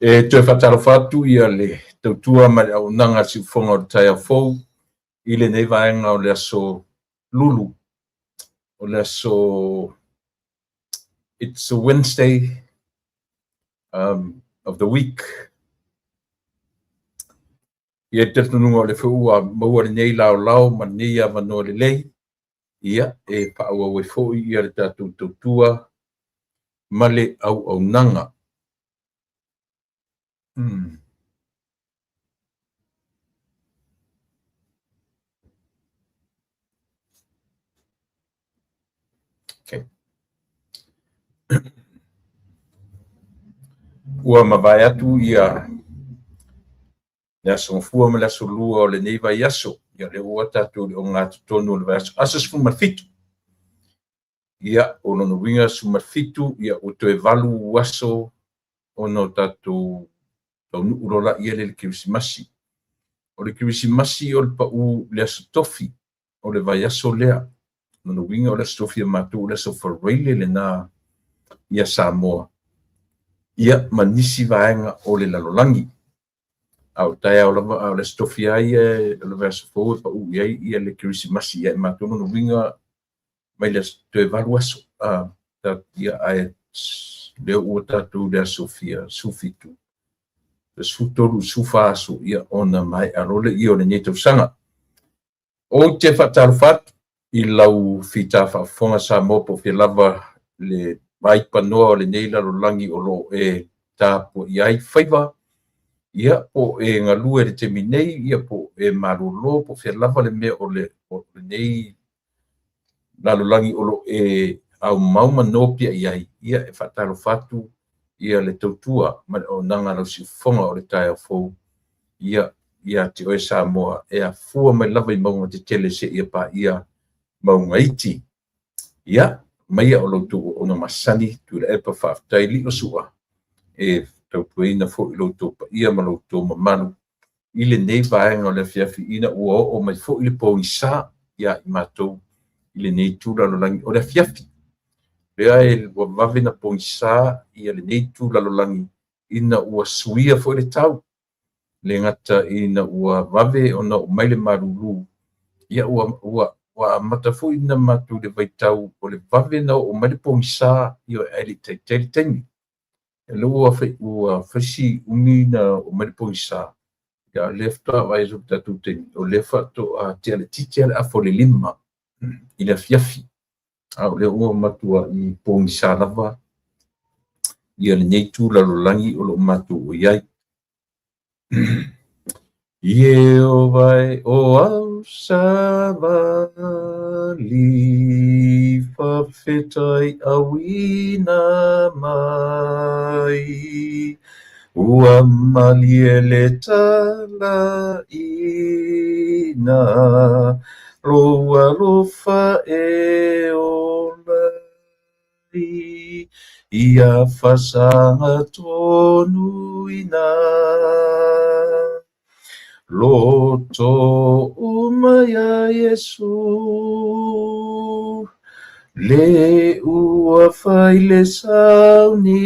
E toe faatalofa atu ia le tautua ma le auaunaga a le Siufofoga o le Taeao Fou i lenei vaega o le aso Lulu, o le aso it's a Wednesday of the week. Ia le talitonuga o lea foi ua maua lenei laolao ma lenei avanoa lelei, ia e faaauau ai foi ia le tatou tautua ma le auaunaga. Okay. Ua mavae atu ia le aso Gafua ma le aso Lua o lenei vaiaso. Ia lea ua tatou i le ogatotonu o le vaiaso aso 17. Ia, o lona uiga 17, ia ua toe 8 aso ona o tatou taunuu loa laia lea i le Kerisimasi. O le Kerisimasi o le pau i le aso Tofi o le vaiaso lea. Lona uiga o le aso Tofi a matou o le aso Faraile lena ia Samoa, ia ma nisi vaega o le lalolagi. A o taeao lava, a o le aso Tofi lava ia o le vaiaso fou e pau i ai ia le Kerisimasi ia i matou. Lona uiga mai le toe 8 aso, ia ae lea ua tatou i le aso fia 17, 13, 14 aso, ia ona maea loa lea o lenei tausaga. Ou te faatalofa atu i lau fita faafofoga Samoa po o fea lava le vaipanoa o lenei lalolagi o lo o e tapuai ai faiva, ia po o e galue i le taimi nei, ia po o e malolo, po o fea lava le mea o lenei lalolagi o lo o e aumau ma nopiai ai, ia e faatalofa atu ia le tautua ma le auaunaga a lau siufofoga o le taeao fou, ia ia te oe Samoa e afua mai lava i mauga tetele seia paia mauga iti. Ia, maia o lo outou auauna masani, Tuilaepa faafetai Liosua, e tautuaina foi lo outou paia ma lo outou mamalu i lenei vaega o le afiafi ina ua oo mai foi le pogisa ia i matou i lenei itu lalolagi o le afiafi. Lea e ua vave na pogisa ia lenei itu lalolagi ina ua suia foi le tau. Le gata ina ua vave ona oo mai le malulu, ia ua amata foi na matou le vaitau o le vave na oo mai le pogisa, ia ae le i taitai le taimi. Lea ua faisi umi na oo mai le pogisa, ia lea faatoa vaai atu i le tatou taimi, o lea faatoa tea laitiiti lava le afa o le 5 i le afiafi. A o lea ua matuai pogisa lava ia lenei itu lalolagi o lo o matou i ai. Ieova e o au savali, faafetai auina mai, ua malie le talaina, lou alofa e ola ai, ia fasaga tonuina. Loto uma ia Iesu, le ua fai le sauniga,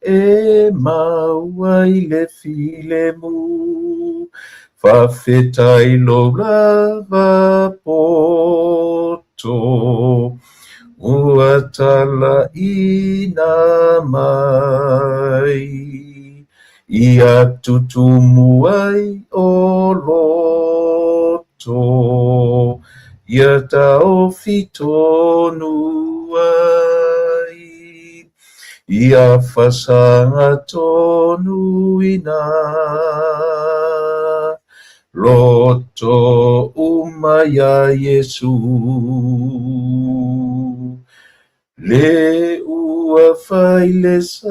e maua i le filemu, faafetai lou lava poto, ua talaina mai, ia tutumu ai o loto, ia taofi tonu ai, ia fasaga tonuina. Loto uma ia Iesu, le ua fai le sauniga,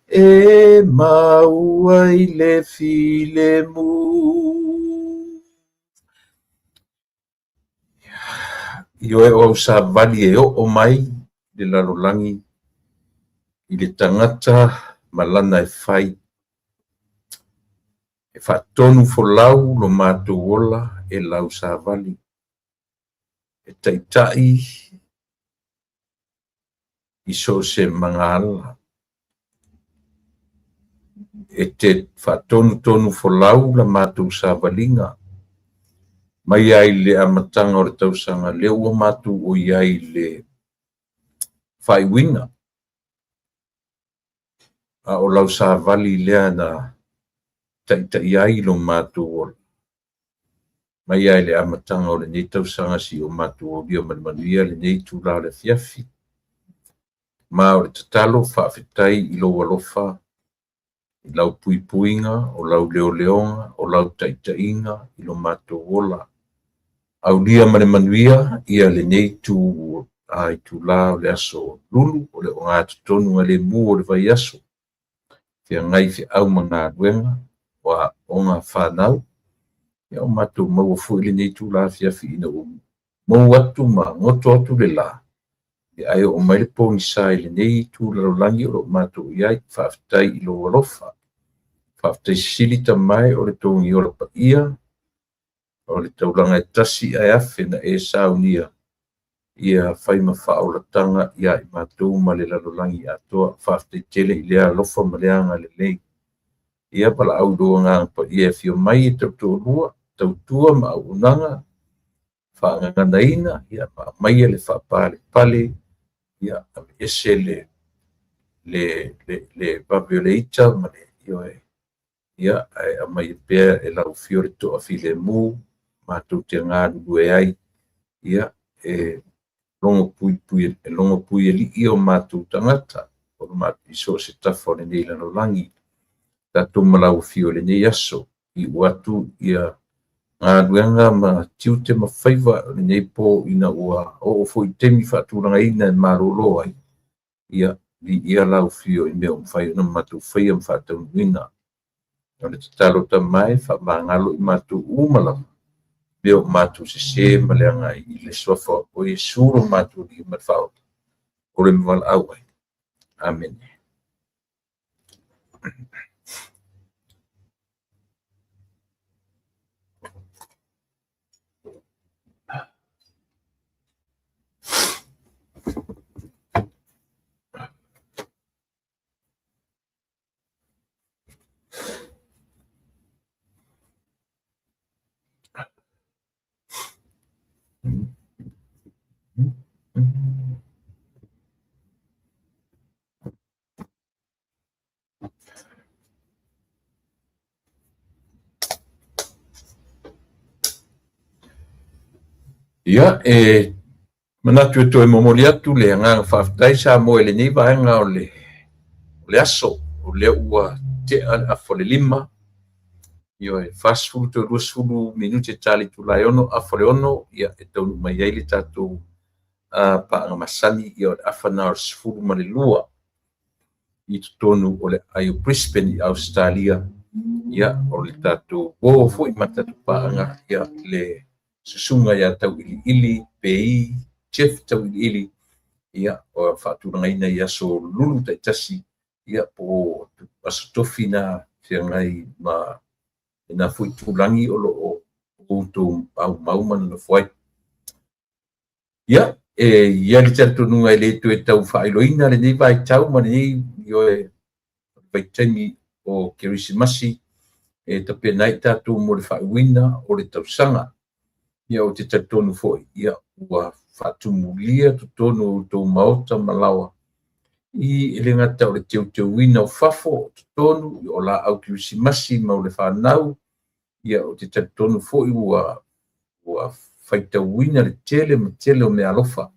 e maua i le filemu. Ioe o au savali e oo mai le lalolagi i le tagata ma lana e fai. E faatonu folau lo matou ola e lau savali. E taitai I so o se magaala e te faatonutonu folau la matou savaliga mai ai le amataga o le tausaga lea ua matou oi ai i le faaiuina, a o lau savali lea na taitai ai lo matou ola mai ai le amataga o lenei tausaga seia o matou aulia ma le manuia lenei itula o le afiafi. Ma o le tatalo faafetai i lou alofa, i lau puipuiga, o lau leoleoga, o lau taitaiga i lo matou ola. Aulia ma le manuia ia lenei itula o le aso Lulu o le ogatotonu o le vaiaso, feagai feau ma galuega, o aoga a fanau, ia o matou maua foi lenei itula afiafi ina ua mou atu ma goto atu le la, ae oo mai le pogisa i lenei itu lalolagi o lo o matou i ai. Faafetai i lou alofa. Faafetai sili Tama e o le togiola paia, o le taulaga e tasi ae afe na e saunia, ia fai ma faaolataga ia i matou ma le lalolagi atoa. Faafetai tele i lea alofa ma lea agalelei. Ia valaau i lou Agaga Paia e afio mai e tautoalua, tautua ma auaunaga, faagaganaina, ia ma aumaia le faapalepale, ia aveese le vave o le ita ma le ioe, ia ae aumaia pea e lau afio le toafilemu matou te galulue ai, ia e logopuialii o matou tagata i so o se tafa o lenei lalolagi. Tatou ma lau afio i lenei aso, iu atu ia galuega ma tiute ma faiva o lenei po ina ua oo foi i taimi faatulagaina e malolo ai, ia viia lau afio i mea ua mafai ona matou faia ma faataunuuina. O le tatalo Tama e faamagalo i matou uma lava, mea o matou sese ma leaga ai i le suafa o Iesu lo matou Alii ma le Faaola, o le valaau ai. Amene. Ia, e manatu e toe momoli atu le agaga faafetai Samoa i lenei vaega o le aso, o lea ua tea le afa o le 5, ioe, 40 toe 20 minute e ta le itula e 6, afa o le 6, ia e taunuu mai ai le tatou paaga masani, ia o le afa na o le 12 i totonu o le aai o Brisbane i Ausetalia, ia o le tatou uo foi ma le tatou paaga, ia le susuga ia Tauiliili Pei, Jeff Tauiliili, ia o faatulagaina i aso Lulu taitasi, ia po o aso tofi na feagai ma lena foi itulagi o lo o outou aumau ma nonofo ai. Ia, e i ai le talitonuga e le toe tau faailoina lenei vaitau ma lenei ioe vaitaimi o Kerisimasi e tapena ai tatou mo le faaiuina o le tausaga. Ia ou te talitonu foi, ia ua faatumulia totonu o outou maota ma laoa i e le gata o le teuteuina o fafo o totonu o laau Kerisimasi ma o le fanau, ia ou te talitonu foi ua faitauina le tele ma tele o meaalofa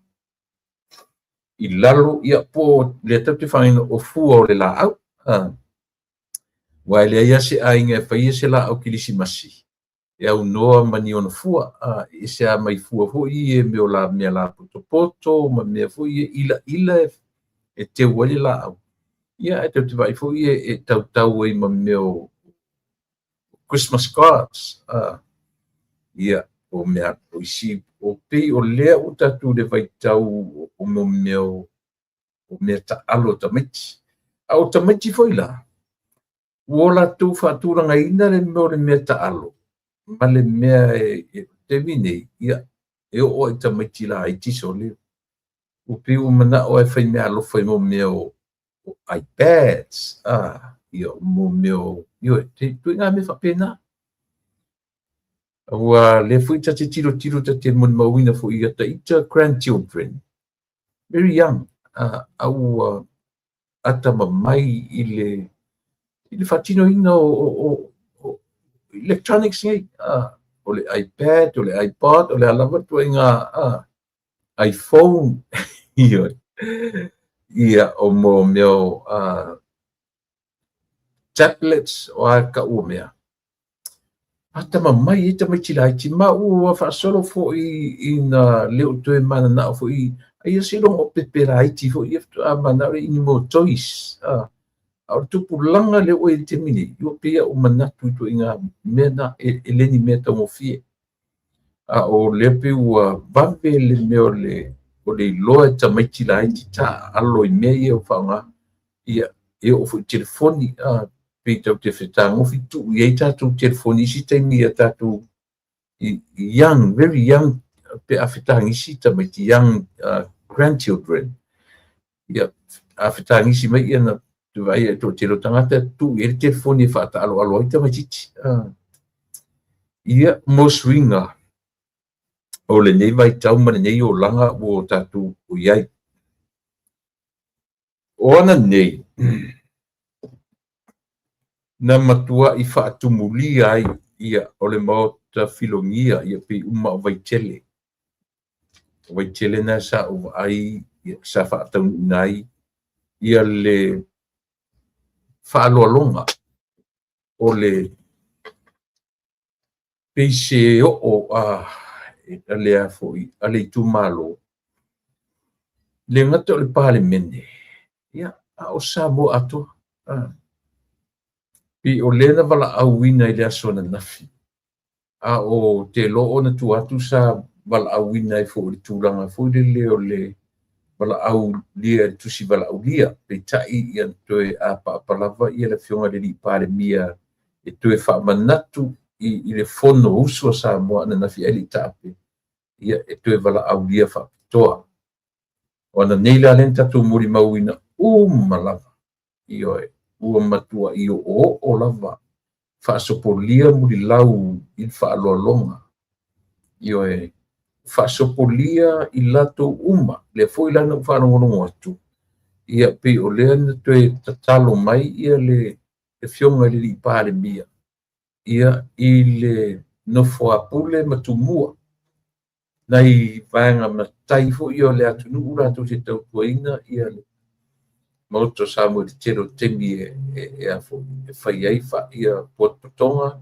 i lalo, ia po lea tatou te faaaogaina o fua o le laau. Aua e leai lava se aiga e faia se laau kerisimasi e aunoa ma ni ona fua, e ese lava mai fua foi ia mea o mea lapotopoto ma mea foi ia ilaila e teu ai le laau. Ia ae tatou te vaai foi e tautau ai ma mea o Christmas cards, ia o mea o isi o pei o lea ua tatou le vaitau o mea o mea taalo a tamaiti. A o tamaiti foi la, ua latou faatulagaina le mea o le mea taalo ma le mea e taimi nei, ia e oo i tamaiti laiti sole. Ua pei ua manao e fai meaalofa i mo mea o iPads, ia mo mea o, ioe, ituaiga mea faapena. Ua lea foi ta te tilotilo ta te molimauina foi ia ita grandchildren, very young, a ua atamamai i le faatinoina o electronics nei, o le iPad, o le iPod, o le a lava ituaiga iPhone, ioe, ia o mo mea o tablets, o a tau o mea. Atamamai ai tamaiti laiti, ma ua faasolo foi ina le o toe mananao foi, ai seiloga o pepe laiti foi ia faatoa mananao lea i ni mo toys. A o le tupulaga lea ua i le taimi nei, ua pei ua manatu i ituaiga mea na, e le ni mea taugofie. A o lea pei ua vave le mea o le iloa e tamaiti laiti taaalo i mea ia o faaaoga. Ia, e oo foi i telefoni, pei tau te fetagofi tuu i ai tatou telefoni isi taimi ia tatou young, very young, pe a fetagisi tamaiti, young grandchildren. Ia, a fetagisi mai ia na vaai e toatele o tagata tuu i ai le telefoni e faataaloalo ai tamaitiiti. Ia, mo suiga o lenei vaitau ma lenei olaga ua tatou i ai. O ana nei, na matuai faatumulia ai ia o le maota filogia ia pei uma o Vaitele. O Vaitele na sa ou vaai ia, sa faataunuuina ai ia le faaloaloga o le pei se oo a le foi a le itumalo le gata o le Palemene ia a o Samoa atoa. Pei o lea na valaauina i le aso ananafi, a o te iloa ona tua atu sa valaauina ai foi i le tulaga foi lele o le valaaulia, le tusi valaaulia, peitai ia toe apaapa lava ia le afioga i le Palemia e toe faamanatu i le Fonousu a Samoa ananafi ai le i taape, ia e toe valaaulia faapitoa. O ana nei la lea na tatou molimauina uma lava, ioe, ua matuai oooo lava faasopolia mulilau i le faaaloaloga, ioe, faasopolia i latou uma. Lea foi la na ou faalogologo atu, ia pei o lea na toe tatalo mai ia le afioga i le Palemia ia i le nofoapule ma Tumua, nai vaega matai foi o le atunuu latou te tautuaina ia le Maota o Samoa i le tele o taimi e fai ai ia potopotoga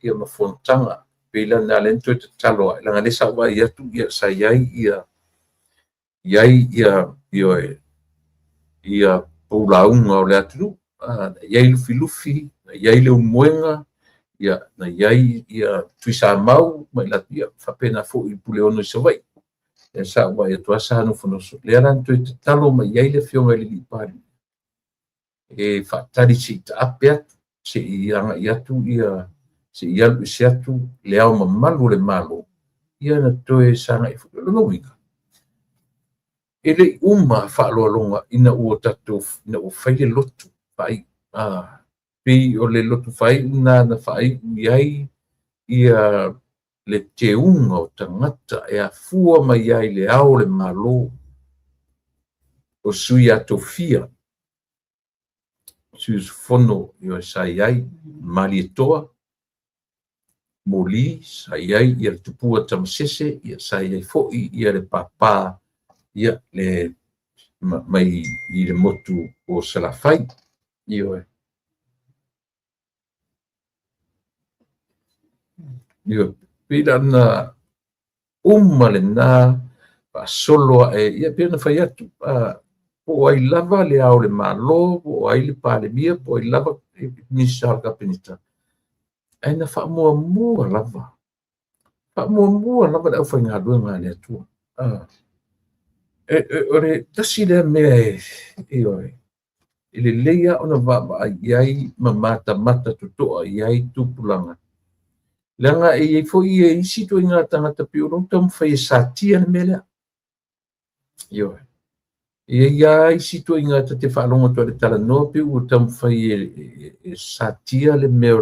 ia ma fonotaga. Pei la na lea na toe tatalo ai, leaga lea sa ou vaai atu ia sa i ai ia ia poulauga o le atunuu, na i ai Lufilufi, na i ai Leulumoega, ia na i ai ia Tuisamau ma i latou, ia faapena foi i Puleono i Savaii. Lea sa ou vaai atu lava sa nofonofo. Lea la na toe tatalo mai i ai le afioga i le Palemia e faatali se i taape atu, se i agai atu ia, se i alu ese atu le ao mamalu o le Malo, ia na toe sagai foi. O lona uiga, e le i uma faaaloaloga ina ua tatou, ina ua fai le lotu faaiu. Pei o le lotu faaiu na na faaiu i ai ia le teuga o tagata e afua mai ai le ao o le Malo, o sui atofia, sui usufono sa i ai Malietoa, Moli, sa i ai ia le Tupua Tamasese, ia sa i ai foi ia le Papa, ia le mai i le motu o Salafai. Ioe. Ioe, pei la na uma lena faasolo ae, ia pei ona fai atu, po o ai lava le ao o le Malo, po o ai le Palemia, po o ai lava le Minisita o le Kapeneta, ae na faamuamua lava, faamuamua lava le aufaigaluega a le Atua. O le tasi lea mea e, e lelei lava ona vaavaai i ai ma matamata totoa i ai tupulaga, leaga e i ai foi ia isi ituaiga tagata pei o lou taumafai e satia le mea lea. Ioe. E i ai lava isi ituaiga ta te faalogo atu ai i le talanoa pei ua taumafai e satia le mea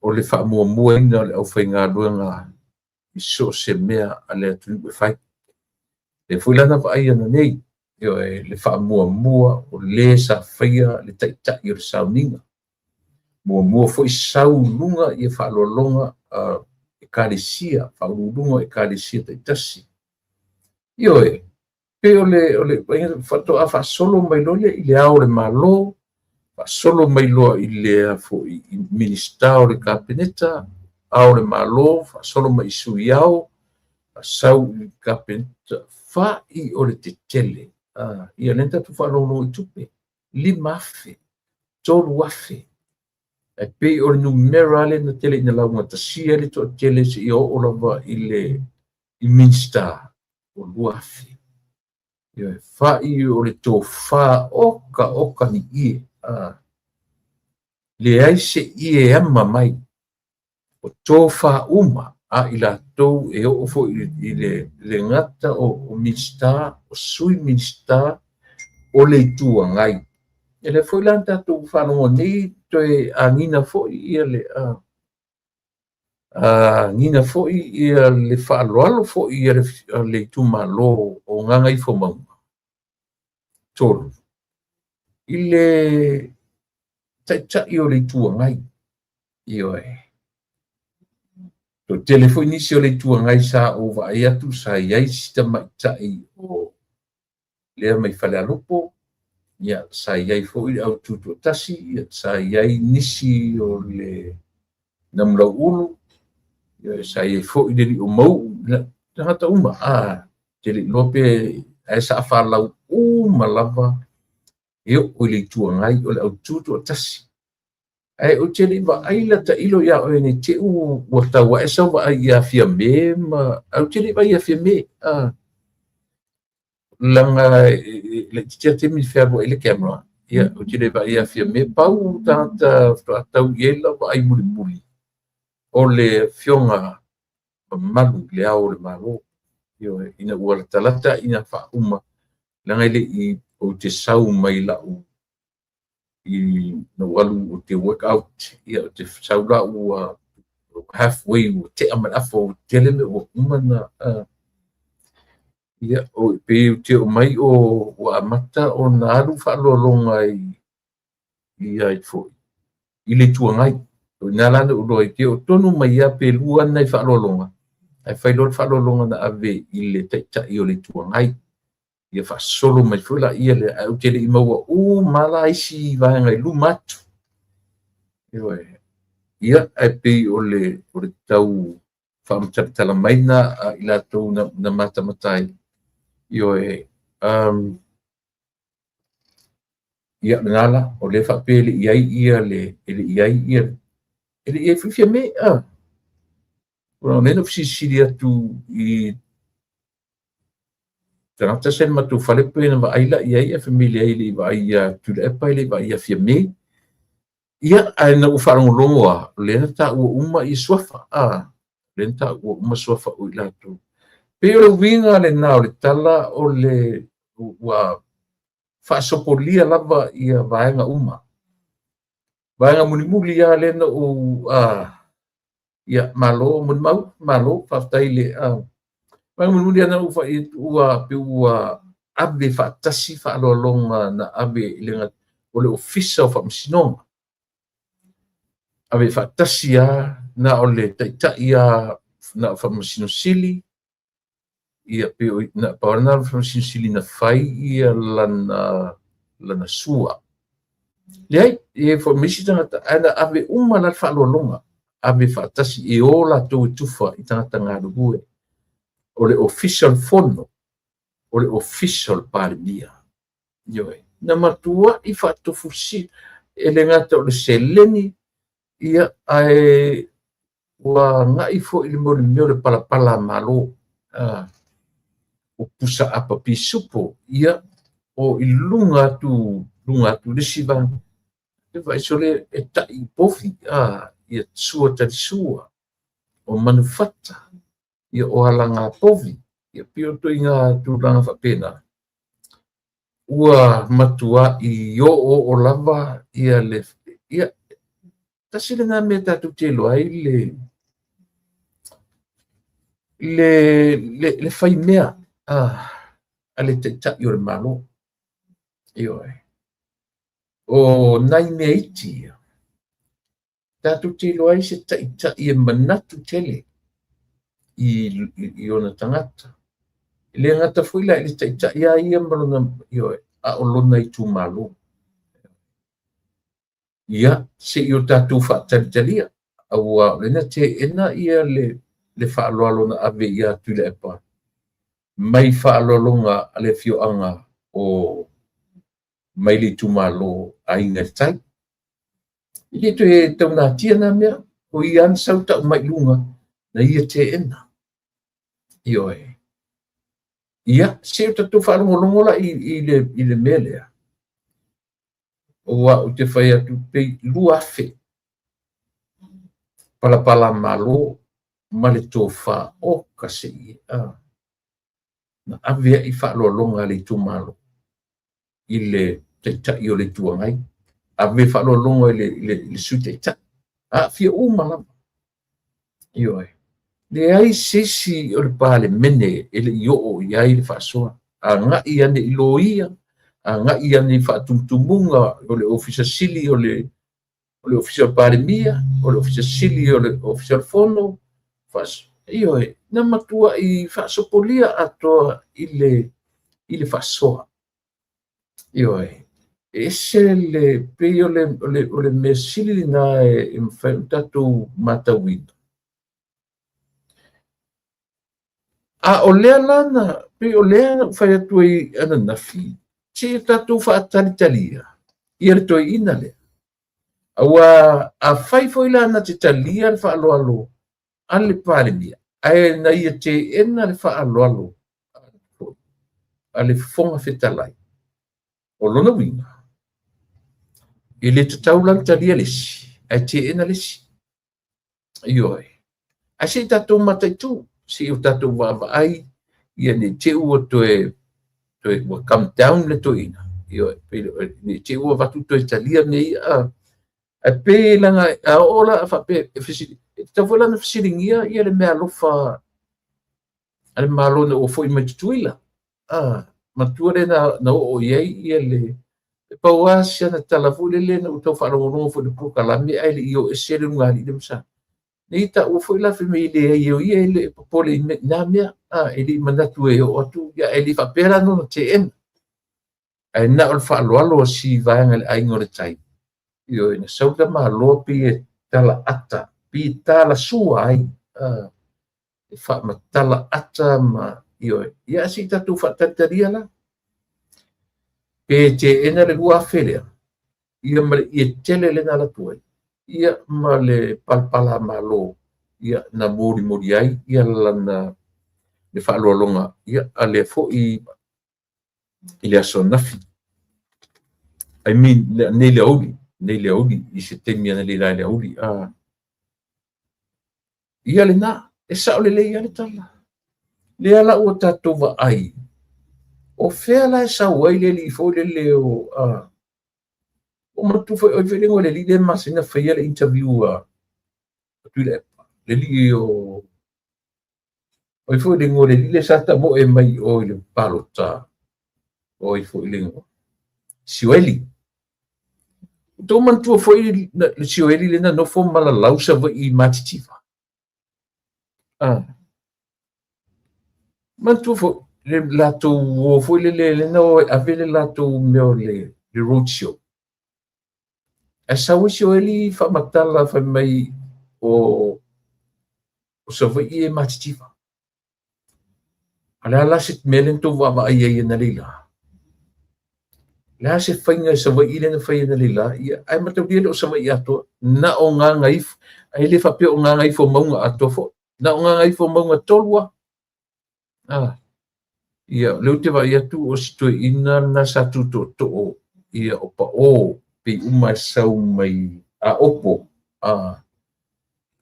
o le faamuamuaina o le aufaigaluega i so o se mea a le atunuu e fai. Lea foi la na vaai ananei, ioe, le faamuamua o le sa faia le taitai o le sauniga. Muamua foi sau i luga ia faaaloaloga a ekalesia, faauluuluga o ekalesia taitasi. Ioe, pei o le faatoa faasolo mai loa lea i le Ao o le Malo, faasolo mai loa i le foi i Minisita o le Kapeneta, Ao o le Malo, faasolo mai i Sui Ao, sau i le Kapeneta, fa'i o le tetele. Ia lea na tatou faalogologo i tupe, 5,000, 3,000. Ae pei o le numera lea na tele ina laugatasia ai le toatele seia oo lava i le Minisita o 2,000. Ia, fa'i o le tofa oka oka ni ie. Leai se ie e ama mai. O tofa uma a i latou e oo foi i le gata o Minisita, o Sui Minisita, o le Itu Agai. E lea foi la na tatou faalogo nei toe agiga foi ia le agiga foi ia le faaaloalo foi a le itumalo o Gagaifomauga 3 i le taitai o le Itu Agai. Ioe. Toatele foi nisi o le Itu Agai sa ou vaai atu sa i ai si tamaitai o lea mai Falealupo, ia sa i ai foi le Aututoatasi, ia sa i ai nisi o le Namulauulu, ia sa i ai foi le Lio Mauu, tagata uma, te le iloa pe ae sa falau uma lava e oo i le Itu Agai o le Aututoatasi. Ae ou te le i vaai la tailo ia oe nei te ua tau ae sau vaai ia Fiame ma ae ou te le i vaai ia Fiame. Leaga laitiiti lava le taimi na fealuai ai le camera, ia ou te le i vaai ia Fiame. Pau tagata faatoa tau i ai lau vaai mulimuli o le afioga mamalu i le Ao o le Malo. Ioe, ina ua latalata ina faauma, leaga e le i ou te sau mai lau i na ou alu ou te work out, ia ou te sau la ua halfway ua tea ma le afa ua tele mea ua uma na ia o pei ou te oo mai o ua amata ona alu faaaloaloga i ai foi i le Itu Agai. O i ina la na ou iloa ai te oo tonu mai lava pe lua nai faaaloaloga, ae fai loa le faaaloaloga na ave i le taitai o le Itu Agai. Ia faasolo mai foi laia lea, ae ou te le i maua uma la isi vaega i luma atu. Ioe. Ia, ae pei o le tau faamatalatala mai na a i latou na matamata ai. Ioe. Ia, lena la, o lea faapea e le i ai ia le, e le i ai ia, e le i ai foi Fiame. O lea na ou fesilisili atu i tagata sa i le matou fale pe na vaai la i ai ae fai mai leai e le i vaai ia Tuilaepa e le i vaai ia Fiame. Ia, ae na ou faalogologo lava, o lea na taua uma ia suafa. O lea na taua uma suafa o i latou. Pei o le uiga lena o le tala o le ua faasopolia lava ia vaega uma. Vaega mulimuli lava lea na ou ia malo molimau, malo faafetai le vaega mulimuli lava na ou fai atu ua pei ua ave faatasi faaaloaloga na ave i le o le Ofisa o Faamasinoga. Ave faatasi lava na o le taitai lava na o Faamasino Sili, ia pei o na pau lena o le Faamasino Sili na fai ia lana sua. Leai, e foi mai isi tagata, ae na ave uma la le faaaloaloga, ave faatasi e o latou e tufa i tagata galulue. O le Ofisa o le Fono, o le Ofisa o le Palemia. Ioe. Na matuai faatofusia, e le gata o le seleni, ia, ae ua agai foi i le mea o le palapala a Malo. O pusa apa pisupo, ia, o i luga atu le isi vaega. E vaai sole e tai povi, ia sua talisua, o manufata, ia o alaga povi, ia pei o ituaiga tulaga faapena. Ua matuai oooo lava ia le, ia, tasi lena mea tatou te iloa ai le faimea a le Taitai o le Malo. Ioe. O nai mea iti ia, tatou te iloa ai se taitai e manatu tele i ona tagata. E le gata foi la i le taitai lava ia ma lona, ioe, a o lona itumalo. Ia, se i o tatou faatalitalia, aua o lea na teena ia le faaaloalo na ave ia Tuilaepa mai faaaloaloga a le afioaga o mai le itumalo Aiga i le Tai. E le toe taunatia na mea, o ia na sau tau mai i luga, na ia teena. Ioe. Ia, se i o tatou faalogologo la i le mea lea. Aua ou te fai atu pei 2,000 palapala malo ma le tofa o ka se na ave ai faaaloaloga a le itumalo i le Taitai o le Itu Agai, ave faaaloaloga i le Sui Taitai, aafia uma lava. Ioe. Leai se isi o le Palemene e le i oo i ai le faasoa. Agai ane i loia, agai ane i faatumutumuga o le Ofisa Sili o le Ofisa o le Palemia, o le Ofisa Sili o le Ofisa o le Fono, ioe, na matuai faasopolia atoa i le faasoa. Ioe, e ese le pei o le mea sili lena e mafai ona tatou matauina. A o lea la na, pei o lea na ou fai atu ai ananafi, se i tatou faatalitalia ia le toeaina lea. Aua afai foi la na te talia le faaaloalo a le Palemia, ae na ia teena le faaaloalo a le Fofoga Fetalai, o lona uiga, e le tatau la ona talia le isi, ae teena le isi. Ioe. Ae se i tatou mataitu, se i o tatou vaavaai, ia ne i te i ua toe ua come down le toeaina, ioe, ne i te i ua avatu toe talia mea ia. Ae pei leaga a oo la faapea e tatau foi la ona fesiligia ia le meaalofa a le Malo ina ua foi mai Tutuila. Matua lea na oo i ai ia le pau lava si ana tala foi lele na ou tau faalogologo foi i le polokalame ae le i o ese le ulugalii lea ma sa. Nei taua foi la fai mai leai o ia e le popole i na mea, e le i manatu e oo atu, ia e le faapea la ona teena. Ae na o le faaaloalo a si vaega i le Aiga o le Tai, ioe, na sau le tamaloa pei e talaata, pei e talasua ai, e faamatala ata ma, ioe, ia se i tatou faatalitalia la. Pe teena le 2,000 lea, ia ma le ie tele lea na alu atu ai, ia ma le palapala malo, ia na molimoli ai ia lana le faaaloaloga, ia a lea foi i le aso ananafi. I mean, nei le aoauli, i se taimi analeila i le aoauli. Ia lena, e sao lelei lava le tala. Lea la ua tatou vaai, o fea la e sau ai le alii foi lele o... o manatua foi, oi foi le igoa o le alii lea e masani ona faia le interview a Tuilaepa, le alii o... oi foi le igoa o le alii lea sa tamoe mai o i le palota, oi foi le igoa, Sioeli. Tou manatua foi le Sioeli lea na nofo ma lalau Savaii i Matitiva. Manatua foi le latou o foi lele lea na o e ave le latou mea o le road show. Ae sau ai Sioeli faamatala fai mai o Savaii e Matitiva. A le a la se mea lea na tou vaavaai ai analeila? Le a se faiga e Savaii lea na fai analeila? Ia, ae mataulia le o Savaii atoa. Na o Gagaifo, ae le faapea o Gagaifomauga atoa foi. Na o Gagaifomauga 3 lava. Ia, lea ou te vaai atu o si toeaina lena sa tutootoo, ia o Pao, pei uma e sau mai Aopo.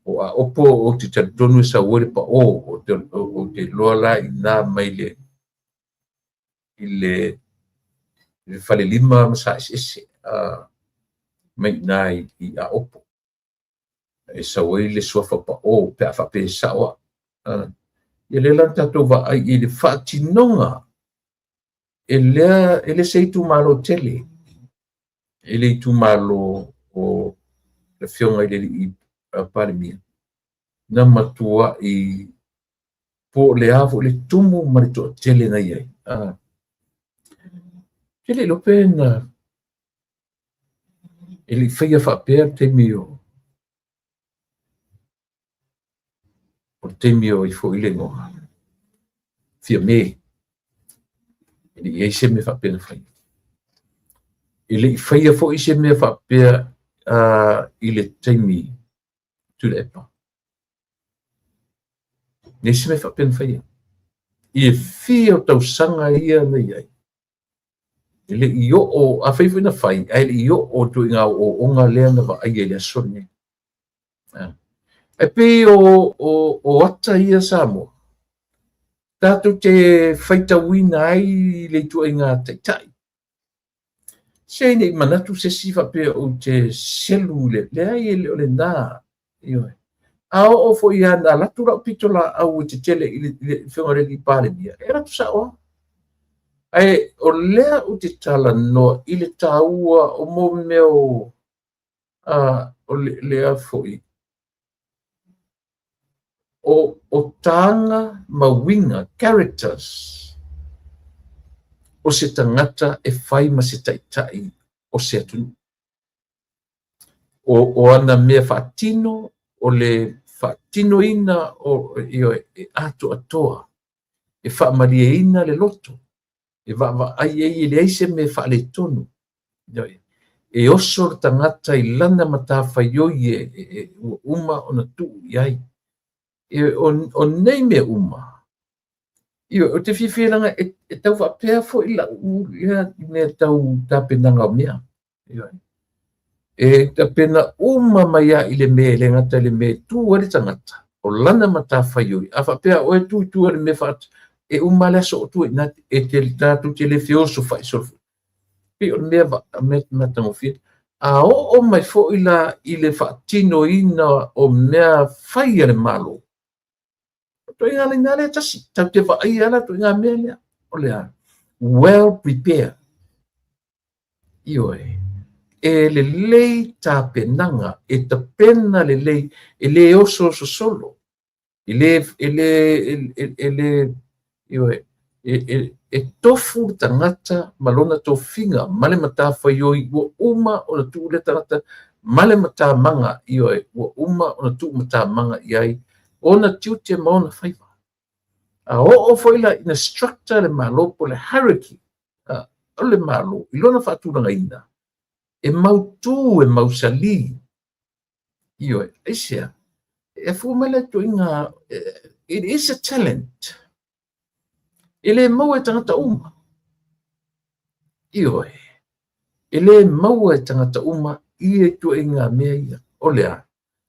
O Aopo ou te talitonu e sau ai le Pao, ou te iloa la i na mai le le Falelima ma Saeseese mai i ina i Aopo. E sau ai le suafa pao pe a faapea e sao au. Ia lea la na tatou vaai i le faatinoga e lea e le se itumalo tele i le itumalo o le Afioga i le Alii Palemia na matuai po o le a foi le tumu ma le toatele na i ai. Ou te le iloa pe na e le i faia faapea le taimi o le taimi o ai foi le igoa Fiame. E le i i ai se mea faapea na faia. E le i faia foi se mea faapea i le taimi Tuilaepa. Leai se mea faapea na faia. I le fia o tausaga ia na i ai, e le i oo, afai foi na fai, ae le i oo i le ituaiga ooooga lea na vaaia i le aso lenei. E pei o ata ia Samoa, tatou te faitauina ai le ituaiga taitai. Se ne i manatu se isi faapea ou te selu i le, leai e le o lena. Ioe. A oo foi lava na alu atu lau pitolaau e tetele i le Afioga i le alii Palemia, e alu atu sao lava. Ae o lea ou te talanoa i le taua o mea o lea foi o taga ma uiga, characters, o se tagata e fai ma se taitai o se atunuu. O ana mea faatino, o le faatinoina o, ioe, e atoatoa, e faamalieina le loto, e vaavaai ai e leai se mea faaletonu. Ioe. E oso le tagata i lana matafaioi e ua uma ona tuu i ai. O nei mea uma, ioe, ou te fiafia leaga e tau faapea foi lau lea mea tau tapenaga o mea. Ioe. E tapena uma mai lava i le mea, e le gata i le mea e tu ai le tagata, o lana matafaioi. A faapea oe tu i tua i le mea faat, e uma le aso o tua i ina, e te tatou te le feosofai solo. Pei o le mea mea matagofie. A oo mai foi la i le faatinoina o mea fai a le Malo, o ituaiga laina lea tasi, tatou te vaaia la ituaiga mea lea. O le a? Well prepared. Ioe. E lelei tapenaga, e tapena lelei, e le osooso solo, e le, e le, e le, ioe, e tofu le tagata ma lona tofiga ma le matafaioi ua uma ona tuu le tagata ma le matamaga, ioe, ua uma ona tuu matamaga i ai ona tiute ma ona faiva. A oo foi la ina structure le Malo po o le hierarchy o le Malo i lona faatulagaina, e mautu, e mausali. Ioe, aisea? E afua mai la ituaiga, it is a talent. E le maua e tagata uma. Ioe, e le maua e tagata uma ia ituaiga mea ia. O le a?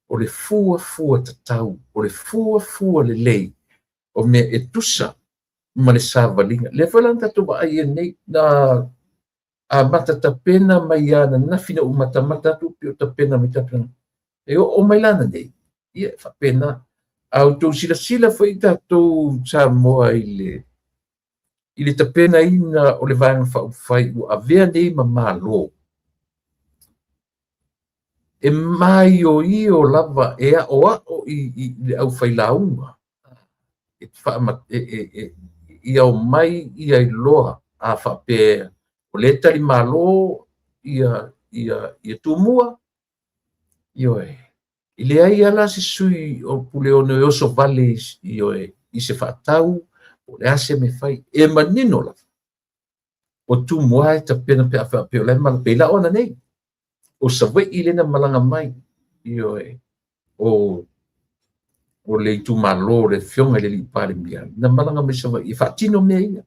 O le fuafua tatau, o le fuafua lelei, o mea e tusa ma le savaliga. Lea foi la na tatou vaai ai nei, na amata tapena mai ananafi na ou matamata atu pei o tapena mai tapena. E oo mai la nei, ia e faapena. A outou silasila foi tatou Samoa i le tapenaina o le Vaega Faaupufai ua avea nei ma Malo, e maioio lava, e aoao i le aufailauga, ia omai ia iloa a faapea o le talimalo ia Tumua, ioe, e leai lava se sui o Puleono e oso vale, ioe, i se faatau, o le a se mea fai, e manino lava. O Tumua e tapena pe a faapea o la e malaga, pei la o ananei, o Savaii lea na malaga mai, ioe, o le itumalo o le Afioga i le Alii Palemia, na malaga mai Savaii e faatino mea ia.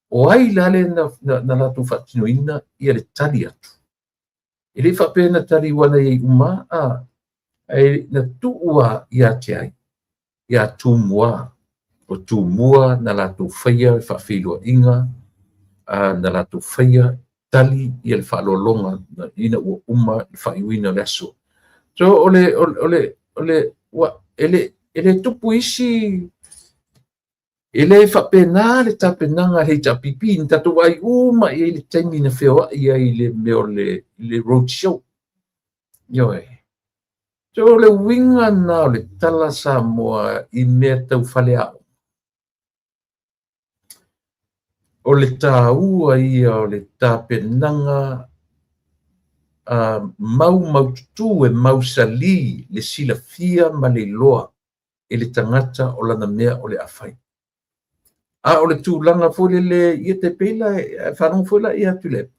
O ai la lea na latou faatinoina ia le tali atu. E le faapea na tali ua na iai uma, ae na tuu ia te ai, ia Tumua. O Tumua na latou faia le faafeiloaiga, na latou faia tali ia le faaaloaloga ina ua uma le faaiuina o le aso. So o le, o le, o le, ua, e le tupu isi, e le faapena le tapenaga a le HRPP, na tatou vaai uma i ai le taimi na feoai ai i le mea o le road show. Ioe. So o le uiga lena o le tala Samoa i mea tau faleaoga. O le taua ia o le tapenaga maumaututu e mausali le silafia ma le iloa e le tagata o lana mea o le a fai. A o le tulaga foi lele, ia te pei la, e faalogo foi la ia Tuilaepa,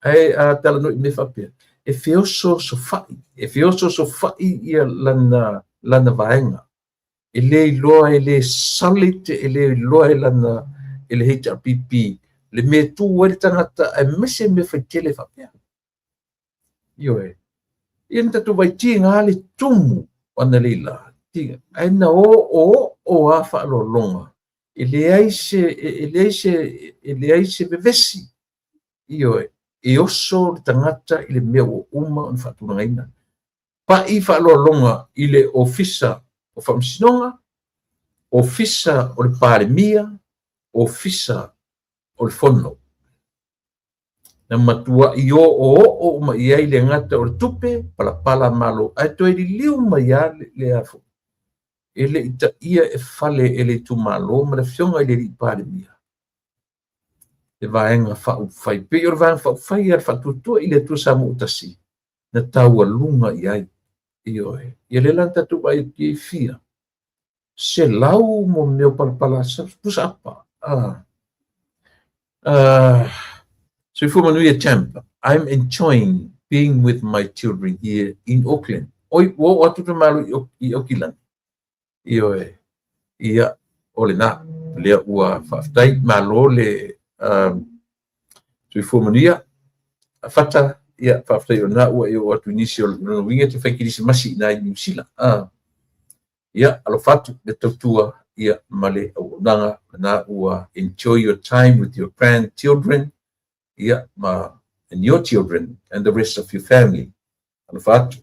ae a talanoa i mea faapea, e feosoosofai, e feosoosofai ia lana vaega. E le iloa, e le solid, e le iloa e lana, e le HRPP, le mea e tu ai le tagata, aemaise mea faitele faapea. Ioe. Ia na tatou vaai tiga le tumu o Analeila, tiga, ae na oooo lava faaaloaloga, e leai se, e leai se, e leai se vevesi. Ioe, e oso le tagata i le mea ua uma ona faatulagaina. Pai faaaloaloga i le Ofisa o Faamasinoga, Ofisa o le Palemia, Ofisa o le Fono. Na matuai oooo uma i ai le gata o le tupe, palapala malo, ae toe liliu mai lava le a foi. E le i taia e fale e le itumalo ma le afioga i le alii Palemia le Vaega Faaupufai. Pei o le Vaega Faaupufai a le Faatuatua i le Atua Samoa Tasi na taualuga i ai. Ioe. Ia lea la na tatou vaai atu i fia selau mo mea o palapala pusa apa. Soifua manuia champ. I'm enjoying being with my children here in Auckland. Oi, ua oo atu le malo i Aukilani. Ioe. Ia, o lena. Lea ua faafetai malo le soifua manuia. Fata, ia, faafetai o lena ua e oo atu i nisi o lona uiga e te fai kerisimasi i na i Niu Sila. Ia, alofa atu le tautua ia ma le auaunaga lena ua enjoy your time with your grandchildren ia ma and your children and the rest of your family. Alofa atu.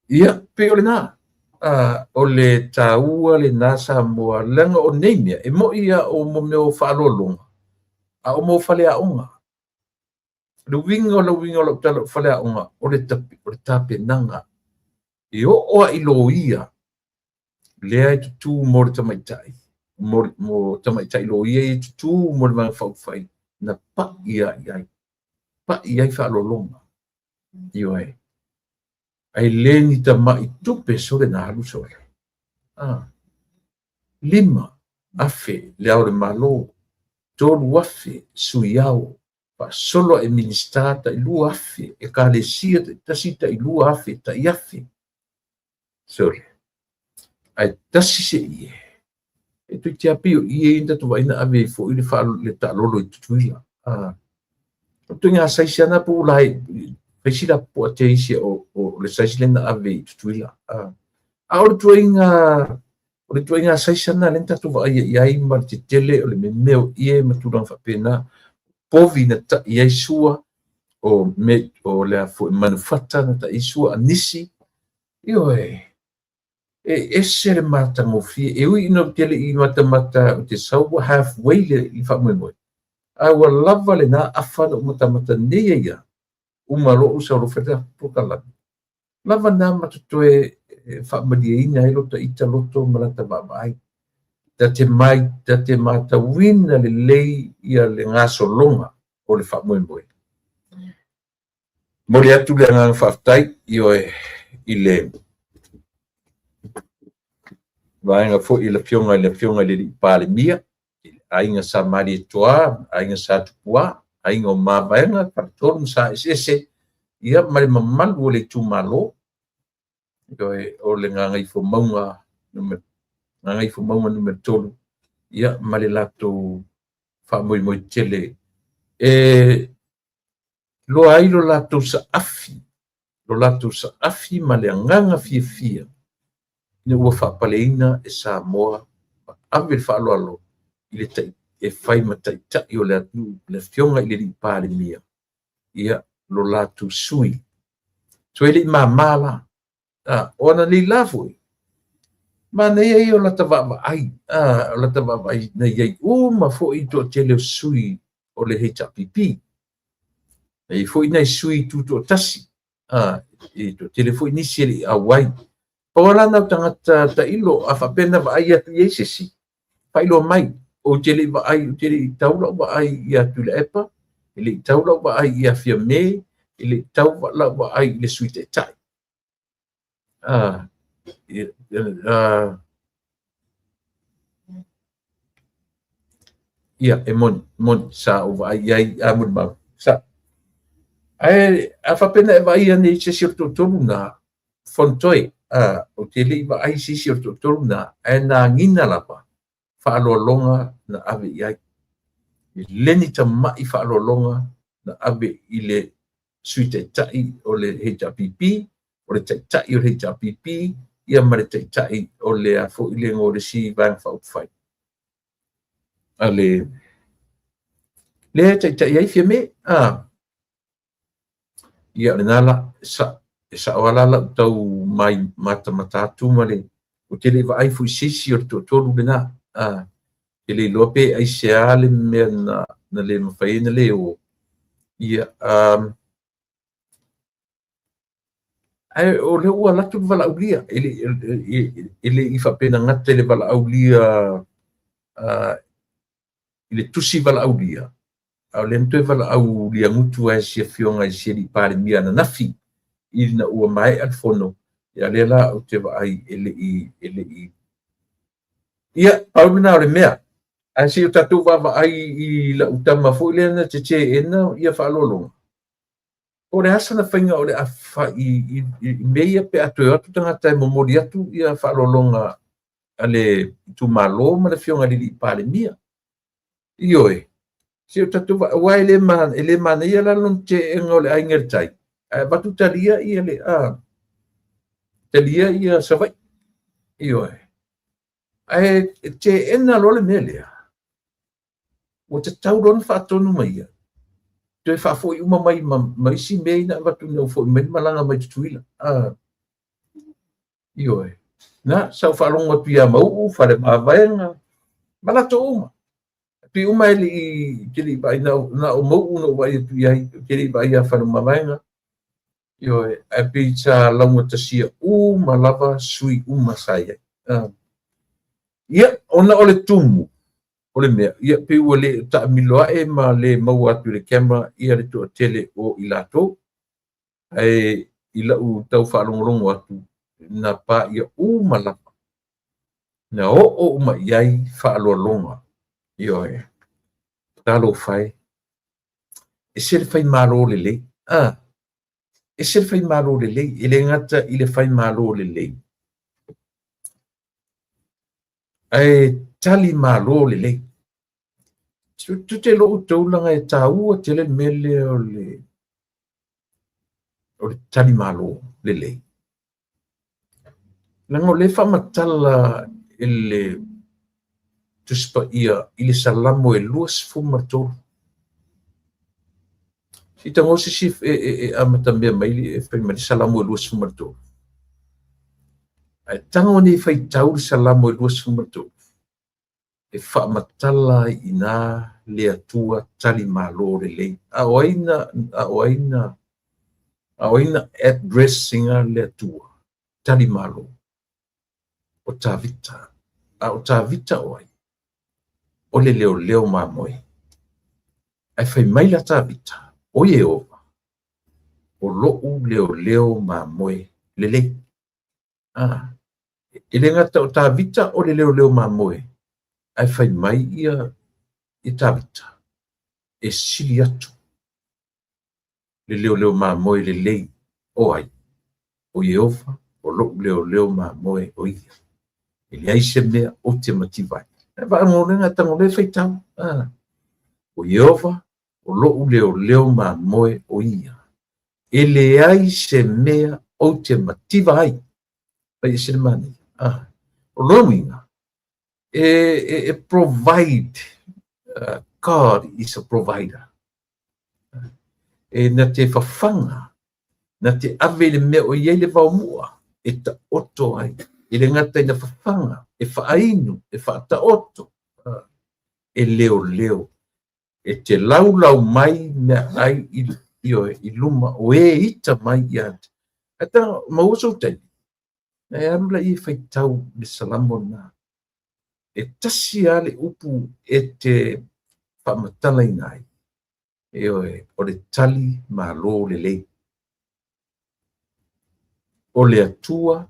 Ia, pei o lena. O le taua lena Samoa, leaga o nei mea, e moi ia o mo mea o faaaloaloga, a o mo faleaoga. Le uiga o le uiga o lau tala o faleaoga, o le tapenaga. E oo lava i loia, lea e tutū mo le tamaitai, mo tamaitai loia e tutū mo le Vaega Faaupufai, na pai lava i ai. Pai ai faaaloaloga. Ioe. Ae le ni tamai tupe sole na alu sole. 5,000 le ao o le Malo, 3,000 sui ao, faasolo e Minisita tai 2,000, ekalesia taitasi tai 2,000, tai 1,000. Sole. Ae tasi se ie. E toeitiiti lava pei o ie ia na tatou vaai na ave ai foi le taalolo i Tutuila. O le ituaiga saisi lava na po ua fai si lapopoa te isi o le saisi lea na ave i Tutuila. A o le ituaiga saisi lava lea na tatou vaaia i ai ma le tetele o le memea o ie ma tulaga faapena. Povi na tai ai sua, o le a foi manufata na tai ai sua a nisi. Ioe. E ese le matagofie. E ui ina ou te le i matamata ou te sau ua halfway le faamoemoe. A ua lava lena afa na ou matamata nei ai ia. Uma loa ou sau loa fai le polokalame. Lava na ma totoe faamalieina ai lota ita loto ma lata vaavaai. Ta te matauina lelei ia le gasologa o le faamoemoe. Momoli atu le agaga faafetai ioe i le vaega foi i le afioga i le alii Palemia, i le aiga Sa Malietoa, aiga Sa Tupua, aiga o Mavaega, Faletolu ma Sa Eseese, ia ma le mamalu o le itumalo, ioe, o le Gagaifomauga Nu.3, ia ma le latou faamoemoe tele. E loa ai lo latou saafi, ma le agaga fiafia ina ua faapaleina e Samoa ma ave le faaaloalo i le e fai ma taitai o le atunuu, le Afioga i le Alii Palemia, ia, lo latou sui. So e le i mama la. O ananei la foi, manaia ia o lata vaavaai, o lata vaavaai na i ai uma foi le toatele o sui o le HRPP. Na i ai foi nai sui tutoatasi, e toatele foi nisi e le i auai. Pau lava la na o tagata tailo, a faapea na vaai atu i ai se isi, faailoa mai, ou te le i vaai, ou te le i tau lau vaai ia Tuilaepa, e le i tau lau vaai ia Fiame, e le i tau lau vaai i le Sui Taitai. Ia, e moni, moni, sa ou vaai i ai a molimau. Sa. Ae a faapea na e vaai ane i se isi o le toatolu na, Fonotoe, ou te le i vaai i se isi o le toatolu na, ae na agiga lava faaaloaloga na ave i ai. E le ni tamai faaaloaloga na ave i le Sui Taitai o le HRPP, o le Taitai o le HRPP, ia ma le Taitai o le a foi le igoa o le isi Vaega Faaupufai a le lea e taitai ai Fiame. Ia, o lena la, e sao lava la lau tau mai matamata atu ma le, ou te le i vaai foi i se isi o le toatolu lena. Ou te le iloa pe aisea le mea na le mafai ai ona le o. Ia, ae o lea ua alu atu le valaaulia, e le i faapea na gata i le valaaulia i le tusi valaaulia, a o lea na toe valaaulia gutu ai si afioga i si alii Palemia ananafi ina ua maea le fono. Ia lea la ou te vaai e le i, e le i. Ia, pau lena o le mea. Ae se i o tatou vaavaai i lau tama foi lea na teteena ia faaaloaloga. Po o le a sana faiga o le a fai i mea ia pe a toe o atu tagata e momoli atu ia faaaloaloga a le itumalo ma le afioga i le alii Palemia. Ioe, se o tatou aua e le e le manaia la lona teena o le Aiga i le Tai, ae avatu talia ia le a talia ia Savaii. Ioe. Ae teena loa le mea lea, ua tatau loa ona faatonu mai ia, toe faafoi uma mai ma isi mea ia na avatu ina ua foi mai le malaga mai Tutuila. Ioe. Na, sa ou faalogo atu ia Mauu, Faleomavaega, ma latou uma. Pei uma e le i, te le i vaai, na o Mauu na ou vaai atu i ai, te le i vaai ia Faleomavaega. Ioe, ae pei sa laugatasia uma lava sui uma sa i ai. Ia, ona o le tumu o le mea, ia pei ua le taamilo ae ma le maua atu i le camera ia le toatele o i latou. Ae i lau tau faalogologo atu, na paia uma lava, na oo uma i ai faaaloaloga. Ioe, talofa e, ese le faimalo lelei. Ese le faimalo lelei, e le gata i le faimalo lelei, ae tali malo lelei. Tou te iloa outou leaga e taua tele le mea lea o le o le talimalo lelei. Leaga o lea e faamatala e le Tusi Paia i le Salamo e 23. Se i tago se isi e amatamea mai e fai mai le Salamo e 23. Ae tago nei faitau le Salamo e 23. E faamatala ai i ina le Atua talimalo lelei. A o ai na, a o ai na, a o ai na address ina le Atua talimalo? O Tavita. A o Tavita o ai? O le leoleo mamoe. Ae fai mai la Tavita, o Ieova, o lo'u leoleo mamoe lelei. E le gata o Tavita o le leoleo mamoe, ae fai mai ia Tavita, e sili atu le leoleo mamoe lelei o ai? O Ieova, o lo'u leoleo mamoe o ia. E leai se mea ou te mativa ai. E vaai tago loa faitau. O Ieova, o lo'u leoleo mamoe o ia. E leai se mea ou te mativa ai. Fai ese le manaia. O lona uiga, e provide. God is a provider. E na te fafaga, na te ave i le mea o i ai le vaomua e taoto ai, e le gata ina fafaga, e faainu, e faataoto, e leoleo, e te laulau mai meaai i, ioe, i luma o e ita mai ia te. Ae taga maua sou taimi, na e alu laia e faitau le Salamo lena. E tasi lava le upu e te faamatalaina ai, ioe, o le tali malo lelei. O le Atua,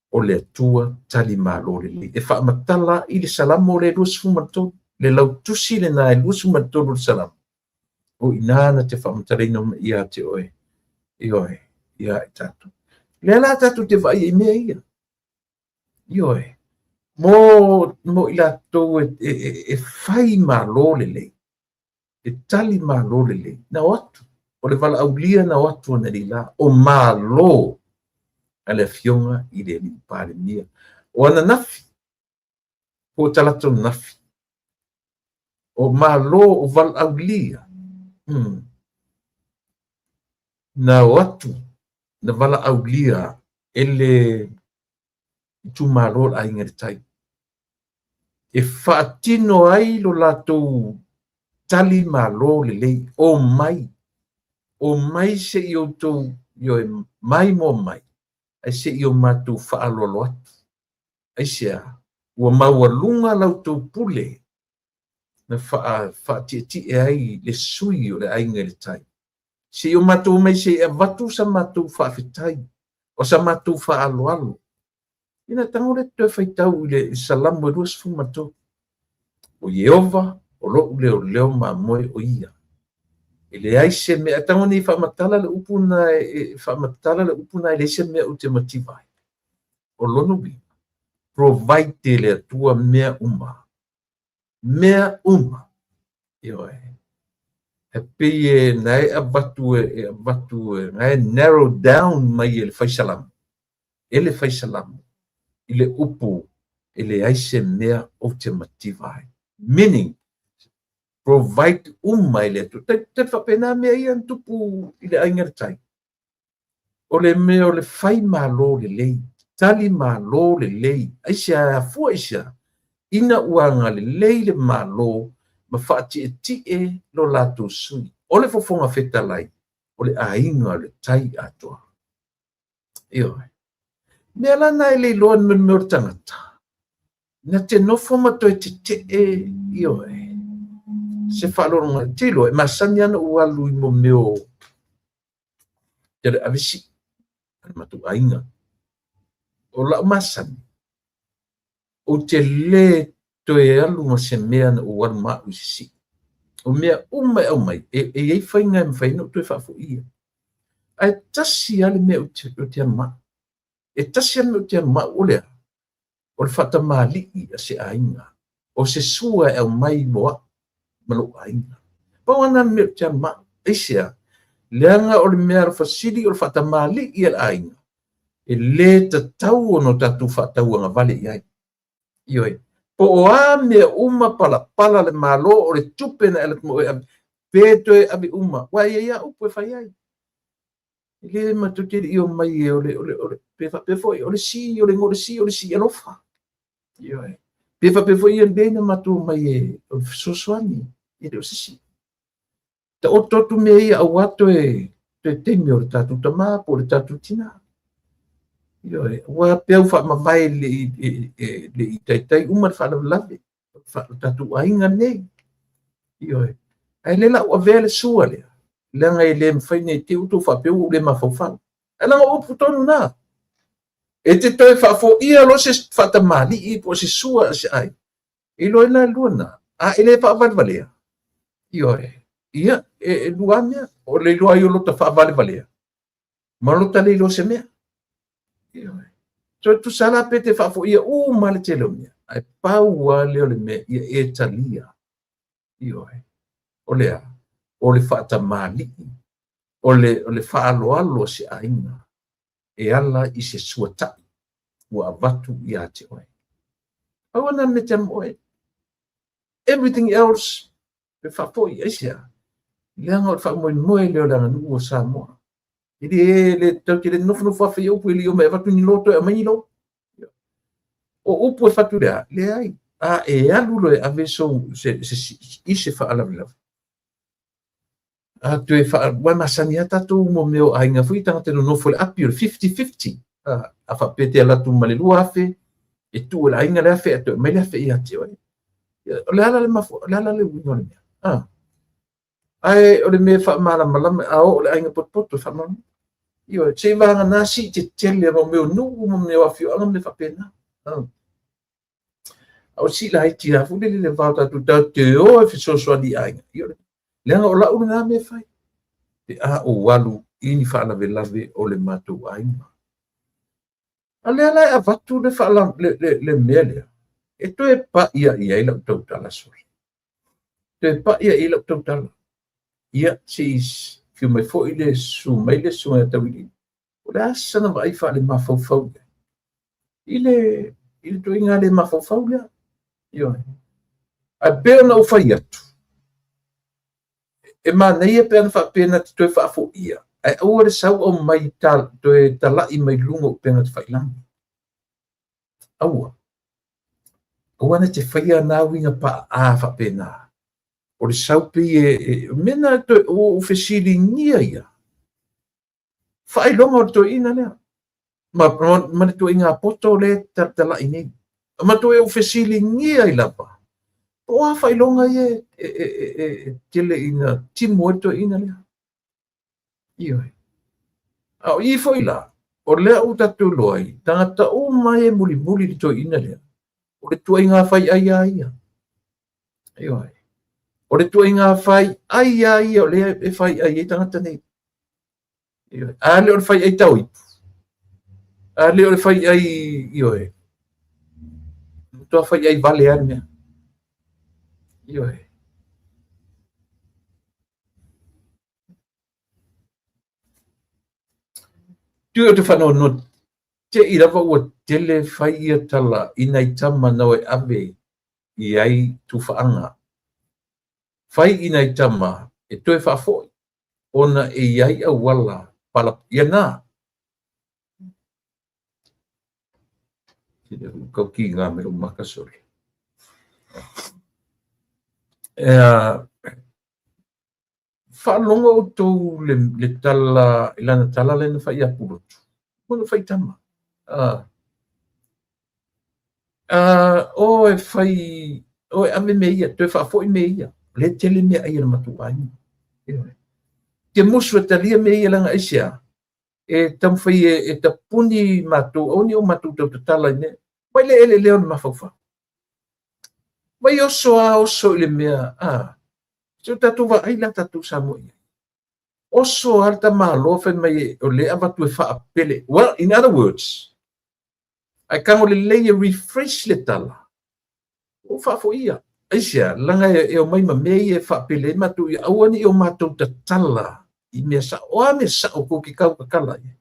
o le Atua tali malo lelei. E faamatala ai le Salamo lea 23, le lautusi lena e 23 o le Salamo. O i ina na te faamatalaina mai ia te oe, ioe, ia i tatou. Lea la tatou te vaai i mea ia. Ioe, mo i latou e fai malo lelei, e tali malo lelei, na o atu, o le valaaulia na o atu analeila, o malo a le Afioga i le Alii Palemia. O ananafi, po o talaatu ananafi, o malo o valaaulia, na o atu, na valaaulia e le itumalo o le Aiga i le Tai, e faatino ai lo latou tali malo lelei, omai, omai se i outou, ioe, mai moa mai, ae se i o matou faaaloalo atu. Aisea? Ua maualuga la outou pule na faatietie ai le sui o le Aiga i le Tai. Se i o matou omai se i avatu sa matou faafetai, o sa matou faaaloalo. Ina tago lea toe faitau i le Salamo e 23. O Ieova, o lo'u leoleo mamoe o ia. E leai se mea, tago nei faamatala le upu na e faamatala le upu na e leai se mea ou te mativa ai. O lona uiga, provide e le Atua mea uma. Mea uma. Ioe. E pei e na e avatu e avatu e na e narrow down mai e le fai salamo. E le fai salamo i le upu e leai se mea ou te mativa ai. Meaning, provide uma e le Atua. Te faapena mea ia na tupu i le Aiga i le Tai. O le mea o le fai malo lelei, tali malo lelei, aisea, afua aisea, ina ua agalelei le Malo ma faatietie lo latou sui. O le Fofoga Fetalai, o le Aiga o le Tai atoa. Ioe. Mea la na e le iloa e le mea o le tagata, na te nofo ma toe tetee, ioe, se faaaloaloga. Te iloa, e masani lava ona ou alu i mo mea o le ave sii a le matou aiga. O lau masani, ou te le toe alu ma se mea na ou alu ma au i se sii. O mea uma e aumai, e i ai faiga e mafai ona ou toe faafoia. Ae tasi lava le mea ou te alu ma au. E tasi lava le mea ou te alu ma au, o le a? O le faatamalii a se aiga. O se sua e aumai mo au ma lou aiga. Pau lava lena mea ou te alu ma au. Aisea? Leaga o le mea alofa sili o le faatamalii a le aiga, e le tatau ona o tatou faatauagavale i ai. Ioe. Po o a mea uma palapala le Malo o le tupe na e alu atu ma oe e ave, pe toe ave uma, aua e i ai lava upu e fai ai. E le matou te le i omai e o le, o le, o le, pe faapea foi, o le si, o le igoa o le si, o le si alofa. Ioe. Pe faapea foi ia le na matou omai e o le fesoasoani, e le o se si. Taoto atu mea ia aua toe toe taimi o le tatou tama po o le tatou tina. Ioe, aua peau faamavae le i taitai uma le faalavelave o tatou aiga nei. Ioe, ae le la ou avea le sua lea, leaga e le mafai nei te i ua outou faapea ua ou le mafaufau. Ae leaga o upu tonu na. E te toe faafoia loa se faatamalii po o se sua a se aiga. E iloa ai la lua na, a e le faavalevalea. Ioe, ia, e lua mea, o le iloa ai o lota faavalevalea, ma lota le iloa se mea. Ioe. So, tusa la pe te faafoia uma le tele o mea, ae pau lava lea o le mea ia e talia. Ioe. O le a? O le faatamalii, o le faaaloalo a se aiga e ala i se suatai ua avatu ia te oe. Pau lava lena o le mea e te alu ma oe. Everything else, Toe faafoi, aisea? Leaga o le faamoemoe lea o le aganuu a Samoa. E le, le, tatou te le nofonofo afe i upu e le i omai e avatu ni lo, toe aumai ni lo. O upu e fatu le a? Leai. A e alu loa e ave sou, se, se, i se faalavelave, a toe faa, ua masani lava tatou mo mea o aiga foi tagata nonofo i le api o le 50-50. A, a faapea te alu atu ma le 2,000, e tuu e le aiga le 1,000 ae toe aumai le 1,000 ia te oe. O le ala le mafua, o le ala le uiga o le mea. A. Ae o le mea e faamalamalama, a oo le aiga potopoto e faamalamalama. Ioe, se i vagana sii tetele ma mea o nuu ma mea o afioaga ma mea faapena. A o sii laiti lava foi lele le va o tatou, tatou te o e fesoasoani i aiga. Ioe, leaga o lau lena mea e fai, pe a ou alu i ni faalavelave o le matou aiga. A lea la e avatu le, faala, le, le, le mea lea, e toe paia i ai lau tautala sole. Toe paia i ai lau tautala. Ia, se i fiu mai foi le susu mai le susuga ia Tauiliili. O le a sana vaai faale-mafaufau i ai? I le, i le ituaiga le mafaufau lea. Ioe. Ae pei ona ou fai atu, e manaia pe ana faapea na te toe faafoia, ae aua le sau aumai ta, toe tala'i mai luga o upega tafailagi. Aua. Aua na te faia na uiga pa'a faapena. O le sau pei e, e mea na toe, ua ou fesiligia ia. Faailoga o le toeaina lea. Ma, ma, ma le tuaiga poto lea e talatalai nei. Ma toe ou fesiligia ai lava, po o a faailoga ia e, e, e, e, e tele ina timu ai le toeaina lea. Ioe. A o i foi la, o lea ua tatou iloa ai, tagata uma e mulimuli i le toeaina lea, o le tuaiga fai ai a ia. Ioe. O le tuaiga fai ai a ia o lea e fai ai ai tagata nei. Ioe. A le o le fai ai tau ipu. A le o le fai ai, ioe. Matua fai ai vale a le mea. Ioe. Tui o te whanoanoa, te i lava ua tele fai ia tala i nai tama nau e ave i ai tuwhaanga. Fai i nai tama e toe whaafoi, ona e i ai auala pala ia nā. Kau ki ngā me maka sore. E, faalogo outou le, le tala, i lana tala lea na fai ia Pulotu. Ua na fai tama. O e fai, o e ave mea ia, toe faafoi mea ia. O lea e tele meaai a le matou aiga. Ioe. Te musu e talia mea ia leaga aisea? E taumafai e, e tapuni matou, aua ne i o matou tautatala i mea. Vai le eleelea o le mafaufau. Vai oso a oso i le mea, a, se o tatou vaai la tatou Samoa i ai. Oso a le tamaloa fai mai o lea avatu e faapele. Well, in other words, ae tago lelei e refresh le tala, ua faafoia. Aisea, leaga e omai ma mea ia e faapele ai matou ia aua ne i o matou tatala i mea sao. O a mea sao tou te tau tatala i ai?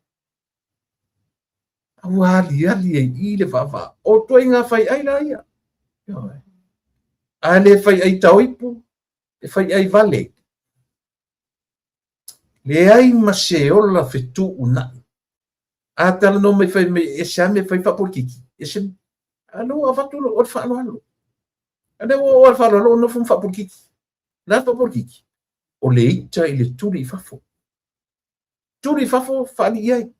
A ua aliali ai i i le vaavaa. O ituaiga fai ai la ia. Ioe. A le fai ai taoipu, e fai ai vale. Leai ma se ola fetuunai. A talanoa mai fai mai e se a mea fai faapolitiki, e se a lea ua avatu o le faaaloalo. A lea ua oo lava le faaaloalo ua nofo ma faapolitiki. O le a le faapolitiki? O le ita i le tuli i fafo. Tuli i fafo faalii ai.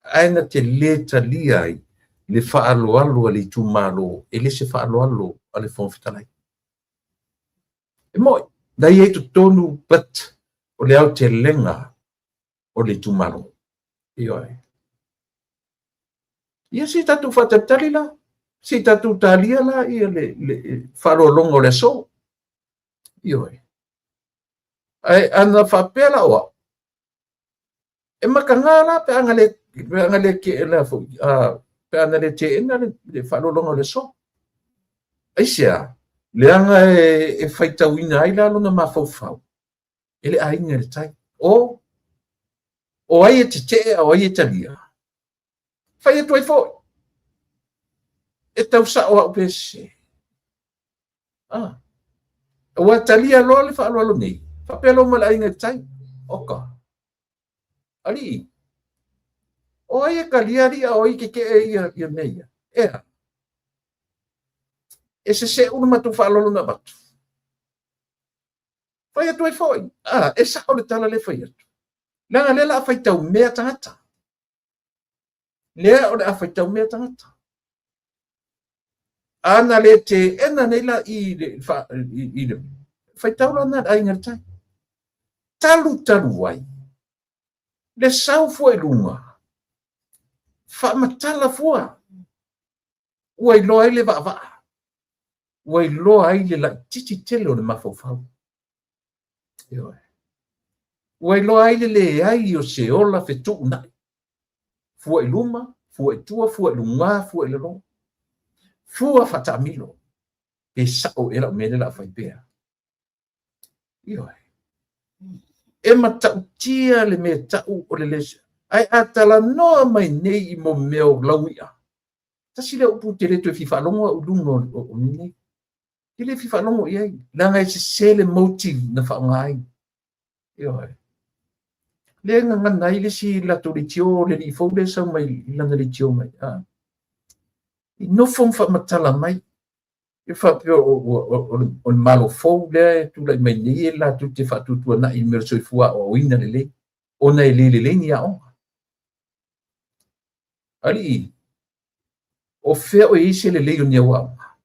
Ae na te le talia ai le faaaloalo a le itumalo, e le se faaaloalo a le Fofoga Fetalai. E moi, na i ai totonu, but o le aotelega o le itumalo. Ioe. Ia se i tatou faatalitali la, se i tatou talia la ia le, le faaaloaloga o le aso. Ioe. Ae ana faapea la o au, e mataga la pe ana le, pe ana le, te, la foi, pe ana le teena le, le faaaloaloga o le aso. Aisea, leaga e, e faitauina ai la lona mafaufau e le aiga i le tai. O, o ai e tetee a o ai e talia? Fai atu ai foi. E tau sao au pe sese. Ah. Ua talia loa le faaaloalo nei, faapea loa ma le aiga i le tai, Oka, alii, o ai e talia alii a o ai e tetee ia mea ia? Ea, e sese'u le matou faaaloalo na avatu. Fai atu ai foi, a, e sao le tala lea e fai atu. Leaga lea o le a faitau mea tagata. Lea o le a faitau mea tagata. A na le teena nei la i le, i le faitau la na aiga le tai. Talu talu ai, le sau fua i luga, faamatala fua, ua iloa ai le vaavaa, ua iloa ai le laititi tele o le mafaufau. Ioe. Ua iloa ai le leai o se ola fetuunai. Fua i luma, fua i tua, fua i luga, fua i lalo. Fua faataamilo. Pe sao ea lau mea lea o le a fai pea. Ioe. E matautia le mea tau o le le... Ae a talanoa mai nei i mo mea o laui'a, tasi lea upu ou te le toe fia faalogo au i luga o mea nei. E le fia faalogo i ai, leaga e sese le motive na faaaoga ai. Ioe. Lea e gagana ai le isi latou leitio, le alii fou lea e sau mai i lana leitio mai. I nofo ma faamatala mai, e faapea o le Malo fou lea e tulai mai nei e latou te faatuatuanai i mea o le soifua aoaoina lelei, ona e le lelei ni aoga. Alii, o fea o i ai se lelei o ni au aoga?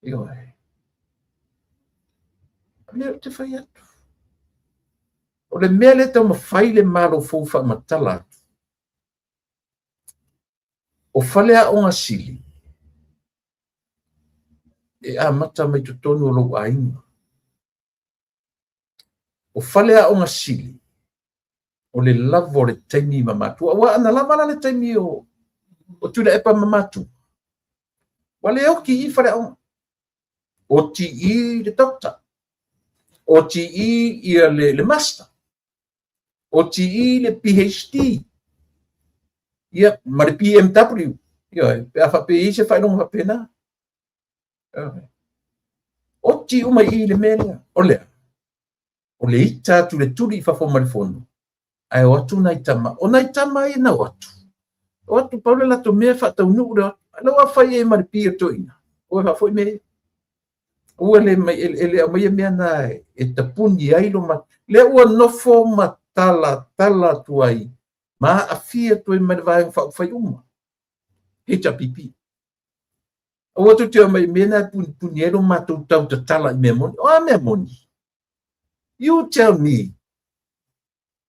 Ioe. O lea ou te fai atu. O le mea lea taumafai le Malo fou faamatala atu, o faleaoga sili e amata mai totonu o lou aiga. O faleaoga sili, o le lava o le taimi ma matua. Aua ana lava la le taimi o Tuilaepa ma matua, ua le oti i i faleaoga. Oti i le doctor, oti i ia le master, oti i le PhD, ia, ma le BMW. Ia, pe a faapea e i ai se faailoga faapena. Oti uma i i le mea lea. O lea, o le ita atu le tuli i fafo ma le fono, ae o atu nai tama. O nai tama ia na o atu. O atu pau le latou mea faataunuu le o atu. A ua fai ai ma le pi o toeaiina, ua faafoi mea ia. Ua le mai, e le aumaia mea na e tapuni ai lo ma... Lea ua nofo ma tala tala atu ai, ma aafia atu ai ma le Vaega Faaupufai uma. HRPP. Aua tou te omai i mea na e punipuni ai lo matou tau tatala i mea moni. O a mea moni? You tell me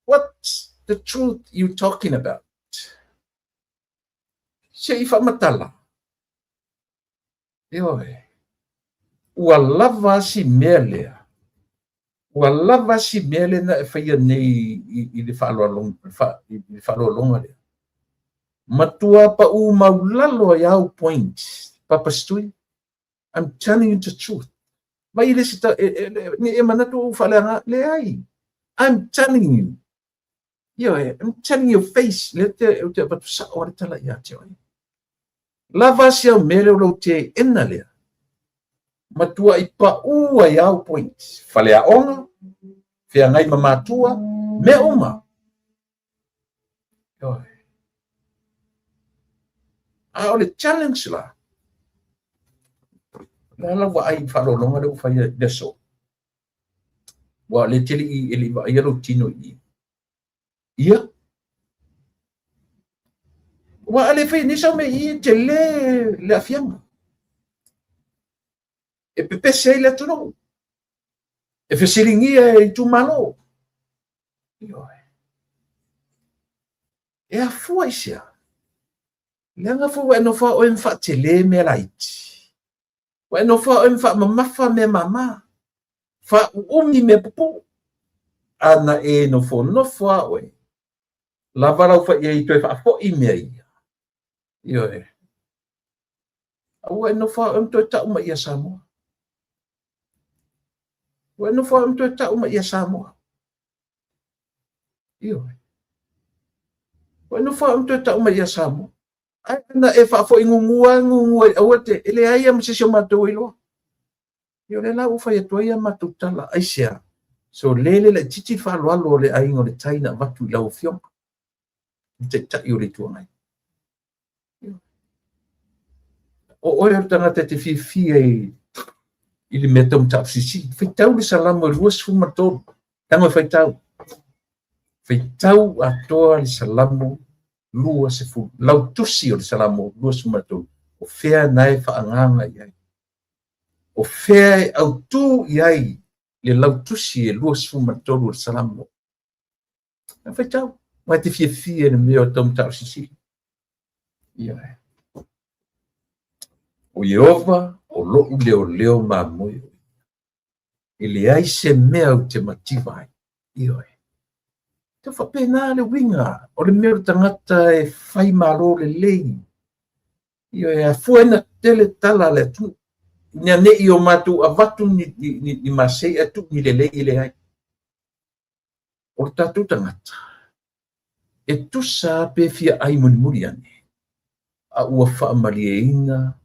what's the truth you talking about? Se i faamatala. Ioe. Ua lava si mea lea. Ua lava si mea lea na e faia nei i le faaaloaloga lea. Matua pau maulalo ai au point, Papa Stui. I'm telling you the truth. Mai le si ne e manatu ou faaleaga, leai. I'm telling you. Ioe, I'm telling your face. Le te o te avatu sao le tala ia te oe. Lava si au mea lea o lou teena lea. Matua i pau ai au point. Faleaoga, feagai ma matua, mea uma. Ioe. A o le challenge la, la la ua ai faaaloaloga lea ua fai i le aso. Ua le tele i e le i vaaia lou tino i i. Ia. Ua a le fai nei sau mea i i tele le aafiaga. E pepese ai le atunuu. E fesiligia e itumalo. Ioe. E afua i sea. Leaga foi ua e nofo oe ma faatele mea laiti. Ua e nofo oe ma faamamafa mea mama. Faauumi mea pupuu. A na e nofonofo a oe, lava lau fai i ai toe faafoi mea ia. Ioe. Aua e nofo a oe ma toe tau mai ia Samoa. Ua e nofo a oe ma toe tau mai ia Samoa. Ioe. Ua e nofo a oe ma toe tau mai ia Samoa. Ae na e faafoi gugua gugua aua te, e leai ma se isi o matou e iloa. Ia o lea la ua fai atu ai a matou tala, aisea? So le le laitiiti le faaaloalo a le Aiga o le Tai na avatu i lau Afioga, le Taitai o le Itu Agai. O oe o le tagata e te fiafia i le mea tau mataupu silisili. Faitau le Salamo e 23, tago e faitau. Faitau atoa le Salamo 20, lau tusi o le Salamo 23, o fea na e faaagaaga i ai? O fea e autū i ai le lautusi e 23 o le Salamo? E faitau, aua e te fiafia i le mea o tau mataupu silisili. Ioe. O Ieova o lo'u leoleo mamoe, e leai se mea ou te mativa ai. Ioe. Tau faapena le uiga o le mea o le tagata e fai malo lelei. Ioe, a fua ina tele tala a le atunuu, ina ne i o matou avatu ni masei ae tuu ni lelei, e leai. O le tatou tagata, e tusa pe fia ai mulimuli ane, a ua faamalieina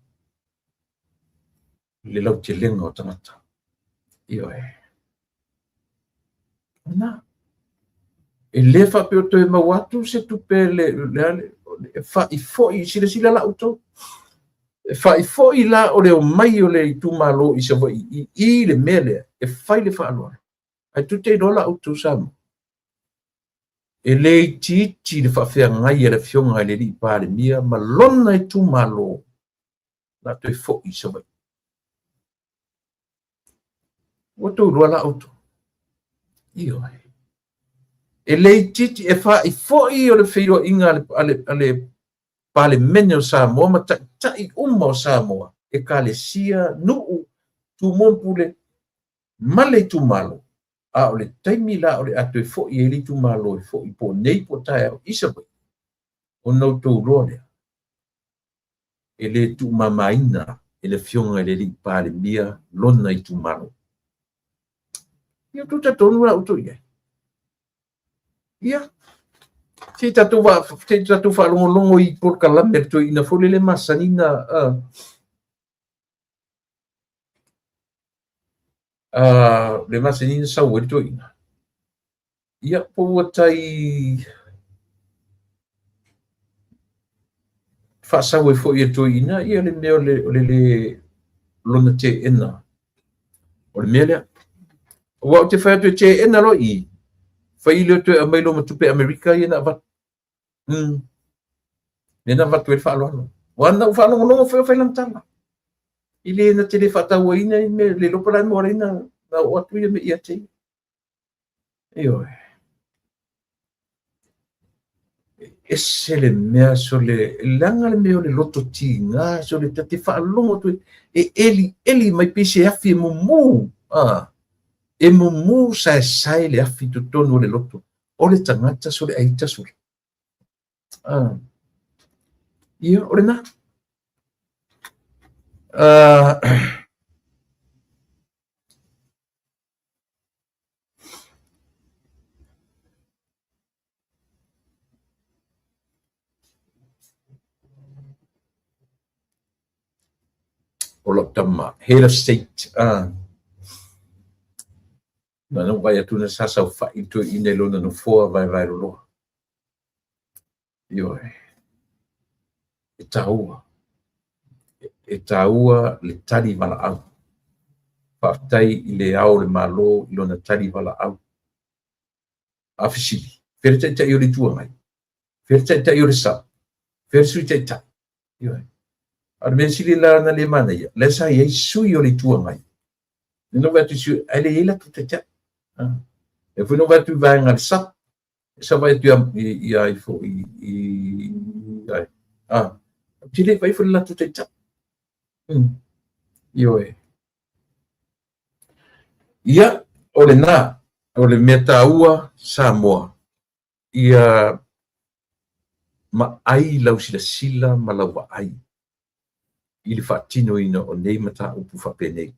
le lautelega o tagata. Ioe. Na. E le faapea o toe maua atu se tupe le, le, e faifoi, silasila la outou. E faifoi la o le omai o le itumalo i Savaii i le mea lea, e fai le faaaloalo. Ae tou te iloa la outou Samoa, e le itiiti le faafeagai a le Afioga i le Alii Palemia ma lona itumalo la toe foi i Savaii. Ua outou iloa la outou. Ioe. E le itiiti e faifoi o le feiloaiga a le Palemene o Samoa ma taitai uma o Samoa, ekalesia, nuu, tumua ma pule, ma le itumalo. A o le taimi la o le a toe foi ai le itumalo e foi po o nei po o taeao i Savaii, ona outou iloa lea, e le tuumamaina e le Afioga i le Alii Palemia lona itumalo. Ia outou talitonu la outou i ai. Ia, se i tatou faalogologo i polokalame a le toeaina foi lele masani na le masani na sau ai le toeaina. Ia, po ua tai faasau ai foi e le toeaina ia le mea o le le lona teena o le mea lea. Aua ou te fai atu e teena loa i i, fai lea toe aumai loa ma tupe Amerika ia na avatu. Lea na avatu ai le faaaloalo. Aua na ou faalogologo foi o fai lana tala. I le na te le faatauaina i mea, le iloa po o le a le mea ua ala ai na oo atu ia mea ia te ia. Ioe. E ese le mea sole, leaga le mea o le loto tiga, sole ta te faalogo atu e eli eli mai pei se afi e mumu, e mumu saesae le afi i totonu o le loto o le tagata sole aita sole. Ia, o lena. O lau tama, head of state, na na vaai atu na sa saofai le toeaina i lona nofoa vaevae loloa. Ioe. E taua. E taua le tali valaau. Faafetai i le Ao o le Malo i lona tali valaau. A fesili, fea le Taitai o le Itu Agai? Fea le Taitai o le SUPP? Fea le Sui Taitai? Ioe. A o le mea sili la na le manaia, lea sa i ai sui o le Itu Agai. Na ou vaai atu i sui, ae le i ai latou taitai. Lea foi na ou vaai atu i vaega a le SUPP, sa vaai atu ia ai foi i ai. Ou te le i vaai foi le latou taitai. Ioe. Ia, o lena, o le mea taua Samoa, ia maai lau silasila ma lau vaai i le faatinoina o nei mataupu faapenei.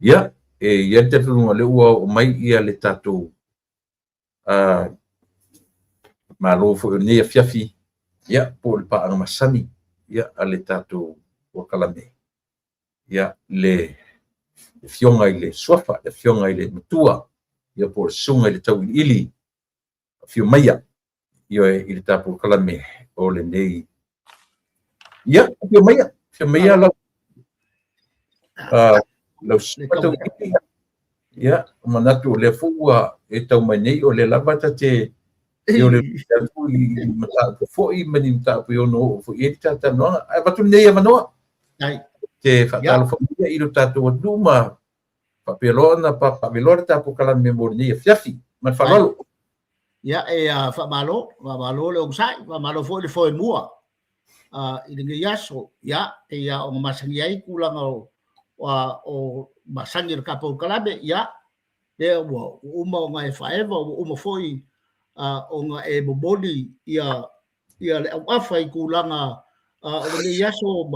Ia, e i ai le talitonuga o lea ua oo mai ia le tatou malo foi o lenei afiafi, ia, po o le paaga masani, ia, a le tatou polokalame, ia, le Afioga i le Suafa, le Afioga i le Matua, ia po o le Susuga i le Tauiliili, afio maia, ioe, i le tatou kalame o lenei. Ia, afio maia, afio maia lau lau Susuga Tauiliili. Ia, manatu o lea foi ua e tau mai nei, o lea lava ta te o le atu i mataupu foi ma ni mataupu e ono oo foi i ai le talatalanoaga. Ae avatu lenei avanoa te faatalofa mai i lo tatou atunuu ma faapea loa ona papaaveloa le tatou kalame mo lenei afiafi. Ma le faaaloalo. Ia, e faamalo, faamalo le onosai, faamalo foi le foemua i lenei aso. Ia, pei lava ona masani ai tulaga o masani o le tatou kalame. Ia, lea ua uma ona e faaeva, ua uma foi ona e momoli ia le auafa i tulaga o lenei aso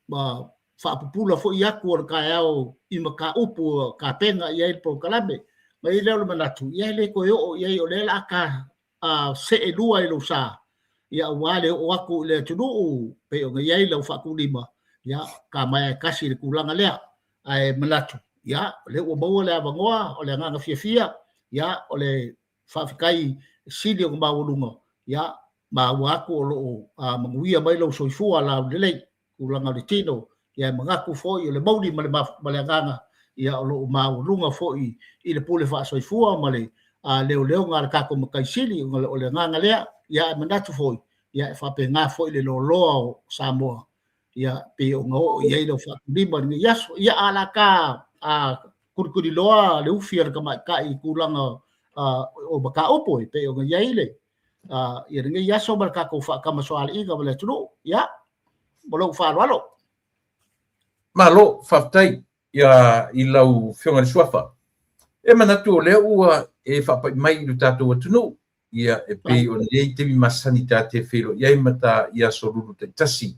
ma faapupula foi atu o le taeao i mataupu ua tapena i ai le polokalame. Ma i ai lea o le manatu, ia e le toe oo i ai, o lea o le a ta seelua i lou sa, ia aua le oo atu i le atunuu pei ona i ai lau faatulima, ia ta maea e tasi i le tulaga lea. Ae manatu, ia o lea ua maua le avanoa, o le agaga fiafia, ia o le faafetai sili ona maualuga, ia maua atu o lo o manuia mai lou soifua laulelei, tulaga o le tino, ia e manatu foi o le mauli ma le agaga, ia o lo o maualuga foi i le pule faasoifua ma le leoleoga a le tatou Matai Sili, o le agaga lea. Ia e manatu foi, ia e faapena foi le loaloa o Samoa, ia pei ona oo i ai lau faatulima i lenei aso. Ia a o le a ta kulikuliloa le ufi a le tamaitai i tulaga o mataupu e pei ona i ai le ia lenei aso ma le tatou faatamasoaliiga ma le atunuu. Ia, ma lou faaaloalo. Malo, faafetai ia i lau Afioga i le Suafa. E manatu o lea ua e faapai mai i lo tatou atunuu, ia e pei o lenei taimi masani ta te feiloai ai ma ta i aso lulu taitasi.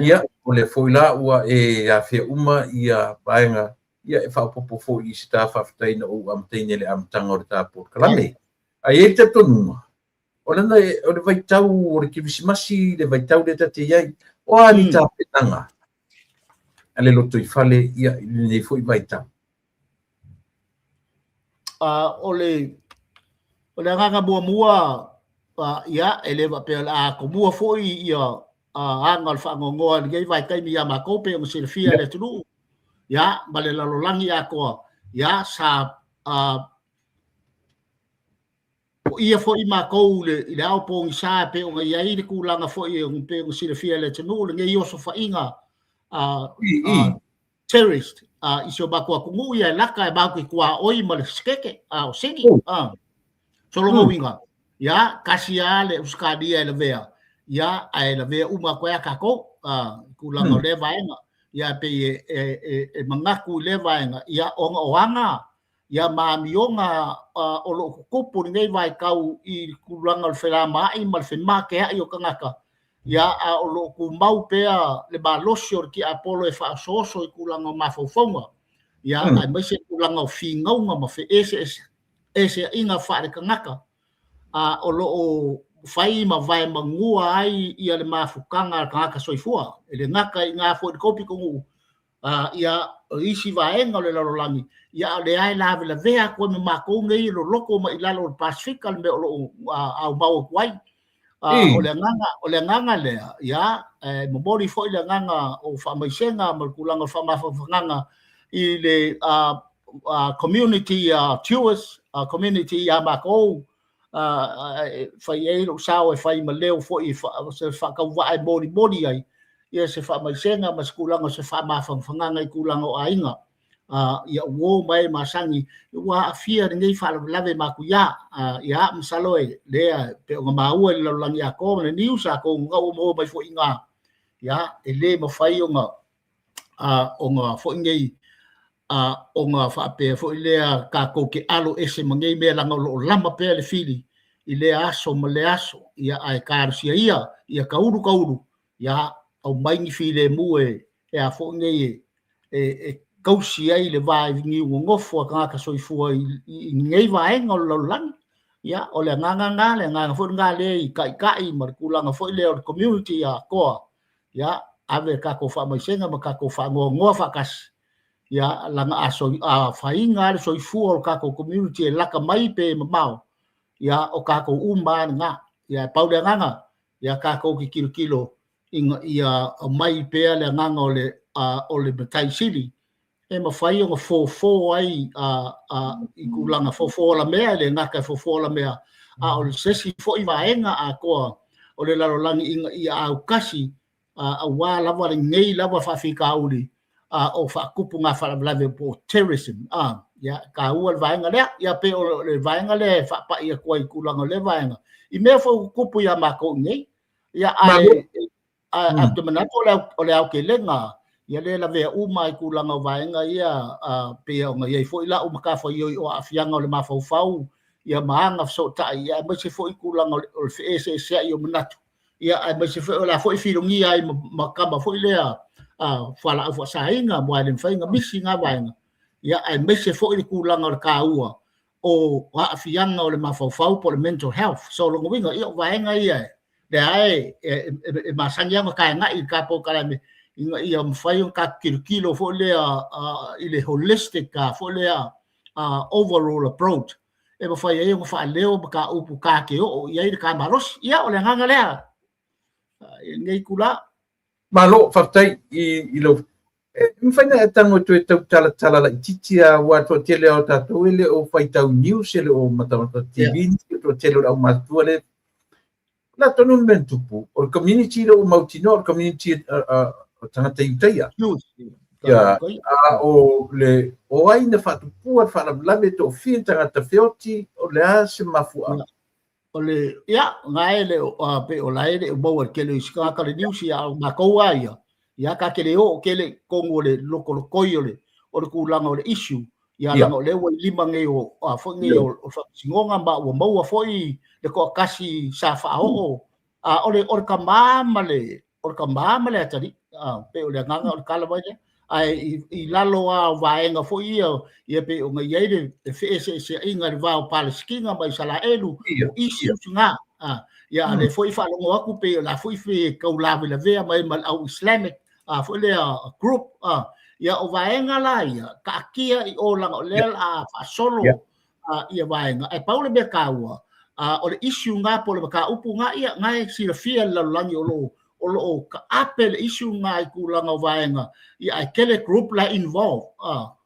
Ia, o lea foi la ua e afea uma ia vaega, ia e faaopoopo foi i se ta faafetai na ou amataina i le amataga o le ta polokalame. Ae i ai le talitonuga, o lana o le vaitau o le Kerisimasi, le vaitau lea ta te i ai, o a ni tapenaga a le lotoifale ia i lenei foi vaitau? O le agaga muamua, ia, e le faapea o le a tomua foi ia aga o le faanoanoa i lenei vaitaimi ia matou, pei ona silafia e le atunuu, ia, ma le lalolagi atoa, ia, sa poia foi matou i le ao pogisa e pei ona i ai le tulaga foi e pei ona silafia e le atunuu lenei osofaiga terrorist i si o matou atunuu, ia e lata e matou te tuaoi ma le sekete o sini. Sologa uiga, ia, tasi lava le Ausetalia e lavea, ia, ae lavea uma atu ai a tatou i tulaga o lea vaega. Ia, pei e manatu i lea vaega, ia, ona o aga ia ma amioga o lo o tutupu i lenei vaitau i le tulaga o le felamaai ma le femateai o tagata, ia, a o lo o tumau pea le malosi o le tiapolo e faaosooso i tulaga o mafaufauga, ia, aemaise tulaga o finauga ma feeseeseaiga faale-tagata, a o lo o fai ma vaemanua ai ia le mafutaga a le tagata soifua, e le gata i ina foi i le tou pitonuu, ia o isi vaega o le lalolagi, ia a o lea e lavelavea atu ai ma matou nei e loloto mai i lalo o le Pasefika le mea o lo o aumau atu ai. O le agaga lea, ia, e momoli foi le agaga o faamaisega ma le tulaga o faamafanafanaga i le community tours, community ia matou, e fai ai lou sao e fai ma leo foi se faatauvaa e molimoli ai ia se faamaisega ma se tulaga o se faamafanafanaga i tulaga o aiga, ia uo ma e masani ua aafia lenei faalavelave matuia. Ia, masalo e lea pei ona maua i le lalolagi atoa ma le news, atonu na ua maua mai foi i ina, ia, e le mafai ona foi nei ona faapea foi lea tatou te alo ese ma nei mea, leaga o lo o lama pea le fili i lea aso ma lea aso. Ia, ae talosia ia, ia taulu taulu, ia aumai ni filemu e a foi nei e tausi ai le va i niu nonofo a tagata soifua i nei vaega o le lalolagi. Ia, o le agaga lena, le agaga foi lena lea i taitai ma le tulaga foi lea o le community atoa, ia, ave tatou faamaisega ma tatou faanoanoa faatasi. Ia, laga a afaina lava le soifua o le tatou community e lata mai pe mamao, ia o tatou uma lava lena. Ia, e pau le agaga, ia tatou te tilotilo ina ia aumai pea le agaga o le o le Matai Sili e mafai ona fofo ai i tulaga fofo alamea, e le gata e fofo alamea, a o se isi foi vaega atoa o le lalolagi ina ia autasi aua lava lenei lava faafitauli o faatupu ngā faalavelave po o terrorism. Ia, e taua le vaega lea. Ia, pei o le vaega lea e faapai atu ai i tulaga o lea vaega i mea foi ua tutupu ia matou i inei. Ia, ae ou te manatu o le aotelega ia lea e lavea uma i tulaga o vaega ia, pei ona i ai foi lau matafaioi o aafiaga o le mafaufau ia ma aga fesootai, ia aemaise foi tulaga o le feeseeseai o manatu, ia aemaise foi o le a foi filogia ai ma tama foi lea fualaau faasaina, aua e le mafai ona misi na vaega, ia aemaise foi le tulaga o le taua o aafiaga o le mafaufau po o le mental health. So o lona uiga, ia o vaega ia lea e masani lava ona taena'i i le ta polokalame ina ia mafai ona tatou tilotilo foi lea i le holistic foi lea overall approach e mafai ai ona faaleo mataupu ta te oo i ai le ta malosi. Ia o le agaga lea i lenei itula. Malo, faafetai i lou e mafai ona e tago e toe tau talatala laitiiti lava, aua toatele lava o tatou e le o faitau news, e le o matamata TV, toatele o le aumatutua lea. O le a tonu le mea na tupu? O le community lea ua mautinoa, o le community o tagata Iutaia. Ia, a o le o ai na faatupua le faalavelave, toafia tagata feoti, o le a se mafuaaga? O le, ia, na e le o, pe o la e le o maua i le tele o isi tagata le news, ia, a o matou lava ia, ia, ta te le oo tele i totonu o le lokolokoi o le, o le tulaga o le issue, ia, leaga o lea ua i lima nei o, a foi nei o le Faamasinoga, ma ua maua foi le toatasi sa faaoo, a o le, o le tama ma le, o le tama ma le atalii, pei o le agaga o le tala mai lea. Ae i lalo lava o vaega foi ia, ia pei ona i ai le feeseeseaiga i le va o Palesitina ma Isaraelu, o issues na. Ia, a o lea foi e faalogo atu pei o la foi e tau lavelavea mai ma le au Islamic foi lea group. Ia, o vaega la ia, taatia i o leaga o lea o le a faasolo ia vaega. Ae pau le mea taua, o le issue na po o le mataupu na, ia, na e silafia e le lalolagi o lo o lo o taape le issue na i tulaga o vaega, ia, ae tele group la involve,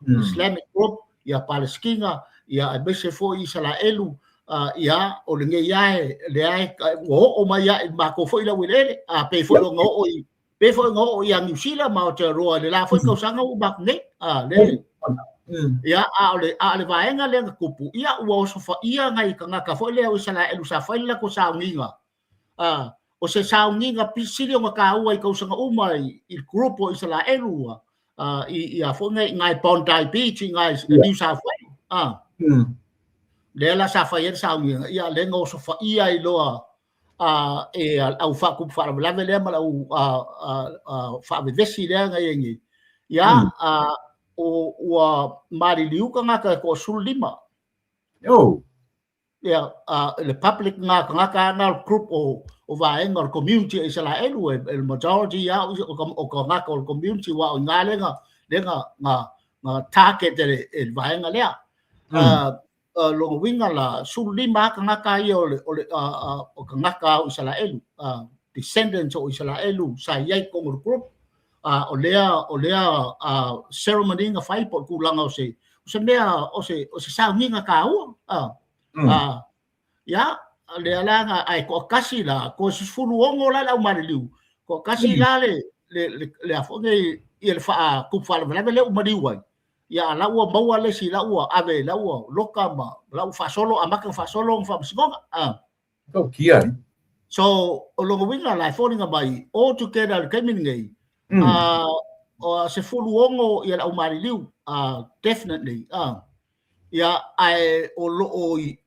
Islamic group, ia Palesitina, ia aemaise foi Isaraelu, ia, o lenei lava lea e ua oo mai lava i matou foi laueleele, pei foi ona oo i pei foi ona oo ia Niu Sila ma Aotearoa i le la foi tausaga ua uma atu nei. Le, ia, a o le, a o le vaega lea na tupu, ia, ua osofaia nai tagata foi lea o Isaraelu sa fai le latou sauniga, o se sauniga sili ona taua i tausaga uma i le group o Isaraelu i a foi nei i Bondi Beach i New South Wales. Lea la sa fai ai le sauniga, ia, lea na osofaia ai loa e au faatupu faalavelave lea ma le au faavevesi lea na i ai nei. Ia, ua maliliu tagata e toa-15. Oh. Ia, le public ngā tagata na o le group o vaega o le community o Isaraelu, e le majority ia o tagata o le community wa o ngā lea na, na target e le vaega lea. Lona uiga la, 15 lava tagata ia o le, o le, o tagata o Isaraelu, descendants o Isaraelu sa i ai i totonu o le group, o lea, o lea ceremony na fai po o le tulaga o se, o se mea, o se, o se sauniga taua. Ia, lea la na, ae toatasi la, toe 16 la le au maliliu, toatasi la le, le, le, le a foi nei, ia le faatupu faalavelave lea ua maliu ai. Ia, a la ua maua le isi, la ua ave, la ua loka ma la ua faasolo, amata ona faasolo ona faamasinoga. Oh, kia. So, o lona uiga la e foliga mai, all together i le taimi lenei, 16 ia le au maliliu, definitely. Ia, ae o lo o i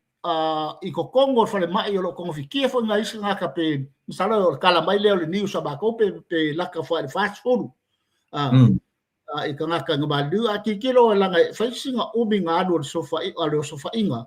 totonu o le falemai o lo o togafitia foi nai isi tagata pe masalo o le tala mai lea o le news a matou pe lata foi i le 40. I tagata na maliliu. A tilotilo leaga e fai sina umi na alu o le o le osofaiga.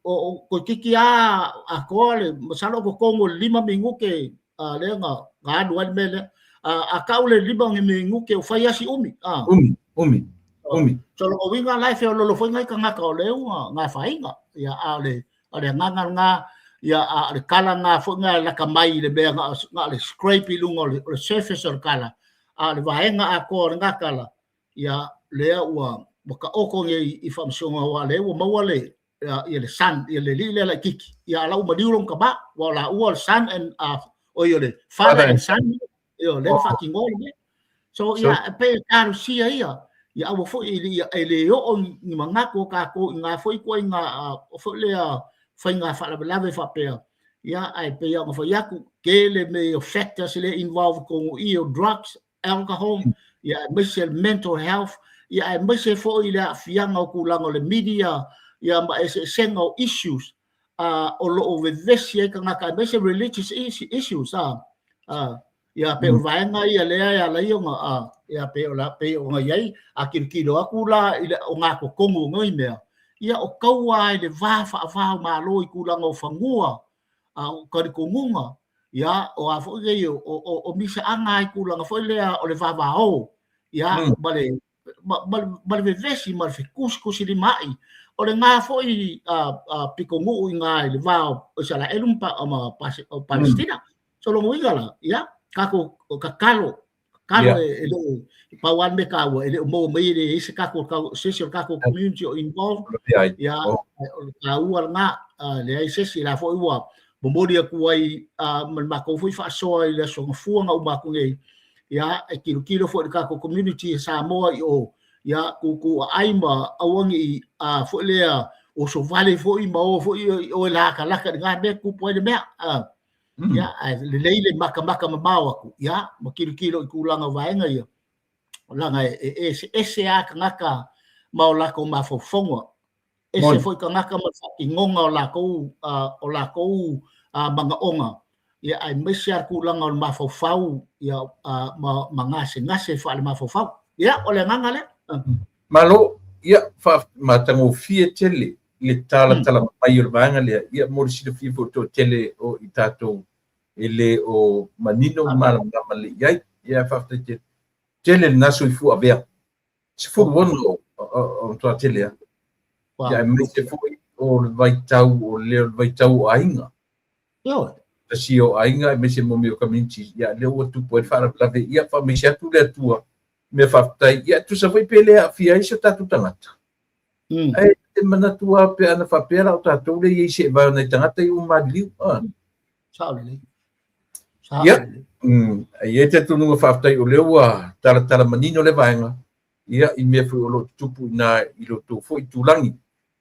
O toeitiiti lava atoa le masalo o totonu o le 5 minute lea na alu ai le mea lea. A tau le lima o ni minute ua fai lava si umi. Umi, umi, umi. So lona uiga la e feololo foi nai tagata o lea ua na afaina. Ia, a o le, o le agaga lena, ia, a o le kala lena foi na e lata mai i le mea na o le scrape i luga o le surface o le kala, a o le vaega atoa o lena kala, ia, lea ua taoto nei i faamasinoga aua o lea ua maua le, ia le son, ia le alii lea laitiiti, ia a la ua maliu lona tama, aua o laua o le son and, oi o le father and son, ia lea ua faatinoa le mea. So, ia, e pei e talosia ia, ia aua foi e le oo ni manatu o tatou i na foi ituaiga foi lea faiga faalavelave faapea, ia, ae pei lava ona fai atu, tele mea o factors lea e involve i totonu i i o drugs, alcohol, ia aemaise le mental health, ia aemaise foi le aafiaga o tulaga o le media, ia ma eseesega o issues o lo o vevesi ai tagata aemaise religious issues ia pei o vaega ia lea e ala ai ona ia pei o la pei ona i ai a tilotilo atu la i le ogatotonu o nei mea, ia o taua i le va faava o Malo i tulaga o fanua, o talitonuga, ia o a foi nei o misaaga i tulaga foi lea o le vavao, ia ma le ma le vevesi ma le fetusitusilima-ai. O lena foi pitonuu i ina i le va o Isaraelu ma Palesitina. So lona uiga la, ia, tatou tatalo, tatalo e le o, pau lava le mea taua, e le o maua mai e leai se tatou, se isi o le tatou community o involve, ia, o le taua lena, leai se isi, la foi ua momoli atu ai ma le matou foi faasoa i le Aso Gafua na uma atu nei, ia, e tilotilo foi i le tatou community e Samoa i o, ia, tuutuu aai ma aua ne i, foi lea, osovale foi ma o foi i o e latalata i lena mea, tupu ai le mea. Ia, ae lelei le matamata mamao atu, ia, ma tilotilo i tulaga o vaega ia, leaga e eseese lava tagata ma o latou mafaufauga. Ese foi tagata ma le faatinoga o latou, o latou manaoga, ia, aemaise lava le tulaga o le mafaufau, ia, ma gasegase faale-mafaufau. Ia, o le agaga lea. Malo, ia, matagofie tele le talatala mai o le vaega lea, ia, mo le silafia foi o le toatele o i tatou e le o manino ma malamalama lelei i ai. Ia, faafetai tele. Tele lena soifua avea. 16 o matua tele lava. Ia, aemaise foi o le vaitau o le vaitau o aiga. Ioe. Tasi o aiga aemaise mo mea o community, ia, lea ua tupu ai le faalavelave, ia, faamaise atu le Atua, mea faafetai, ia, tusa foi pe le aafia ai se tatou tagata. Ae te manatu lava pe ana faapea la o tatou lea e i ai se vae o nai tagata ia ua maliliu. Sao lelei. Ia, e i ai talitonuga faafetai o lea ua talatala manino le vaega, ia, i mea foi o lo o tutupu i ina i lo outou foi itulagi.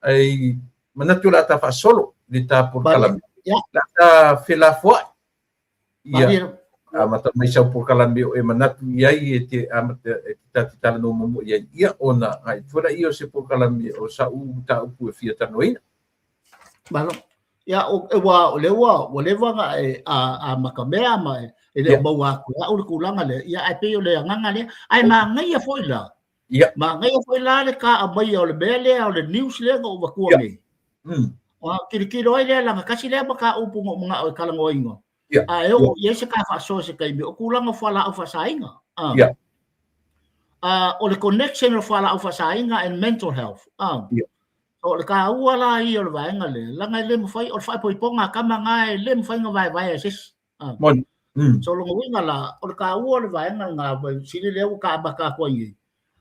Ae manatu o le a ta faasolo i le ta polokalame. Ia. O le a ta felafoai. Ia, amata mai sau polokalame o e manatu i ai e te amata e te ta te talanoa muamua i ai, ia, ona agai atu foi laia o se polokalame o sa'u mataupu e fia talanoaina. Malo. Ia, ua, o lea ua, ua leva ona e amata mea ma e le o maua atu e au le tulaga lea, ia, ae pei o le agaga lea. Ae manaia foi la, manaia foi la le ta aumaia o le mea lea, o le news lea na ou avatua nei. Ona tilotilo ai lea, leaga tasi lea mataupu na ou manao e talanoaina, a e oo i ai se ta faasoa i se taimi, o tulaga o fualaau faasaina. O le connection o fualaau faasaina and mental health. O le taua la ia o le vaega lea, leaga e le mafai, o le faaipoipoga a tama na e le mafai ona vaevaea e se isi. Moni. So lona uiga la, o le taua o le vaega lena, sili lea ua ta amata atu ai nei,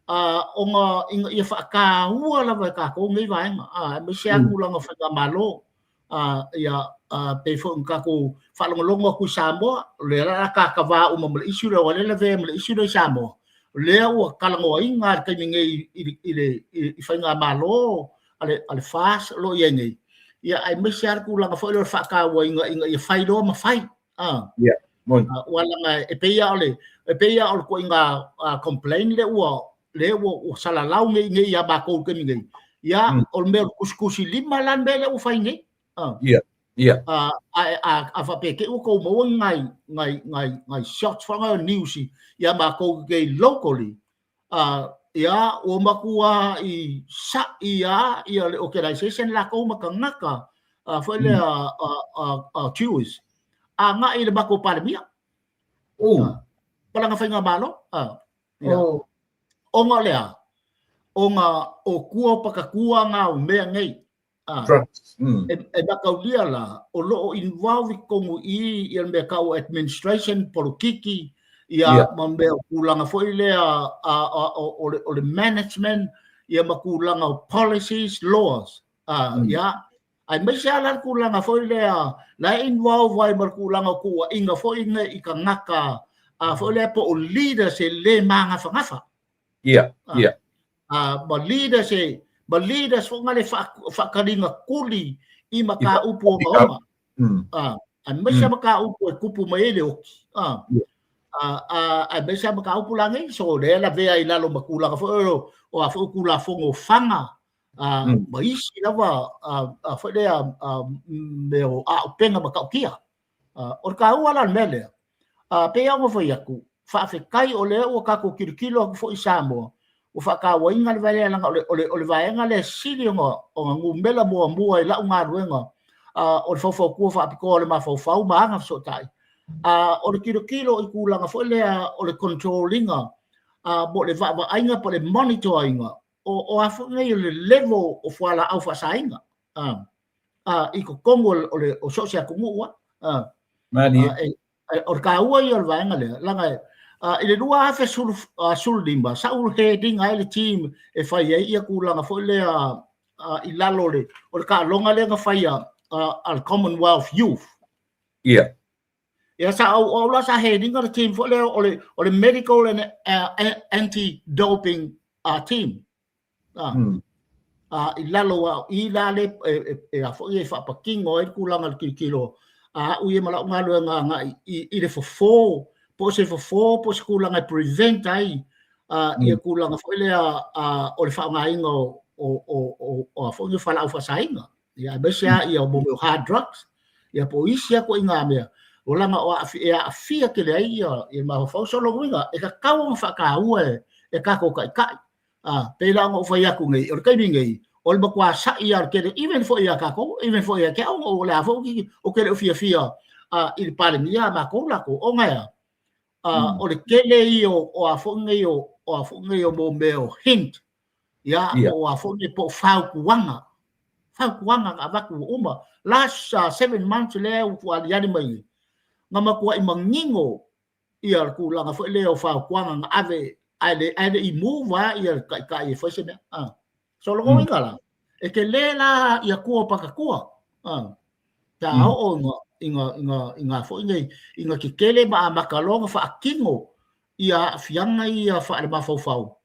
ona ina ia faataua lava e tatou nei vaega, aemaise lava tulaga o faigamalo, ia, pei foi ona tatou faalogologo atu i Samoa, o lea o le a takava uma ma le issue lea, aua o lea e lavea ma le issue lea i Samoa, o lea ua talanoaina i le taimi nei i faigamalo a le FAST o lo o i ai nei, ia, aemaise lava le tulaga foi lea o le faatauaina ina ia fai loa ma fai. Ia, moni. Aua leaga e pei lava o le, e pei lava o le ituaiga complain lea ua, lea ua salalau nei nei ia matou i le taimi nei. Ia, o le mea o le tusitusilima la le mea lea ua fai nei. Ia, ia. A faapea te i ua tou maua ni nai, nai, nai, nai shots foi lea news ia matou i locally, ia, ua matua i sa'i lava ia le organization latou ma tagata foi lea Jewish agai i le matou Palemia. Ma lana faigamalo. Ia. Ona o le a? Ona o kua o pakatua ngā o mea nei. Drugs. E mataulia la, o lo o involve i totonu i i ia le mea tau o administration, polokiki, ia ma mea o tulaga foi lea a, a, o, o, le, o le management, ia ma tulaga o policies, laws. Ia, aemaise lava la le tulaga foi lea la e involve ai ma le tulaga o tuuaiga foi nei i tagata a foi lea po o leaders e le magafagafa. Ia. Ma leaders e ma leaders foi na le faataliga tuli i mataupu ogaoga. Aemaise mataupu e tupu mai ai le oti. Aemaise lava mataupu la nei, so lea e lavea i lalo ma tulaga foi o a foi Tulafono o Fana, ma isi lava foi lea mea o auupega matautia. O le taua la o le mea lea, pei lava ona fai atu, faafetai o lea ua tatou tilotilo atu foi i Samoa, ua faatauaina le vaega lea, leaga o le vaega lea e sili ona numera muamua i lau galuega o le faufautua faapitoa o le mafaufau ma aga fesootai. O le tilotilo i tulaga foi lea o le control ina po o le vaavaaiga po o le monitor ina o a foi nei o le level o fualaau faasaina i totonu o le o so o se atunuu a. Malie. O le taua ia o le vaega lea, leaga i le 2015, sa ou head-ina ai le team e fai ai ia tulaga foi lea i lalo o le taaloga lea na faia a le Commonwealth Youth. Ia. Ia sa au, o au la sa head-ina le team foi lea o le Medical and Anti-Doping Team. I lalo o i la le e a foi e faapatino ai le tulaga o le tilotilo a au ia ma lau galuega agai i le fofo, po o se fofo po o se tulaga e prevent ai ia tulaga foi lea o le faaaogaina o a foi fualaau faasaina, ia aemaise lava ia mo mea o hard drugs, ia po o isi lava ituaiga mea o leaga o e aafia tele ai ia mafaufau. So lona uiga e tatau ona faataua e tatou taitai. Pei la ona ou fai atu nei, o le taimi nei, o le matua sa'i lava o le tele, even foi ia tatou, even foi ia te au, o le a foi ou te le o fiafia i le Palemia a matou latou, ona e a? O le tele ia o a foi nei o a foi nei o mo mea o hint, ia, po o a foi nei po o fautuaga, fautuaga na avatu ua uma. Last 7 months lea ua aliali mai nei, na matuai manino ia le tulaga foi lea o fautuaga na ave ae le ae le i move lava ia le taitai e fai se mea. So lona uiga la, e tele la ia tua o pakatua. Pe a oo ina foi nei ina tetele ma amata loa ona faatino ia aafiaga ia faale-mafaufau,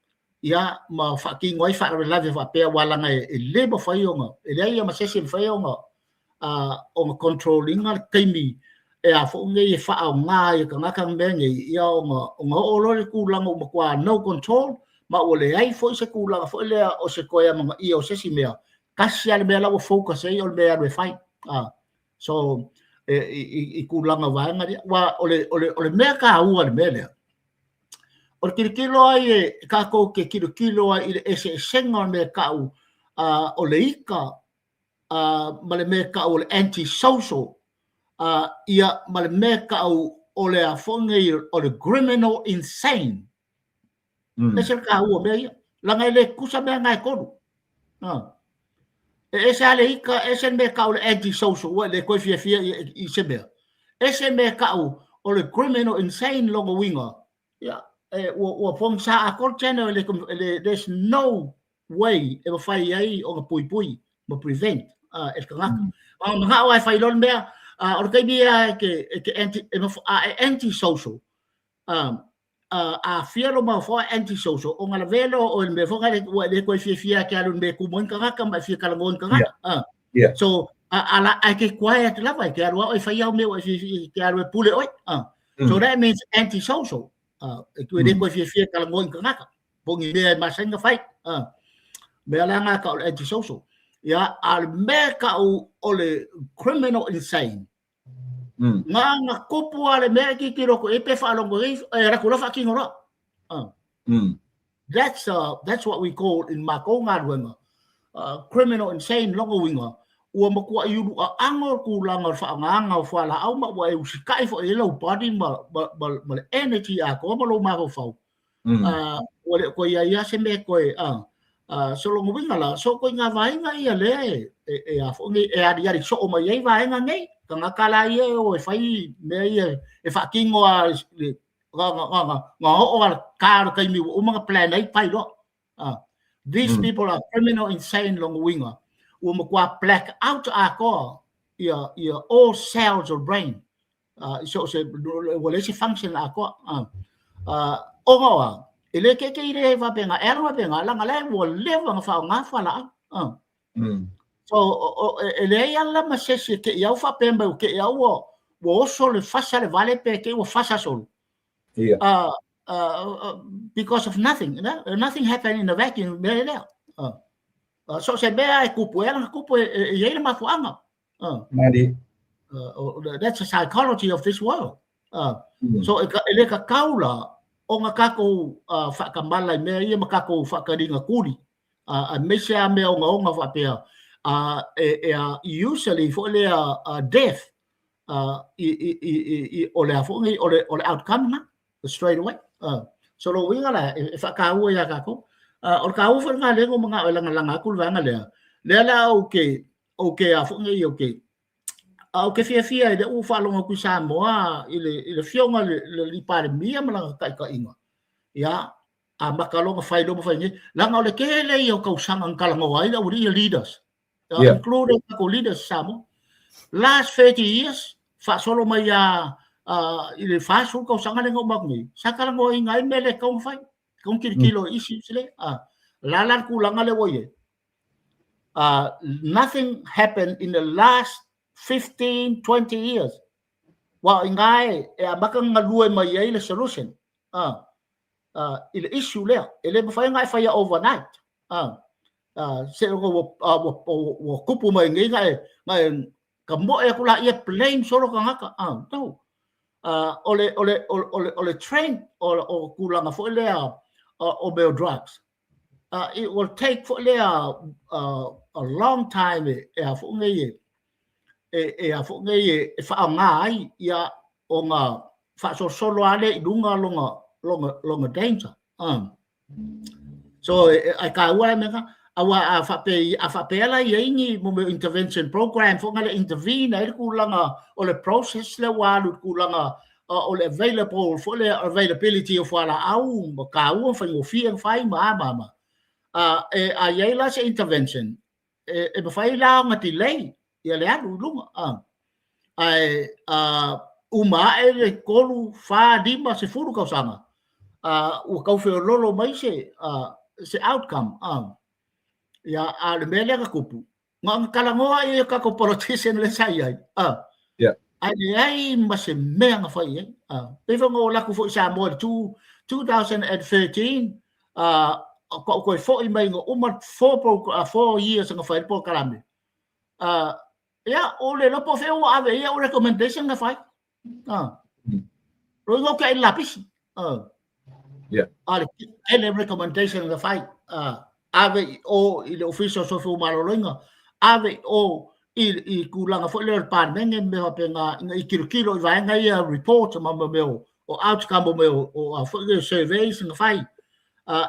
ia ma faatino ai faalavelave faapea, aua leaga e le mafai ona, e leai lava ma se isi e mafai ona control ina le taimi e a foi nei e faaaoga ai e tagata mea nei, ia ona oo loa le tulaga ua matua no control, ma ua leai foi se tulaga foi lea o se toe amanaia o se isi mea. Tasi lava le mea la ua focus ai o le mea e alu e fai. So i tulaga o vaega ia, aua o le mea taua i le mea lea, o le tilotilo ai e tatou te tilotilo ai i le eseesega o le mea e tau o le ika ma le mea e tau o le anti-social, ia ma le mea e tau o le a foi nei o le criminal insane. Ese le taua o mea ia, leaga e le tutusa mea na e tolu. E ese lava le ika, ese le mea e tau o le anti-social, ua e le toe fiafia i se mea. Ese le mea e tau o le criminal insane lona uiga, ia, ua pogisa atoa le channel, e le, there's no way e mafai ai ona puipui ma prevent e le tagata. A manao lava e fai loa le mea, o le taimi lava e te anti, a e anti-social, aafia lou mafaufau ae anti-social, ona lavea lea o oe i le mea foi lea ua e le toe fiafia e te alu i le mea e tumu ai ni tagata ma e fia talanoa i ni tagata. So, ae te quiet lava, e te alu lava oe e fai au mea ua e fiafia, e te alu e pule oe. So that means anti-social. E le toe fiafia e talanoa i ni tagata, po o ni mea e masani ona fai. Mea la na tau o le anti-social. Ia, a o le mea tau o le criminal insane, Na ona tupu lava le mea e tilotilo atu i ai pe faalogo i ai, e alu atu loa faatino loa. That's what we call in matou galuega, criminal insane lona uiga, Ua matuaʻi uluʻaʻago le tulaga o le faaaogaina o fualaau ma ua e usitaʻi foi i ai lou body ma, ma, ma, ma le energy atoa ma lou mafaufau. Ua le o toe i ai lava se mea e toe, so lona uiga la, so ituaiga vaega ia lea e, e, e a foi nei, e aliali soo mai ai vaega nei. Tagata la ia e o e fai mea ia e faatino lava i le, na oo lava i le ta o le taimi ua uma ona plan ai fai loa. These people are criminal insane lona uiga ua matua black out atoa ia ia all cells of brain i so o se ua leai se function atoa. Ona o a? E le keikei le faapena e alu faapena leaga la ua leva ona faaaoga fualaau. So e leai lava la ma se isi e te i au faapea mai ua te i au ua oso le fasa le vale pe te i ua fasa solo. Because of nothing, you know? Nothing happened in a vacuum, mea lea. So se mea e kupu, e ala na kupu e i ai le mafuaaga. Mali. That's the psychology of this world. So e le tatau la ona tatou faatamala i mea ia ma tatou faataliga tuli, aemaise lava mea ogaoga faapea, e usually foi lea death, i, o le a foi nei, o le outcome na, straight away. So lona uiga la, e faataua ia tatou. O le taua foi lena lea na ou manao e lagalaga atu le vaega lea, lea la ou te, ou te a foi nei, ou te, ou te fiafia i lea ua faalogo atu i Samoa i le afioga i le alii Palemia ma lana taitaiga. Ia, amata loa ona fai loa ma fai nei. Leaga o le tele ia o tausaga na talanoa ai le aualii ia leaders. Including tatou leaders i Samoa. Last 30 years, faasolo mai lava i le 40 tausaga lea na uma atu nei, sa talanoaina ai mea le tatau ona fai. Tatau ona tilotilo i issues lea. O le a la le tulaga lea ua i ai? Nothing happened in the last 15, 20 years. Aua o i ina e amata ona galue mai ai le solution i le issue lea. E le mafai ona e faia overnight. Seiloga ua tupu mai nei na e tamoe atu laia blame solo tagata. No. O le trend o tulaga foi lea o mea o drugs, it will take foi lea a long time e a foi nei e a foi nei e faaaoga ai ia ona faasolosolo lava lea i luga lona danger. So e taua la mea na, aua a faapea a faapea la i ai ni mo mea o intervention program foi na le intervene ai le tulaga o le process lea ua alu i le tulaga o le available foi lea availability o fualaau ma taua ma faigofie ona fai ma a ma a ma a. E a i ai la se intervention e mafai la ona delay ia le alu i luga a. Ae a uma ae le 3, 4, 5, 10 tausaga, a ua tau feololo mai se outcome a. Ia, a o le mea lea na tupu, na ona talanoa i o tatou politician lea sa i ai a. Ae leai ma se mea na fai i ai a. Pei foi ona ou alu atu foi i Samoa i le 2013, ou toe foi mai na uma 4 years na fai ai le polokalame. Ia, o le iloa po o fea ua ave i ai au recommendation na fai. Lona uiga ou te ai i le lapisi. A le tele recommendation na fai, ave i o i le Ofisa o Soifua Maloloina, ave i o i tulaga foi lea o le Palemene ma mea faapena ina ia tilotilo i vaega ia report ma mea o outcome o mea o foi lea surveys na fai,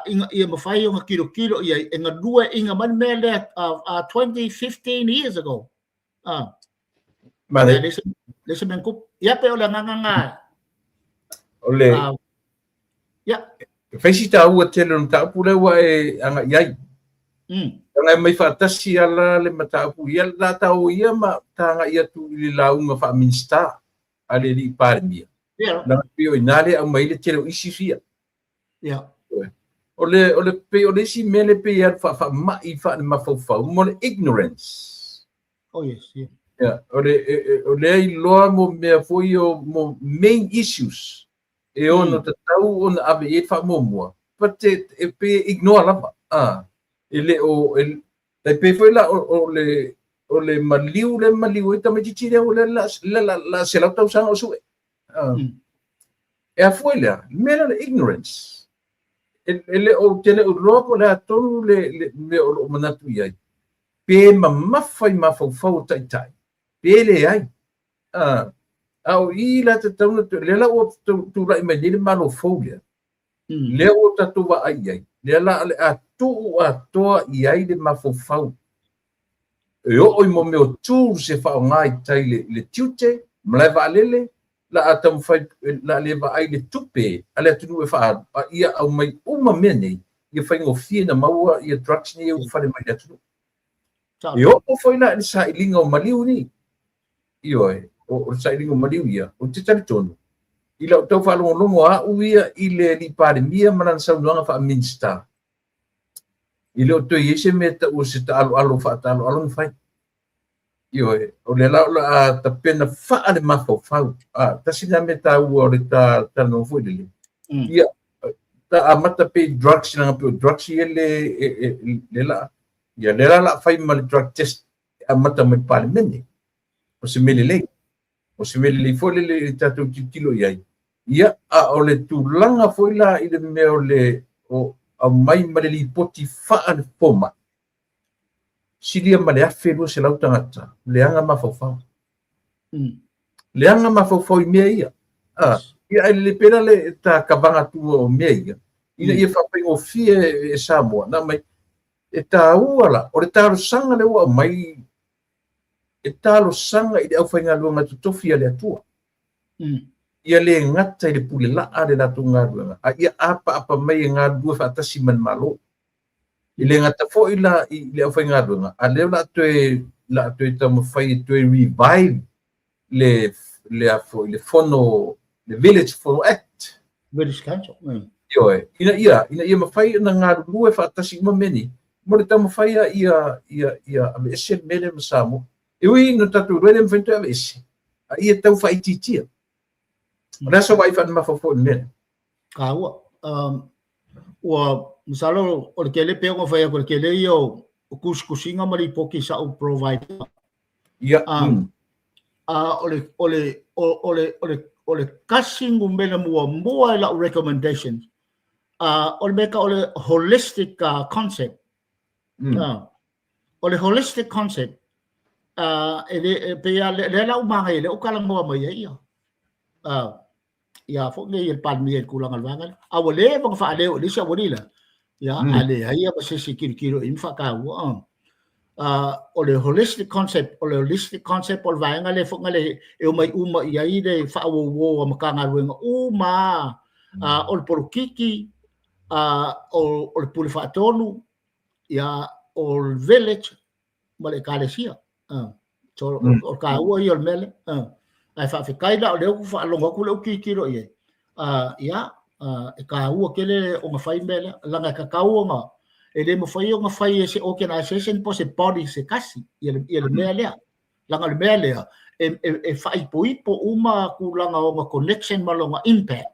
ina ia mafai ona tilotilo i ai e galueaiina mai le mea lea 20, 15 years ago. Male. Le se mea tupu. Ia pei o le agaga lena. O le Ia. E fai si taua tele o le mataupu lea ua e agai i ai. Leaga e mai faatasi ala le mataupu ia la ta o ia ma ta agai atu i le lauga faa-Minisita a le alii Palemia. Leaga pei o i ina lea e aumai ai le tele o issues ia. O le pei o le isi mea lea pei e alu faa-faamai faale-mafaufau mo le ignorance. Oh yes, yeah. Yeah, o le o lea iloa mo mea foi o mo main issues e ono tatau ona ave i ai le faamuamua, but e pei e ignore lava. E le o e tai pei foi la o le maliu lea e maliu ai tamaitiiti lea ua la 100 tausaga o sue. E afua i le a? Le mea lea o le ignorance. E le o te le o iloa po o le a tonu le mea o lo o manatu i ai. Pe mamafa i mafaufau o taitai, pe leai. A o i la tatau ona lea la ua tulai mai nei le Malo fou lea, lea ua tatou vaai i ai, lea la o le a tuu atoa i ai le mafaufau e oo i mea o tools e faaaoga i tai i le tiute, malae vaalele, la a taumafai, la a le vaai le tupe a le atunuu e faaalu, a ia aumai uma mea nei, ia faigofie ona maua ia drugs nei e ulufale mai i le atunuu. E oo foi la i le sailiga o maliu nei. Ioe, o le sailiga o maliu ia, ou te talitonu, i lau tau faalogologo au ia i le alii Palemia ma lana saunoaga faa-Minisita, e le o toe i ai se mea e tau o se taaloalo faataaloalo na fai. Ioe, o lea la o le a tapena faa le mafaufau. Tasi lena mea taua o le talanoa foi lele. Ia, ta amata pea i drugs, leaga pei o drugs ia le, le la, ia lea la o le a fai ma le drug test e amata mai le Palemene. O se mea lelei. O se mea lelei foi lele i tatou tilotilo i ai. Ia, a o le tulaga foi la i le mea o le o aumai ma le lipoti faa le fomai, silia ma le 1,200 tagata, leaga mafaufau. Leaga mafaufau i mea ia. Ia, ae lelei pea la le ta kavaga atu o mea ia, ina ia faafaigofie e Samoa. Na mai, e taua la, o le talosaga lea ua aumai, e talosaga i le aufaigaluega totofi a le Atua. Ia le gata i le pule laa le latou galuega, a ia apaapa mai e galulue faatasi ma le Malo. E le gata foi la i le aufaigaluega, a lea o le a toe taumafai e toe revive le a foi le fono, le Village Fono Act. Village Council. Ioe, ina ia mafai ona galulue faatasi uma mea nei, mo le taumafai ia aveese le mea lea ma Samoa. E ui ina tatou iloa e le mafai ona toe aveese, a ia tau faaitiitia. O le a sau vaai faale-mafaufau i le mea lea? Taua. Ua masalo o le tele pei ona fai atu o le tele ia o tusitusiga ma lipoti sa ou provide. A o le o le o le o le o le tasi numera muamua i lau recommendation, o le mea o le holistic concept. O le holistic concept, e le e pei lea la ua manaia lea ua talanoa mai ai ia. Ia foi nei le Palemia i le tulaga o le vaega lea. A ua leva ona faaleo i le isi aualii lea, ia, a leai lava se isi e tilotilo i ai ma faataua. O le holistic concept, o le holistic concept o le vaega lea foi le e omai uma i ai le faaauauo a Matagaluega uma lava, o le polokiki, o le pule faatonu, ia, o le village ma le ekalesia. So, o le taua ia o le mea lea. Ae faafetai la o lea ua faalogo atu lea ua tilotilo i ai. Ia, e taua tele ona fai mea lea, leaga e tatau ona, e le mafai ona fai e se organization po o se body se tasi ia le mea lea. Leaga o le mea lea, e faaipoipo uma tulaga o ona connection ma lona impact.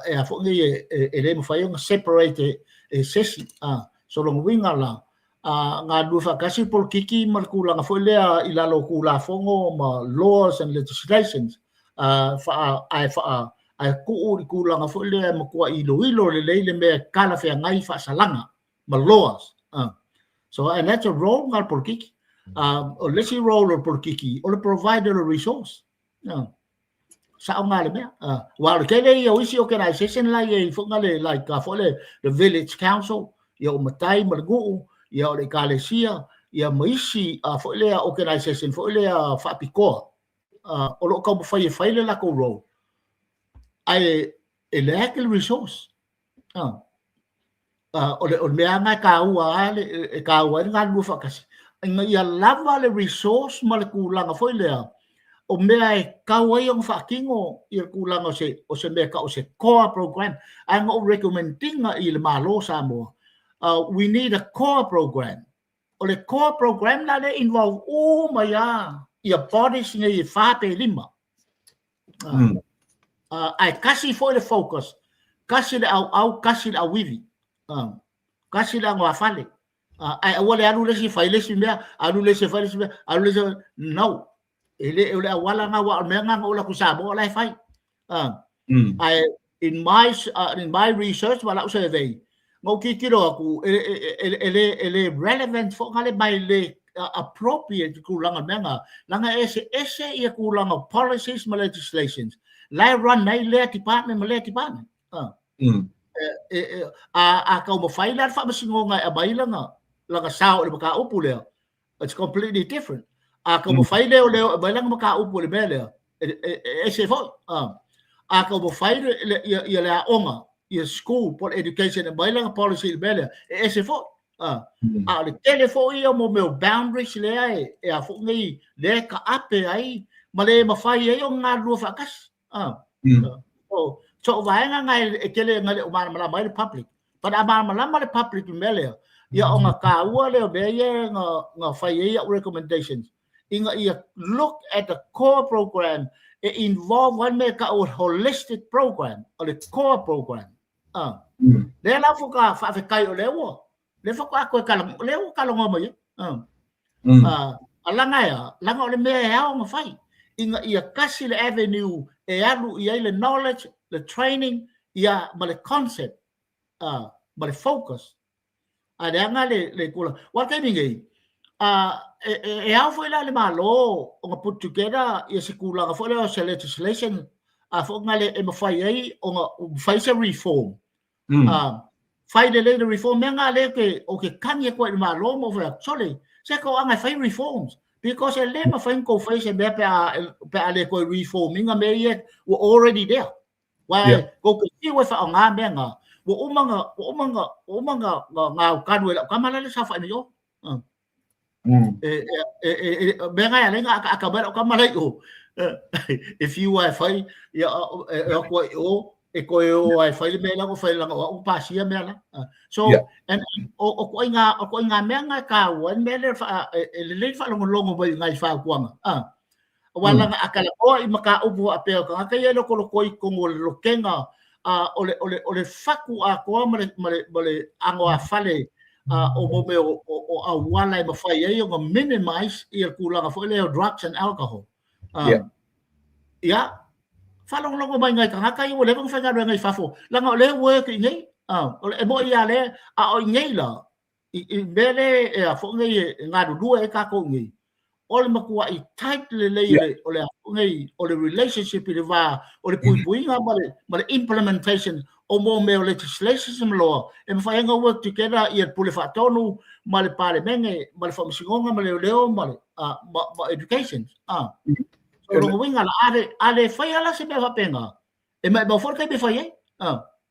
E a foi nei e le mafai ona separate e se isi. So lona uiga la, galulue faatasi le polokiki ma le tulaga foi lea i lalo o Tulafono ma laws and legislations, ae ae tuu i le tulaga foi lea e matua iloilo lelei le mea e talafeagai faasalaga ma laws. So and that's a role na le polokiki. O le isi role o le polokiki, o le provide o le resource. Sao nga le mea. Aua o le tele ia o isi organization la i ai foi le like foi le village council, ia o matai ma le nuu, ia o le ekalesia, ia ma isi foi lea organization foi lea faapitoa, o lo o taumafai e fai le latou role, ae e lack le resource. O le mea lava e taua ai e taua ai le galulue faatasi, ina ia lava le resource ma le tulaga foi lea o mea e tatau ai ona faatino ia le tulaga o se mea e tau o se core program. Ae na ou recommend ina i le Malo o Samoa, we need a core program. O le core program la lea involve uma ia ia bodies nei e 4 pe 5. Ae tasi foi le focus, tasi le auau, tasi le auivi, tasi le anoafale. Ae aua le alu le isi fai le isi mea, alu le isi fai le isi mea, alu le isi. No. E le o le auala na aua o le mea na na ou alu atu i Samoa la e fai. Ae in my research ma lau survey, Na ou tilotilo atu, e le relevant foi na le ma e le appropriate tulaga o mea na, leaga e eseese ia tulaga o policies ma legislations la e run ai lea department ma lea department. A taumafai la le faamasinoga e aumai lana sao i le mataupu lea, it's completely different. A taumafai leoleo e aumai lana mataupu i le mea lea, e ese foi. A taumafai ia le aoga, ia school po o le education e aumai lana policy i le mea lea, e ese foi. A o le tele foi ia o mea o boundaries lea e a foi nei, lea e taape ai ma le mafai ai ona galulue faatasi. So o vaega na e tele na le o malamalama ai le public. But a malamalama le public i le mea lea, ia ona taua lea o mea ia na fai ai au recommendations, ina ia look at the core program e involve ai le mea e tau o le holistic program, o le core program. Lea la faatoa faafetai o lea ua, lea faatoa toe talanoa, lea ua talanoa mai ai. A laga e a? Laga o le mea e ao ona fai, ina ia tasi le avenue e alu i ai le knowledge, le training, ia ma le concept, ma le focus. A leaga le tulaga. Aua o le taimi nei, e ao foi la i le Malo ona put together ia se tulaga foi lea o se legislation a foi na le e mafai ai ona fai se reform. Fai lelei le reform, mea na lea ou te tagi atu ai i le Malo ma ou fai atu, sole, se toaga e fai reforms, because e le mafai ona tou fai se mea pe a le toe reform ina mea ia ua already there. Aua tou te fiu e faaaoga mea na, ua uma na, ua uma na, ua uma na gaukanu e lau tama la le saofai mai o. Mea na e ala ai ona akaaka mai lau tama la i o, e fiu lava e fai, ia, e o atu ai i o, e toe o lava e fai le mea la ua fai leaga o au ua pasia mea la. So, and, o ituaiga mea na e taua ai le mea lea, e lelei le faalogologo mai i nai fautuaga. Aua leaga a talanoa i mataupu faapea o tagata ia e lotolotoi i totonu o le lotega o le fatu atoa ma le anoāfale o mo mea o auala e mafai ai ona minimize ia le tulaga foi lea o drugs and alcohol. Ia, faalogologo mai nai tagata ia ua leva ona faigaluega i fafo, leaga o lea e work i inei. E moni lava lea, a o inei la, i mea lea e a foi nei e galulue ai tatou i inei, o le matuai tight lelei o le a foi nei o le relationship i le va o le puipuiga ma le implementation o mo mea o legislations ma loa e mafai ai ona work together ia le Pule Faatonu ma le Palemene ma le Faamasinoga ma Leoleo ma le ma education. So lona uiga la, a le faia la se mea faapena, E maumau foi le taimi e fai ai.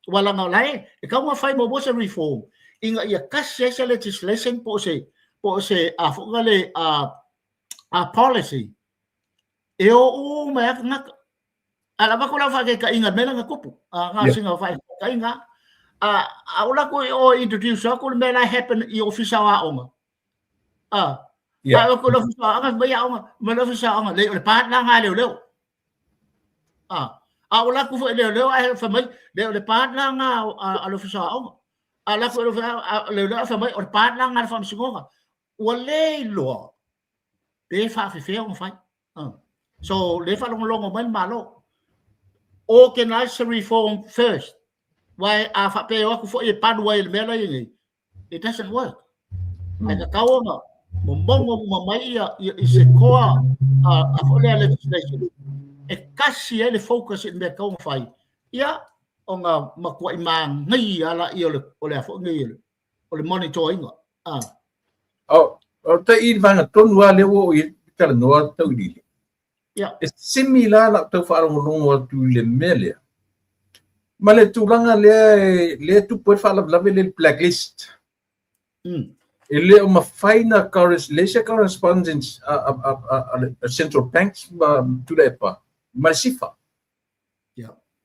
Aua leaga o la e, e tatau ona fai muamua se reform ina ia tasi ai se legislation po o se a foi na le a policy e o uma ai lava tagata. Ae o le a avatu lau faataitaiga i le mea lea na tupu, na o sina faataitaiga. A ou alu atu i o e introduce atu le mea la e happen i Ofisa o Aoga. A o atu i le Ofisa o Aoga, fai mai aoga, fai mai le Ofisa o Aoga, leai o le part la lena a leoleo. A ou alu atu foi i leoleo ae fai mai, leai o le part la lena a le Ofisa o Aoga. A alu atu i le leoleo ae fai mai, o le part la lena a le Faamasinoga. Ua le iloa pe faafefea ona fai. So, lea e faalogologo mai le Malo. Organize the reform first. Aua a faapea e o atu foi e palu ai i le mea la e i ai nei, It doesn't work. Ae tatau ona momono uma mai ia i se core a foi lea legislation e kasi ai le focus i le mea e tatau ona fai, ia ona matuai manaia lea o le a foi nei o le monitor ina. O te i le vaega tonu lava lea ua oo i ai le talanoa tauiliili. E simi la lau tau faalogologo atu i le mea lea. Ma le tulaga lea e, lea e tupu ai le faalavelave lea i le blacklist. E le o mafai na leai se correspondence a Central Banks ma Tuilaepa ma le SIFA.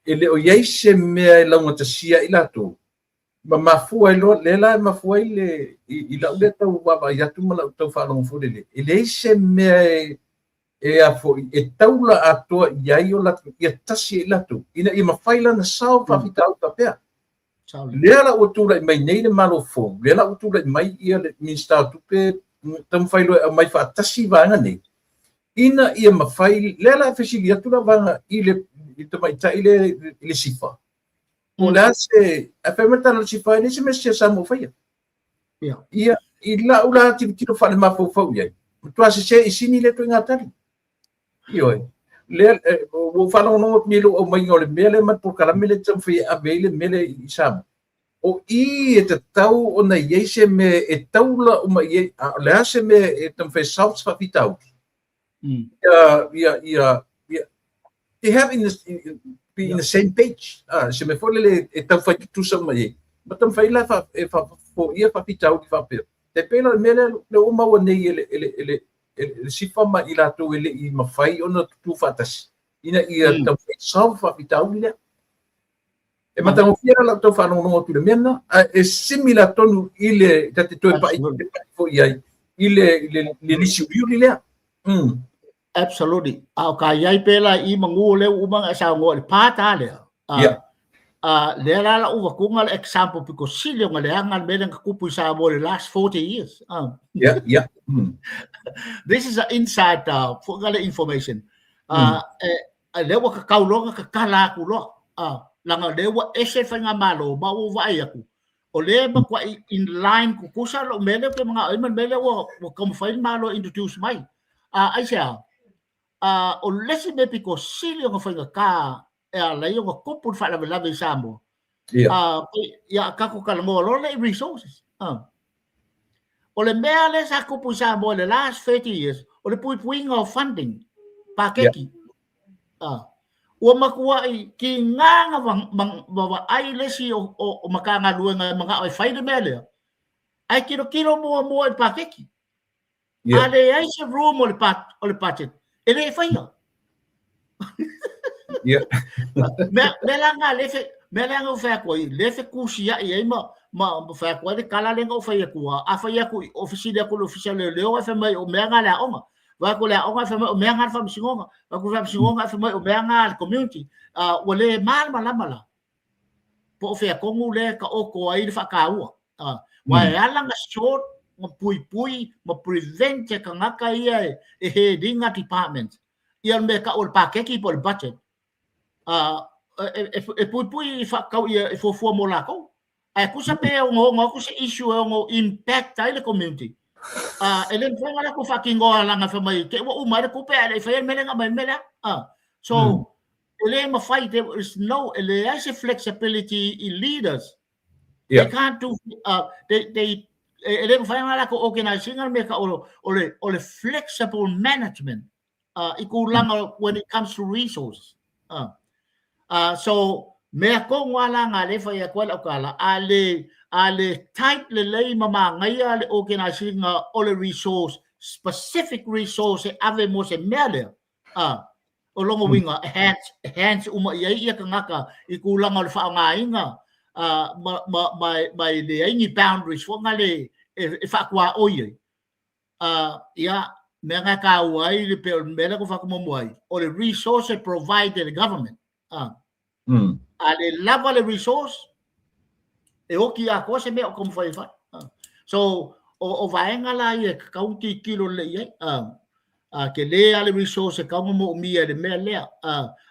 E le o i ai se mea e laugatasia ai latou ma mafua ai loa, lea la e mafua ai le, i lau lea tau vaavaai atu ma lau tau faalogo foi lele, e leai se mea e, e a foi, e taula atoa i ai o latou, ia tasi ai latou, ina ia mafai la ona sao faafitauli faapea. Lea la ua tulai mai nei le Malo fou, lea la ua tulai mai ia le Minisita o Tupe, taumafai loa e aumai faatasi vaega nei, ina ia mafai, lea la e fesili atu la vaega i le tamaitai lea i le SIFA. Po o le a se, ae fai mai le tala a le Sifa, e leai se mea sese a Samoa o faia. Ia, i lau la tilotilo faalemafaufau i ai, matua sese i sini lea ituaiga tali. Ioe. Lea, ua ou faalogologo atu nei i lou aumaiga o le mea lea ma le polokalame lea e taumafai e ave ai le mea lea i Samoa. O i e tatau ona i ai se mea e taula uma i ai, a o le a se mea e taumafai e solve se faafitauli. Ia, ia, ia, ia, they have in the, in, be in the same page. Ah, se mea foi lele e taufai tutusa uma i ai. Ma taumafai la e faafoia faafitauli faapea. E pei la o le mea lea lea ua maua nei e le, e le, e le, e le Sifa ma i latou e le i mafai ona tutū faatasi ina ia taumafai solve faafitauli lea. E matagofie la lau tau faalogologo atu i le mea lena, ae e similar tonu i le ta te toe pai foi i ai i le le le lisi uliuli lea. Absolutely. A o ka iai pela i manu o lea ua uma ona e saunoa i le pata lea. A lea la lau vakuga le example pito sili ona leaga le mea lea na tupu i Samoa i le last 40 years. Yeah, yeah. This is an inside foi le information. E, lea ua tatau loa ona tatala atu loa, leaga o lea ua ese le faigamalo ma ua ou vaai atu, o lea e matuai in line tutusa lou mea lea ou te manao ai ma le mea lea ua taumafai le Malo e introduce mai. Aisea? O le isi mea pito sili ona faigata e ala ai ona tupu le faalavelave i Samoa, ia tatou talanoa loa lea i resources. O le mea lea sa tupu i Samoa i le last 30 years, o le puipuiga o funding, paketi. Ua matuai tiga na vaai le isi o Matagaluega e manao e fai le mea lea, ae tilotilo muamua i le paketi. A leai se room o le budget, e le faia. Mea la na le fe, mea lea na ou fai atu ai, le fetusiai ai ma ma fai atu ai le tala lea na ou fai atu, a fai atu i fesili atu i le ofisa o leoleo ae fai mai o mea na le aoga. Vaai atu le aoga ae fai mai o mea na le faamasinoga. Vaai atu le faamasinoga ae fai mai o mea na le community. Ua le malamalama la. Po o fea tonu lea e taoto ai le faataua. Aua e ala ona short ma puipui ma prevent e tagata ia e head ina department ia le mea e tau o le paketi po o le budget e puipui faatatau ia e fuafua mo latou. Ae tusa pe ogoogo atu se issue e ono impact ai le community, e le mafai ona latou faatinoa leaga fai mai te i ua uma ai le tupe ae le i faia le mea lea na aumai le mea lea. So e le mafai, there is no, e leai se flexibility i leaders. They can't do, they, e le mafai ona latou organize ina le mea tau o le flexible management i tulaga when it comes to resources. So, mea tonu lava la na lea e fai atu ai lau tala, a le tight lelei ma manaia le organize ina o le resource, specific resource e ave mo se mea lea, o lona uiga e hands, e hands uma i ai ia tagata i tulaga o le faaaogaina ma e leai ni boundaries foi na le e faatuaoi ai. Ia, mea na e taua ai le pei o le mea lea na ou fai atu muamua ai, o le resource e provide e le government. A le lava le resource, e oti atoa se mea o taumafai e fai. So, o vaega la ia e tatau ona tilotilo lelei i ai. Tele lava le resource e tatau ona moomia i le mea lea.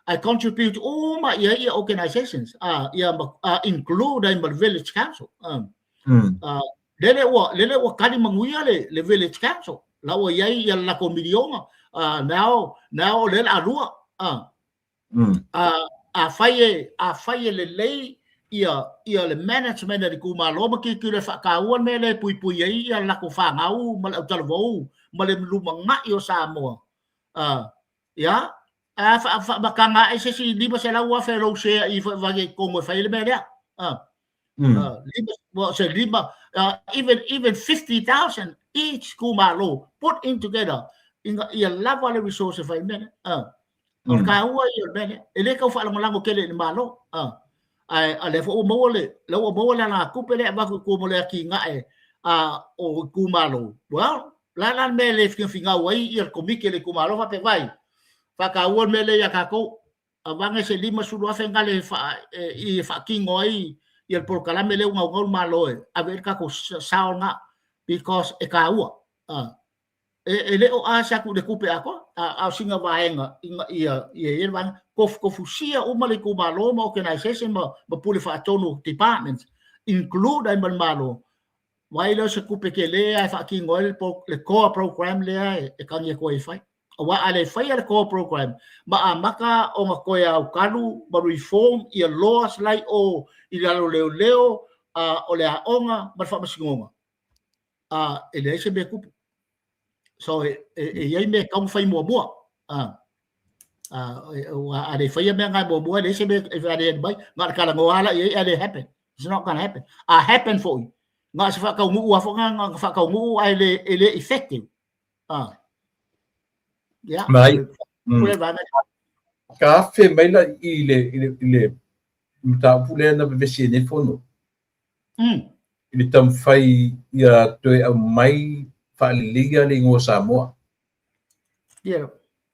Ae contribute uma i ai ia organizations, ia include ai ma le village council. Lele ua, lele ua tali manuia le village council. La ua i ai ia le latou miliona. Now o lea o le a lua. Afai e lelei ia le management a le itumalo ma tilotilo e faataua le mea lea e puipui ai ia latou fanau ma le autalavou ma le lumanai o Samoa. Ia, a faamataga ae se isi $500,000 e lou share i vai i totonu e fai ai le mea lea. Lima, se lima, even 50,000 each itumalo put in together ina ia lava le resource e fai ai le mea lea. O le taua ia o le mea lea. E le tau faalagolago tele i le Malo. Ae a lea foi ua maua le, lea ua maua le alagatupe lea e avatu i tua mo le atinae o itumalo. Well, o le a la le mea e le finafinau ai ia le komiti a le itumalo faapea, vai, faataua le mea lea ia tatou, avane se $50,000 gale e faatino ai ia le polokalame lea ua naunau le Malo e ave i ai le tatou sao lena because e taua. E le o asa atu i le tupe atoa. A o sina vaega ina ia ia i ai le vaega tofutofusia uma le itumalo ma organisation ma pule faatonu departments include ai ma le Malo. Vaai lea o se tupe tele lava e faatino ai le core program lea e tagi atu ai e fai. Aua a le faia le core program ma amata ona toe aotalu ma reform ia laws la i o i lalo o leoleo, o le aoga ma le faamasinoga, e leai se mea e tupu. So e i ai mea e tatau ona fai muamua. A le faia mea na e muamua, e leai se mea e aliali mai. Na o le talanoa lava la i ai ae le happen. It's not gonna happen. A happen foi, na o se faataunuu lava foi na faataunuu ae le effective. Yeah. Mai. Ka afe mai la i le mataupu lea na vevesi ai nei fono. I le taumafai ia toe aumai faaleleia le igoa Samoa. Yeah.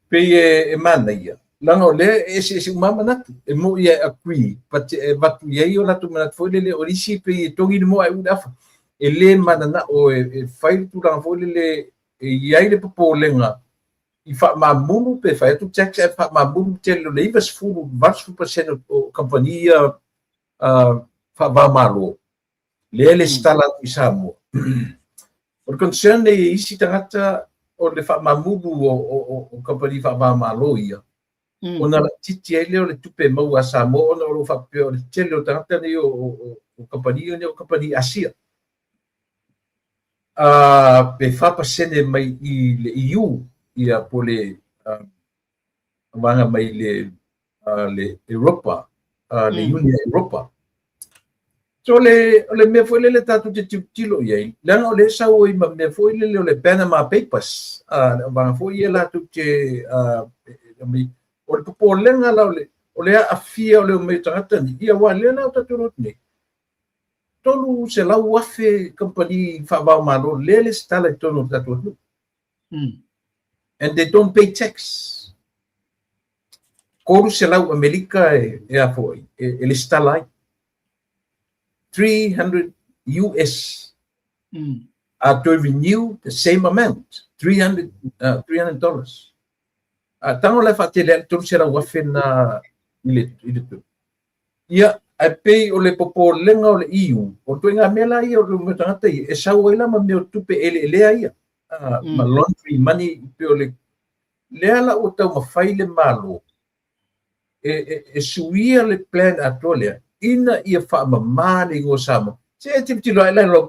Pei e manaia, leaga o lea e eseese uma lava manatu. E moni e agree, but e avatu i ai o latou manatu foi lele, o nisi pei e togi le moa ae uu le afa. E le mananao e fai le tulaga foi lele e i ai le popolega i faamamulu pe fai atu tax ae faamamulu tele o le 90 80% o kamupani ia faava-o-Malo lea e lesitala atu i Samoa. O le concern nei e isi tagata o le faamamulu o kamupani faava-o-Malo ia, ona laitiiti ai lea o le tupe e maua a Samoa ona o lo o faapea o le tele o tagata nei o kamupani ia o kamupani Asia. Pe 4% mai i le EU ia po o le vaega mai le le Europa, le Union Europa. So o le mea foi lele tatou te tilotilo i ai, leaga o lea e sau ai ma mea foi lele o le Panama Papers, le vaega foi ia latou te, o le popolega la o le aafia o le omai o tagata nei, ia aua o lea la ua tatou iloa atu nei, 300,000 kamupani faava-o-Malo lea e lesitala i totonu o le tatou atunuu. And they don't pay tax. 300 Amerika e a foi, e lesitala ai. 300 US. A toe renew the same amount, 300, $300. A tago la e faatele ai le 300,000 na i le tu. Ia, ae pei o le popolega o le EU, o ituaiga mea la ia o le mea tagata ia, e sau ai la ma mea o tupe eleelea ia, ma laundry money, pei o le, lea la ua taumafai le Malo e suia le plan atoa lea, ina ia faamama le igoa Samoa. Se e tilotilo ae la i lau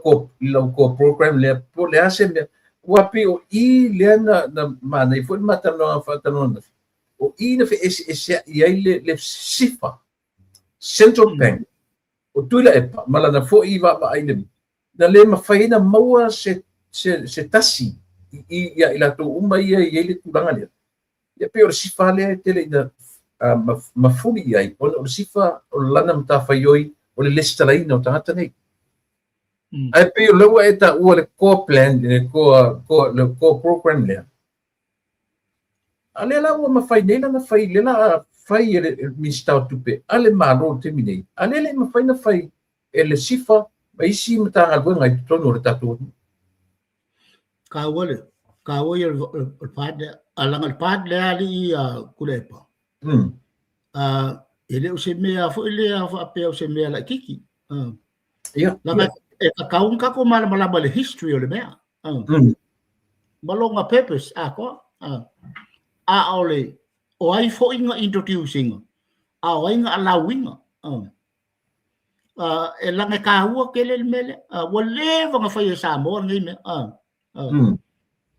core program lea, po o le a se mea, aua pei o i lea na manaia foi le ma faatalanoa ananafi, o i na feeseeseai ai le SIFA, Central Bank, o Tuilaepa, ma lana foi vaavaai le, na le mafai ai na maua se tasi i ia i latou uma ia e i ai le tulaga lea. Ia pei o le SIFA lea e tele ina mafuli i ai, ona o le SIFA o lana matafaioi o le lesitalaina o tagata nei. Ae pei o lea ua e taua le core plan, le core program lea, A lea la ua mafai nei la ona fai, lea la fai e le Minisita o Tupe a le Malo i le taimi nei, a lea e le i mafai ona fai e le SIFA ma isi Matagaluega i totonu o le tatou atunuu. Taua le, taua ia o le part lea, a leaga o le part lea alii a Tuilaepa, e le o se mea foi lea faapea o se mea laitiiti. Leaga e tatau ona tatou malamalama i le history o le mea. Ma lona purpose atoa. A o le, o ai foi na introduce ina, a o ai na allow ina. E leaga e taua tele le mea lea. Ua leva ona fai e Samoa lenei mea.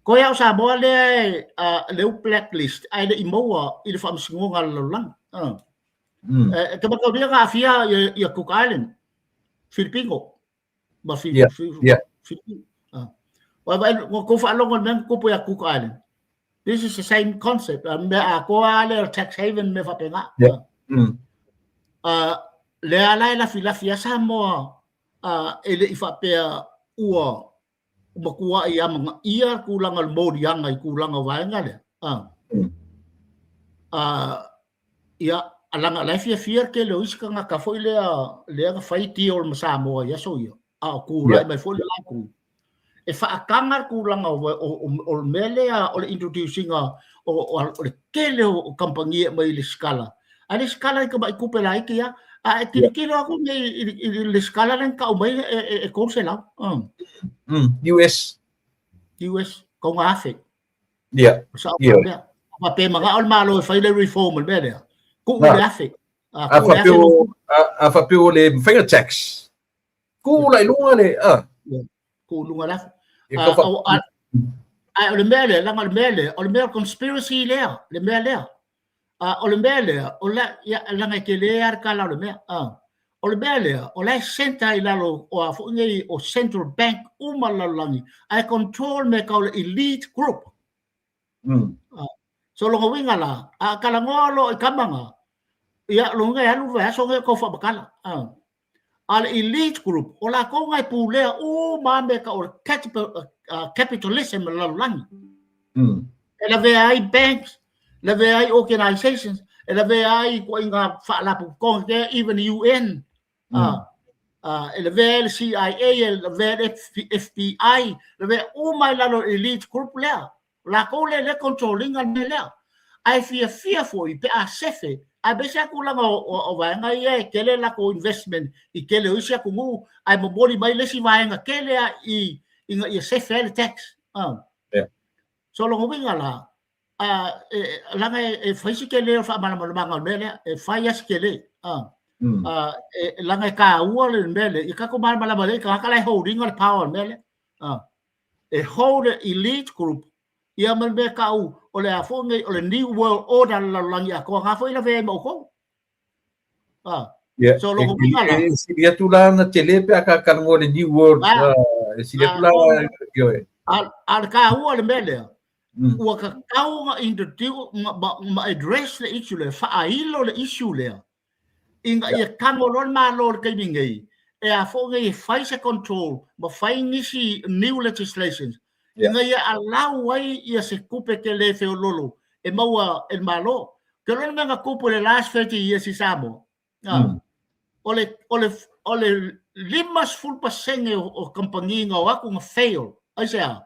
Koe lava o Samoa lea e lea ua blacklist ae le i maua i le faamasinoga a le lalolagi. E te mataulia na aafia ia Cook Island, Filipino ma Filipino. Ua tou faalogo i le mea na tupu ia Cook Island. This is the same concept. Mea atoa lea o tax haven mea faapena. Lea la e lafilafi a Samoa e le i faapea ua matuai amanaia tulaga o le moliaga i tulaga o vaega lea. Ia, leaga o la e fiafia le tele o isi tagata foi lea lea na fai deal ma Samoa i aso ia, a o tulai mai foi le la itu. E faataga le tulaga o le mea lea o le introduce ina o le tele o kamupani e aumai i lesitala. Ae lesitala i tamai tupe laiti lava. A e tilotilo atu nei i le lesitala lea na tau mai e $300. US. US, kauga afe. Ia. Sao mea. Faapea manao le Malo e fai le reform o le mea lea. Tuu le afe. A faapea ua le mafai ona tax, tuu la i luga le, a. Tuu i luga le afe. Ae o le mea lea, leaga o le mea lea, o le mea o le conspiracy lea, le mea lea. O le mea lea, o la, ia, leaga e tele lava le tala o le mea. O le mea lea, o la e centre i lalo o a foi nei o central bank uma o le lalolagi, ae control mea tau le elite group. So lona uiga la, a talanoa loa i tama na, ia lona uiga e alu le vaiaso nei o tau faamatala. A le elite group, o latou na e pulea uma lava mea tau o le capitalism o le lalolagi. E lavea ai banks, lavea ai organizations, e lavea ai ituaiga faalapotopotoga, even UN. E lavea ai le CIA, e lavea ai le FBI, lavea uma i lalo o le elite group lea. O latou lea e control ina le mea lea. Ae fiafia foi pe a sefe, aemaise lava tulaga o vaega ia e tele latou investment i tele o isi atunuu, ae momoli mai le isi vaega tele lava ina ia sefe ai le tax. So lona uiga la, leaga e fai si tele o le faamalamalamaga o le mea lea, e fai lava si tele. Leaga e taua le mea lea, ia tatou malamalama lelei i tagata la e hold ina le power o le mea lea. E hold le elite group ia ma le mea tau o le a foi nei o le new world order le lalolagi atoa na foi lavea ai ma outou. Yeah. So lona uiga la. E sili atu la ona tele pe a ka talanoa le new world. E sili atu la ioe. A le taua le mea lea, ua tatau ona introduce ma address le issue lea, faailo le issue lea, ina ia tago loa le Malo i le taimi nei, e a foi nei e fai se control ma fai nisi new legislations, ina ia allow ai ia se tupe tele feololo e maua e le Malo. Ou te iloa le mea na tupu i le last 30 years i Samoa, o le, o le, o le 50% o kamupani na o atu na fail. Aisea?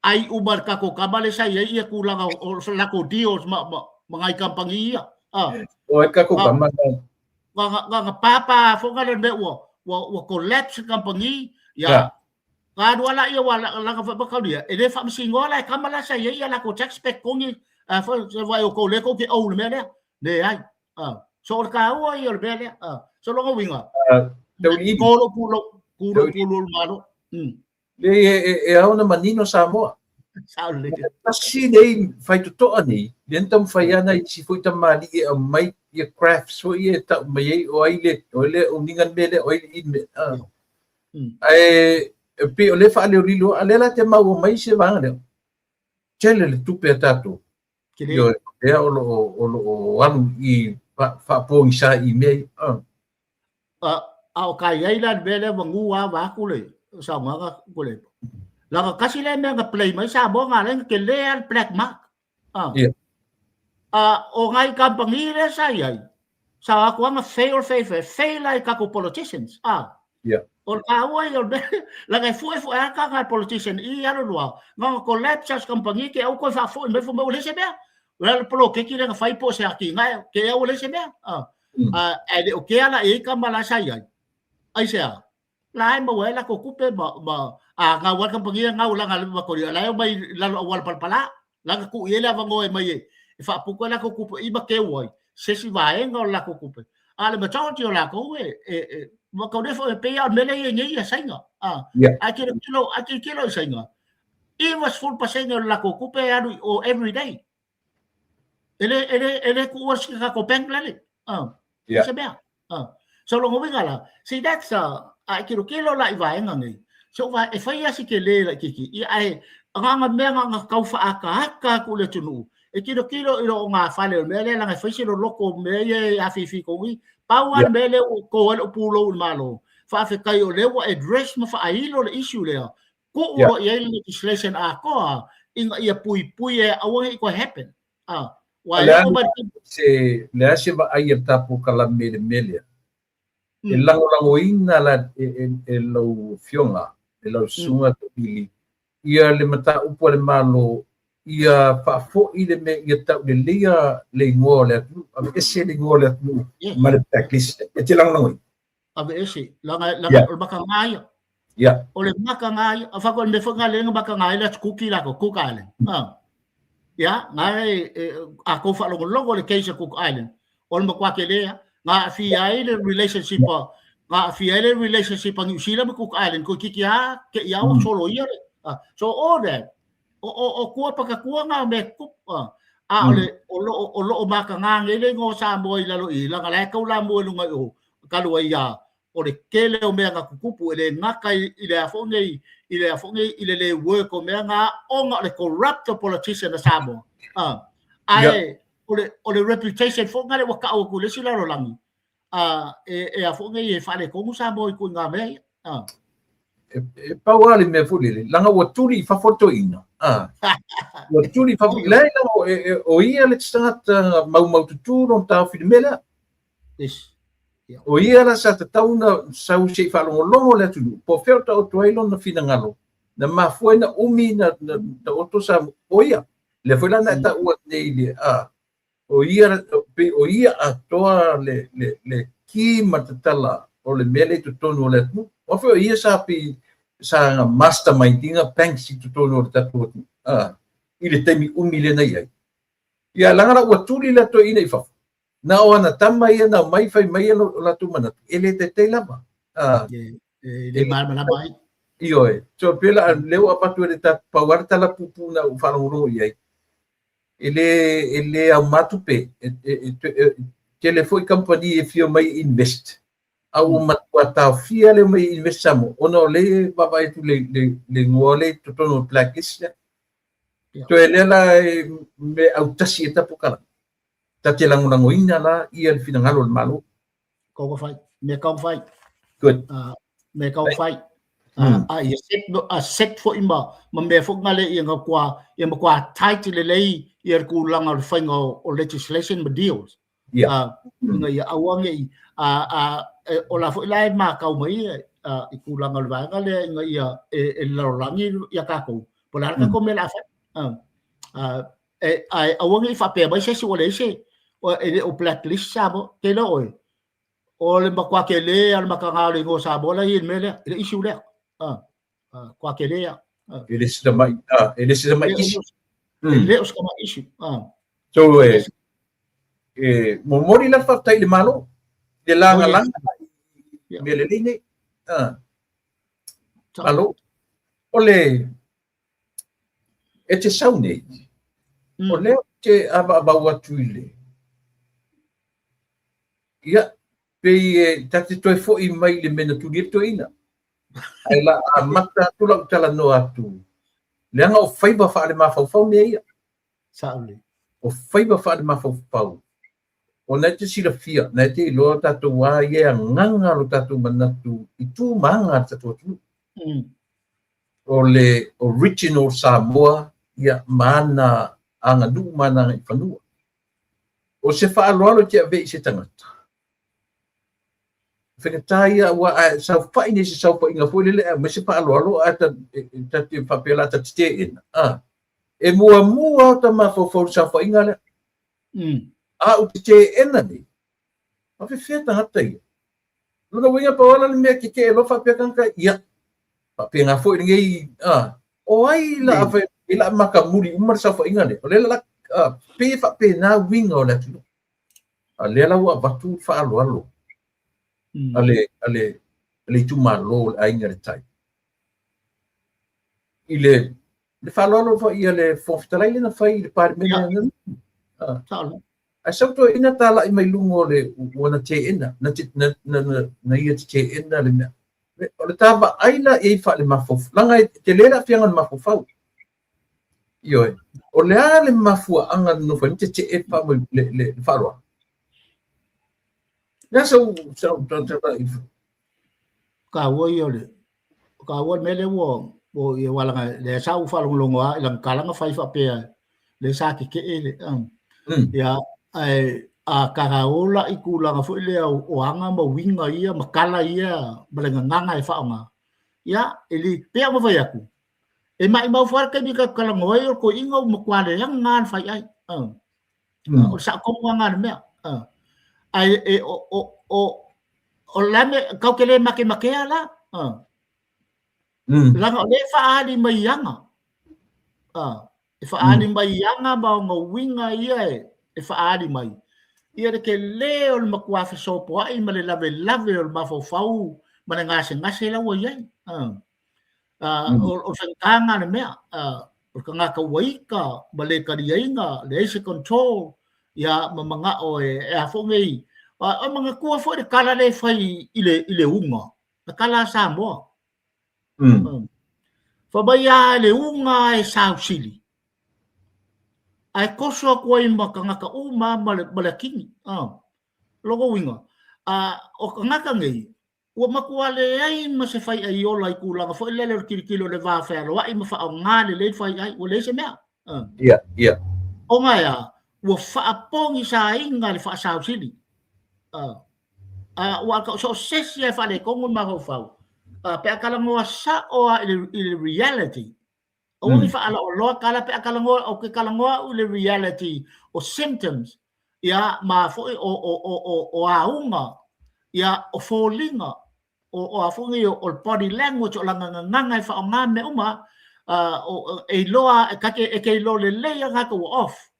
Ai uma le tatou tama lea sa i ai ia tulaga o latou deals ma, ma, ma nai kamupani ia. O ai tatou tama na? Na pāpā foi le mea ua, ua, ua collapse kamupani, ia, Ka alu lava laia ua laga foi Makalia, e le faamasinoa la e tama la sa i ai ia latou tax pe totogi foi se vai o tou lea tou te ou i le mea lea. Leai. So o le taua ia o le mea lea. So lona uiga, ko lou pulou, ku lou pulou i le Malo. Leai, e ao ona manino Samoa. Sao lelei. Tasi nei faitotoa nei, lea na taumafai lava nai isi foi tamalii e aumai ia crafts foi ia e tau mai ai o ai le, o ai le owning le mea lea, o ai le mea. Ae e pei o lea e faaleolilo, a o lea la te maua mai se vaega lea, tele le tupe a tatou. Ioe, lea o lo o alu i faapogisa i mea ia. A o ka i ai la le mea lea manu lava vaeatu le saunoaga Tuilaepa. Leaga tasi lea mea na play mai Samoa na ala ai ona tele lava le black mark. O nai kamupani lea sa i ai, sa o atu lava na fail, fail, fail, fail lava i tatou politicians. O le taua ia o le mea, leaga e fu'efu'e lava tagata politician i alu alu lava, na ona collapse lava o se kamupani te i ua toe faafoi mai fai mai ua leai se mea. O le a le poloketi lea na fai po o se atinae, te i ua leai se mea. Ae le o kea la i ai tama la sa i ai. Aisea? La e maua ai latou tupe ma, ma a gau lava le kamupani ia gau laga le makoli, a la e omai i lalo auala palapala. La na tuu i ai le avanoa e mai e faaputu ai latou tupe i ma keu ai se isi vaega o le latou tupe. A o le majority o latou e, e, e mataulia foi e pei lava o le mea lea e i ai nei ia Saina. A, a tilotilo, a tilotilo i Saina, 90% o le latou tupe e alu i o every day. E le, e le, e le tuua si tatou bank lale. Se mea. So lona uiga la, see that's a, a e tilotilo la i vaega nei, so va, e fai lava si tele laitiiti, ia ae agaga mea na ona tau faaataata atu i le atunuu, e tilotilo i loo gafale o le mea lea leaga e fai si loloto o mea ia e afifi i tonu i. Pau lava le mea lea ua to ai lou pulou i le Malo, faafetai o lea ua address ma faailo le issue lea, tuu loa i ai le legislation atoa ina ia puipui e aua ne i toe happen. Ua e oo mai se le a se vaai a le tatou kalame i le mea lea. E lagolagoina la e lau Afioga. le lau susuga Toili, ia le mataupu a le Malo, ia faafoi le mea ia tauleleia le igoa o le atunuu, aveese le igoa o le atunuu ma le blacklist. E te lagolagoina? Aveese, leaga leaga o le makaga ia. O le makaga ia, a faapea o le mea foi lena lea na makaga ai le Atu Kuki latou, Cook Island. Ia, na e, a tou faalogologo i le case a Cook Island, o le matua tele lava. Na aafia ai le relationship a, na aafia ai le relationship a Niu Sila ma Cook Island, toeitiiti lava te i lava ua soloia le, so all that, o tua patatua na o mea tutupu, a o le, o lo o makaga nei le igoa o Samoa i lalo i i, leaga o la e taulamua i luga i o, talu ai lava, o le tele o mea na tutupu, e le gata i le a foi nei, i le a foi nei, i le le work o mea na, ona o le corrupt o politician a Samoa. Ae o le reputation foi na lea ua tau atu i le isi lalolagi, e a foi nei, e faaletonu Samoa i ituaiga mea ia. E pau lava le mea foi lele, leaga ua tuli i fafo le toeaina. Ua tuli i fafo, leai, leaga o ia le tagata maumaututu lona taofi i le mea lea. Yes. O ia la sa tatau ona sau se i faalogologo le atunuu, po o fea o taoto ai lona finagalo, na mafua ai na umi na taoto sa, o ia. Lea foi la na e taua nei le, o ia, pei o ia atoa le ki ma le tatala o le mea lea i totonu o le atunuu. Aua foi o ia sa pei sa mastermind ina banks i totonu o le tatou atunuu, i le taimi umi lea na i ai. Ia, leaga la ua tuli le toeaina i fafo, na o ana tama ia na omai fai mai o latou manatu, e le taitai lava. E le malamalama ai. Ioe. So, pei la, lea ua avatu e le tatou, pau lava le tala puupuu na ou faalogologo i ai, e le auma tupe, e tele foi kamupani e fia omai e invest, a ua matua taofia le omai e invest Samoa, ona o lea e vaavaai atu le igoa lea i totonu o le blacklist lea. Toe lea la e me autasi e tapokala. Ta te lagolagoina la ia le finagalo o le Malo. Kau fai, me kau fai. Good. Me kau fai. A ia set, a set foi ma mea foi ngale ia nga kua, ia ma kua tight lelei ia le tulaga o le faiga o legislation ma deals. Ina ia aua ne i, o la foi la e matau mai i tulaga o le vaega lea ina ia e le lalolagi ia tatou, po o le a le tatou mea o le a fai. Ae aua ne i faapea mai se isi ua leai se, e le o blacklist Samoa. Te iloa oe, o le matua tele lava o le mataga o le igoa Samoa la e i ai i le mea lea, i le issue lea. Matua tele lava. E le se tamai, e le se tamai issue. E le o se tamai issue. So, e momoli la le faafetai i le Malo, i le lagalaga i mea lelei nei. Malo. O le, e te sau nei, o lea ou te avaavau atu i le, ia, pei e ta te toe foi mai i le mea na tuli ai le toeaina. Ae la amata atu lau talanoa atu, leaga o faiva faalemafaufau mea ia. Saole. O faiva faalemafaufau, o na e te silafia, na e te iloa tatou a ia e agaga lo tatou manatu i tu ma aga a le tatou atunuu. O le original Samoa, ia, ma ana aganuu ma ana agaifanua. O se faaaloalo e te ave i se tagata, faigata ia aua a e saofai nei i se saofaiga foi lele ae aumai se faaaloalo ae ta te faapea o le a ta te teena, e muamua lava ta mafaufau i le saofaiga lea. A ou te teena nei, faapefea tagata ia? Lona uiga pau lava la le mea tetee loa faapea tagata, ia, faapena foi lenei, o ai la a fai, e la matamuli uma le saofaiga lea, o lea la, pei e faapena uiga o le atunuu. A lea la ua avatu le faaaloalo a le itumalo o le Aiga i le Tai. I le faaaloalo foi a le Fofoga Fetalai lea na fai i le Palemene. Ae sau toeaina talai mai luga o le ua na teena, na ia te teena le mea. O le ta vaai la i ai faalemafaufau, leaga e tele le aafiaga o le mafaufau. Ioe. O le a le mafuaaga na nofo ai ma tetee le faaaloalo? Le a sau Taua ia o le taua le mea lea ua ia aua leaga lea sa ou faalogologo lava i lana tala na fai faapea lea sa tetee le ia ae a taraola i tulaga foi lea o aga ma uiga ia ma tala ia ma le gagana e faaaoga. Ia, e le, pei ona fai atu, e maimau foi le taimi tatou talanoa ai o le toeaina ua matua leaga lava le faiai. O le sao tonu lava lena o le mea. Ae e, o, o, o, o le a le mea, tatou te le matematea la. Leaga o lea e faaali mai i aga. E faaali mai i aga ma ona uiga ia e faaali mai. Ia le tele o le matua fesopoai ma le lavelave o le mafaufau ma le gasegase la ua i ai. O le faigata lena o le mea. O le tagata ua ita ma le taliaina, leai se control, ia ma manao e a foi nei. E manatua foi le tala lea e fai i le uga, le tala a Samoa. Fai mai lava le uga e sausili, ae toso atu ai ma tagata uma ma le atigi. Lona uiga, o tagata nei, ua matua leai ma se faiaiola i tulaga foi lele o le tilotilo i le va fealoai ma faaaoga lelei le faiai, ua leai se mea. Ia, ia. Ona e a? Ua faapogisaina le faasausili. Ua so o se isi lava e faaletonu le mafaufau, pe a talanoa sao lava i le reality, aua ne i faalaoloa tala pe a talanoa, ou te talanoa au i le reality o symptoms, ia, ma foi o, o, o, o, o auga, ia, o foliga, o, o a foi nei, o le body language, o lana gagana e faaaoga mea uma, o, e iloa, e, kake, e te iloa lelei lava tagata ua off.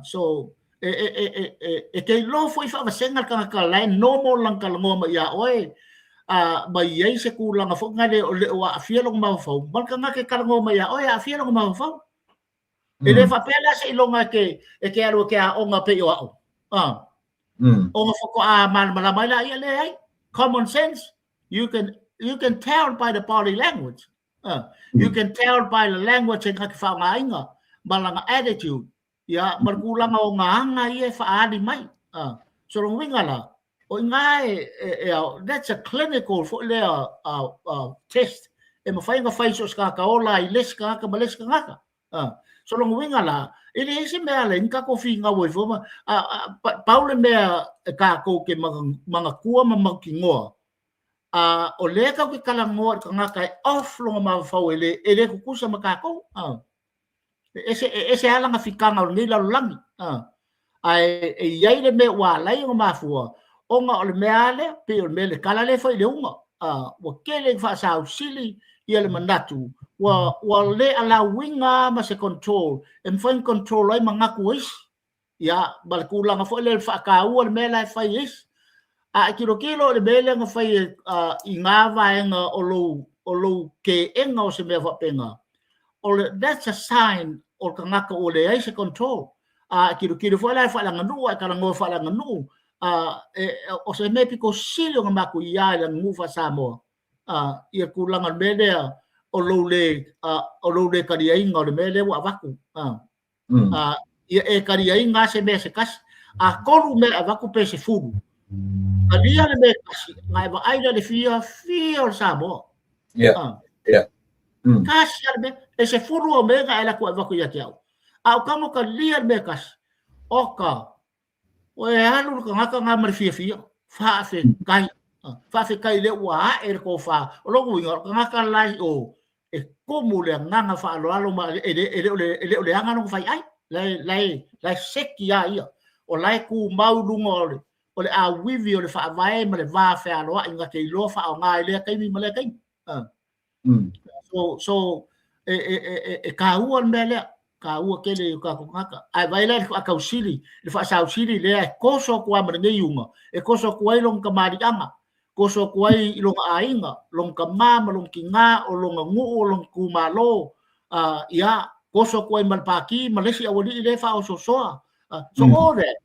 So, e, e, e, e, e, e te iloa foi faavasega le tagata la e normal lana talanoa mai ia oe, ma i ai se tulaga foi lena o le o aafia lona mafaufau, ma le tagata e talanoa mai ia oe e aafia lona mafaufau. E le faapea la seiloga e te, e te alu e te aoga pei o au. Ona faatoa malamalama ai laia, leai. Common sense, you can tell by the body language. You can tell by the language e na te faaaogaina ma lana attitude, ia, ma le tulaga o ngā aga ia e faaali mai. So lona uiga la, o i ina e, e, e, that's a clinical foi lea test e mafai ona fai so o se tagata ola i le isi tagata ma le isi tagata. So lona uiga la, e leai se mea ala ai ni tatou finau ai fua, pau le mea e tatou te manatua ma mautinoa, A o lea tatou te talanoa i le tagata e off lona mafaufau e le, e le tutusa ma tatou. A. E ese, e ese lava lana fitaga o lenei lalolagi. A. Ae e i ai le mea ua ala ai ona mafua, ona o le mea lava lea, pei o le mea le tala lea e fai i le uga. A. Ua tele ina faasausili ia le manatu, ua, ua le alauina lava ma se control e mafai ona control ai manatu o isi. Ia, ma le tulaga foi lea o le faataua le mea la e fai e isi. A e tilotilo i le mea lea na fai e, i ngā vaega o lou, o lou teena o se mea faapena, o le, that's a sign o le tagata ua leai se control. A e tilotilo foi la i le faaleaganuu, a e talanoa faaleaganuu, a, e, o se mea pito sili ona matuia i le aganuu faa-Samoa, a, ia tulaga o le mea lea o lou le, a, o lou le taliaina o le mea lea ua avatu. A. Ia e taliaina se mea se tasi. A tolu mea e avatu pe 10. Talia le mea e tasi, na e vaai lea i le fiafia o le Samoa. Tasi lava le mea, e 10 au mea na e alu atu e avatu ia te au. A o tago talia le mea e tasi, oka, o e alu le tagata na ma le fiafia. Faafetai. Faafetai lea ua ae le tofa. O lona uiga, o le tagata la i o, e tumu le agaga faaaloalo ma e le, e le, o le, e le o le aga lona faiai. La e, la e, la e seki lava ia. O la e tumau i luga o le, o le auivi o le faavae ma le va fealoai na te iloa faaaoga i lea taimi ma lea taimi. So, so e, e, e, e, e tāua le mea lea, tāua tele i o tātou tagata. Ae vaai la i le faatausili, le faasausili lea e toso atu lava ma lenei iuga, e toso atu ai lona tamaliiaga, toso atu ai i lona aiga, lona tama ma lona tina, o lona nuu, o lona itumalo, ia, toso atu ai ma le Pati ma le isi aualii lea e faaosoosoa. So all that,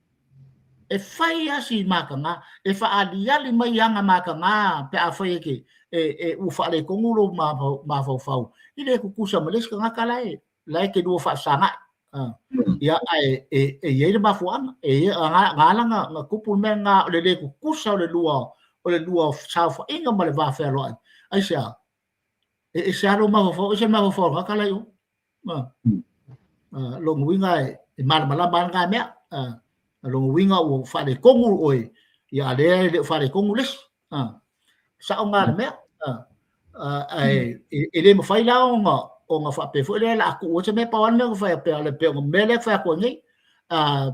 e fai lava si mataga, e faaaliali mai aga mataga pe afai e te, e, e, ua faaletonu lou mafaufau, e le tutusa ma le isi tagata la e, la e te lua faafesagai. Ia, ae e, e i ai le mafuaaga, e i ai, na, na ala na, na tupu le mea lena o le le tutusa o le lua, o le lua saofaiga ma le va fealoai. Aisea? E ese lava lou mafaufau, ese le mafaufau o le tagata la i o. Lona uiga e malamalama lava lena mea. Lona uiga ua faaletonu oe, ia a o lea e le o faaletonu le isi. Sao lena le mea. Ae e le mafai la ona faapea foi lea o le a tuu ai se mea, pau lava le mea na fai pei o le mea lea e fai atu ai nei,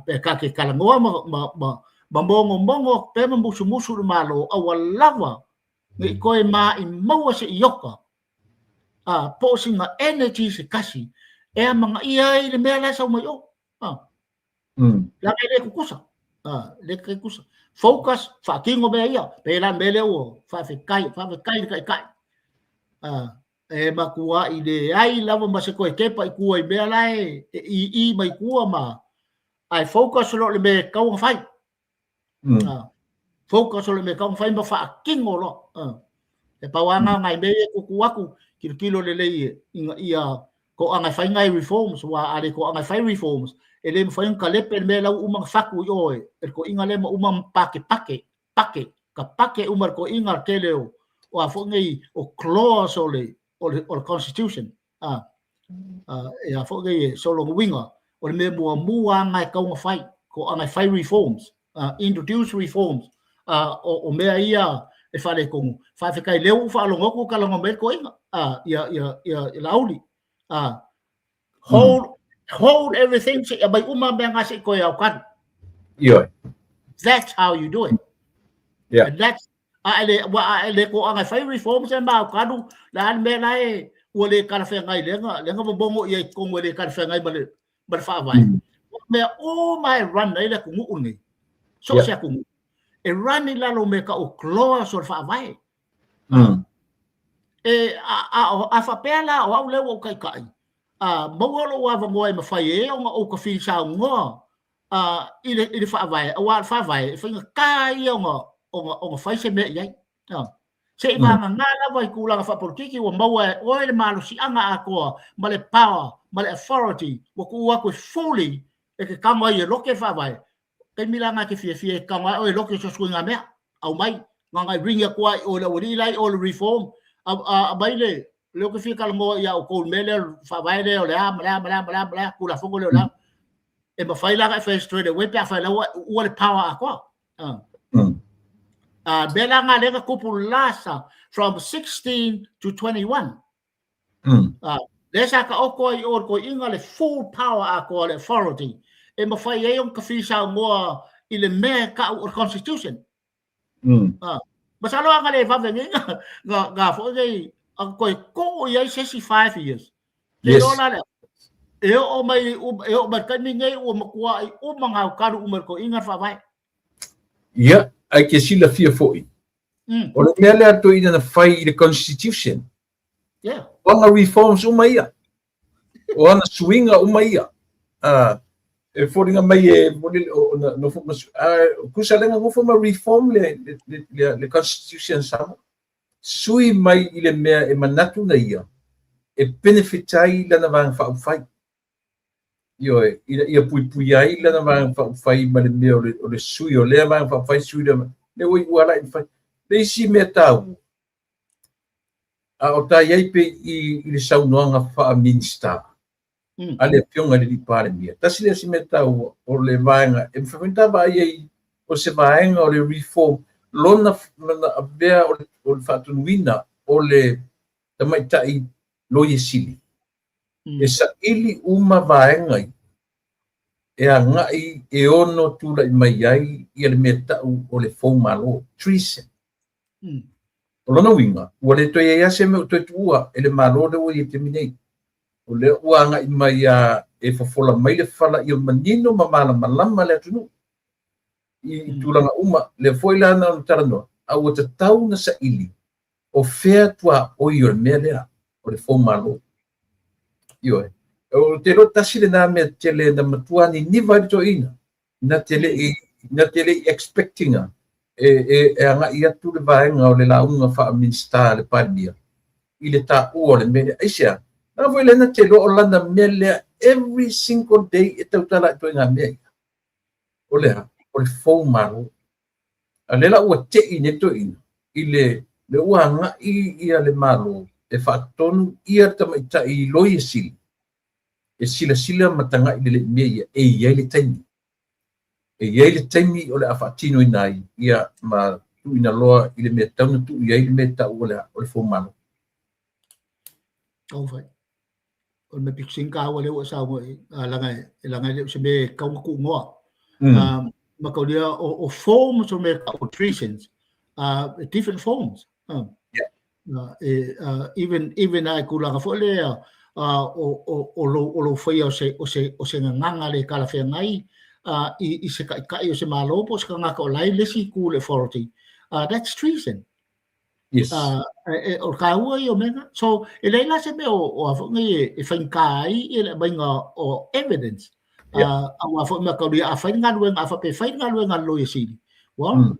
pe ta te talanoa ma mogomogo atu pea ma musumusu i le Malo, aua lava ne i toe maimauina se iota po o sina energy se tasi e amanaia ai le mea la e sau mai o. Leaga e le tutusa. Le tutusa. Focus, faatino mea ia. Pe la mea lea ua faafetai, faafetai le taitai. E matuai leai lava ma se toe tepa i tua i mea la e i i mai tua ma ae focus loa i le mea e tatau ona fai. Focus o le mea e tatau ona fai ma faatino loa. E pau lava na o nai mea ia e tuutuu atu, tilotilo lelei ina ia toaga e fai nai reforms, aua a le toaga e fai reforms, e le mafai ona talepe le mea la ua uma ona fatu i o e le toeaina lea ma uma ona pakepake, pake, ka pake uma e le toeaina le tele o a foi nei o clause o le constitution. E a foi nei, so lona uiga, o le mea muamua lava na e tatau ona fai, toaga e fai reforms, introduce reforms, o mea ia e faaletonu. Faafetai lea ua ou faalogo atu ua talanoa mai le toeaina, ia Laauli. Hold everything se i aumai uma mea na se i toe aokalu. Ioe. That's how you do it. And that's a e le ua a e le toaga e fai reforms e maokalu le a le mea la e ua le talafeagai lea na lea na momono i ai i totonu e le talafeagai ma le faavae. O mea uma e run ai le atunuu lenei. So o se atunuu e run i lalo o mea tau o clause o le faavae. E a faapea la o au lea ua ou taitai, a maua lou avanoa e mafai ai ona ou tafili saunoa i le faavae, aua o le faavae e faigata ia ona fai se mea i ai. Se i vagana lava i tulaga faapolokiki ua maua e oe le malosiaga atoa ma le power ma le authority ua tuu atu e fully e te tago ai e lote le faavae. Taimi la na e te fiafia e tago ai oe e lote so o se ituaiga mea, aumai, na ona e ring atu lava i o i le aualii la i o i le reform, aumai le lea ou te fia talanoa ia outou i le mea lea o le faavae lea o le a ma le a ma le a ma le a ma le a, Tulafono lea o le a. E mafai la ona e fai straight away pe afai la ua uua le power atoa. Mea la na lea na tupu last from 16 to 21. Lea sa taoto ai i o i le toeaina le full power atoa le authority e mafai ai ona tafili saunoa i le mea e tau o le constitution. Masalo a na le vave nei na foi nei a toe tuu i ai se isi 5 years. Te iloa la lea, e oo mai e oo mai le taimi nei ua matuai uma gaokalu uma e le toeaina le faavae. Ia, ae ke silafia foi. O le mea lea a le toeaina na fai i le constitution. O ana reforms uma ia. O ana suiga uma ia. E foliga mai e nofo ma tusa lea na nofo ma reform le constitution Samoa. Sui mai i le mea e manatu na ia e benefit ai lana vaega faaupufai. Ioe, ina ia puipuia ai lana vaega faaupufai ma le mea o le sui o lea vaega faaupufai sui lea, lea ua iu ala i fai. Le isi mea taua, a o ta i ai pea i le saunoaga faa-Minisita a le Afioga i le Alii Palemia, tasi lea si mea taua o le vaega e mafai foi ona ta vaai ai o se vaega o le reform lona avea o le faatonuina o le tamaitai Loia Sili e saili uma vaega ia e agai e ono tulai mai ai ia le mea tau o le foumalo, treason. O lona uiga, ua le toe i ai lava se mea o toe tuua e le Malo lea ua i ai i le taimi nei. O lea ua agai mai lava e fofola mai le fala ia manino ma malamalama le atunuu i tulaga uma. Lea foi la na ona talanoa, a ua tatau ona saili o fea tuaoi o le mea lea o le foumalo. Ioe. Ou te iloa tasi lena mea tele na matua niniva ai le toeaina na te le i na te le i expect ina e agai atu le vaega o le lauga faa-Minisita a le Palemia i le taua o le mea lea. Aisea? Leaga foi lea na te iloa o lana mea lea every single day e tautala ai i ituaiga mea ia. O le a? O le foumalo. A lea la ua tei nei le toeaina i le lea ua agai ia le Malo e faatonu ia le tamaitai Loia Sili e silasila ma tagai lelei i mea ia, e i ai le taimi. E i ai le taimi o le a faatinoina ai ia ma tuuina loa i le mea tatau ona tuu i ai le mea e tau o le foumalo. Taumafai. O le mea pito sili ona taua lea ua e saunoa i ai, leaga e le o se mea e tatau ona tuunoa. Ma tau lea o forms o mea tau o treasons, different forms. Even a i tulaga foi lea o lou faia o se gagana le talafeagai i se taitai o se Malo po o se tagata o la e i le isi itu o le authority, that's treason. Yes. O le taua ia o mea na. So, e leai la se mea o a foi nei e faigata ai le aumaiga o evidence. Yeah. Aua foi mea tau ia, a fai le galuega, a faapea e fai le galuega a le Loia Sili, well,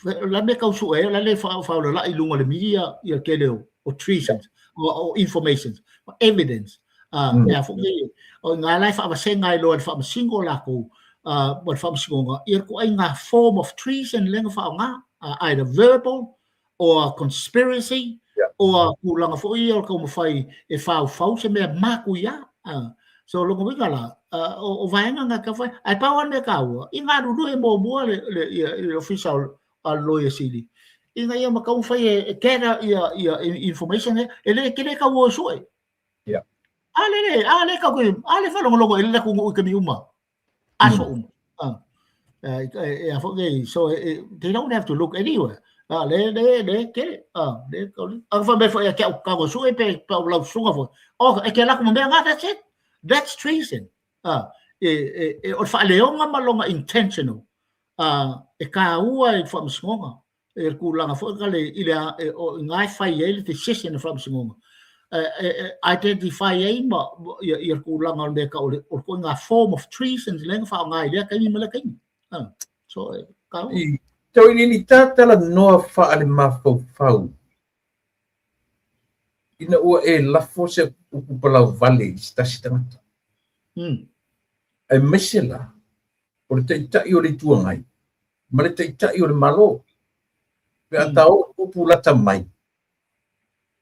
o le a le mea e tau sue ai, o le a le faaolalai i luga o le media ia le tele o treasons, o informations, o evidence. E a foi nei, o i ina la e faavasega ai loa e le faamasino latou ma le faamasinoga ia le ituaiga form of treason lea na faaaoga, either verbal or conspiracy or tulaga foi ia o le taumafai e faufau se mea matuia. So lona uiga la, o vaega na tau fai, ae pau lava le mea taua, i galulue muamua le ofisa a le Loia Sili, ina ia ma taumafai e gather ia information ia, e le tele tau o e sue. A le, a le tau, a le faalogologo i le atunuu i taimi uma, aso uma. E a foi nei, so they don't have to look anywhere. Le, le, le, tele, le, a fa me foi a ke au kago sue pe pe au lau suga foi. Oh, e ke lako mea nga, that's it. That's treason. E, o le faaleoga ma lona intentional. E taua i le faamasinoga, e le tulaga foi ka le, i le, e, o, i ngā e fai ai le decision e faamasinoga. E, identify ai ma, ia le tulaga o le mea tau o le, o le ituaiga form of treason lea na faaaoga i lea taimi ma lea taimi. So, e taua. I tauiliili talanoa faalemafaufau ina ua e lafo se upu palauvale i se tasi tagata. Aemaise la, o le Taitai o le Itu Agai ma le Taitai o le Malo. Pe a ta oo upu lata mai,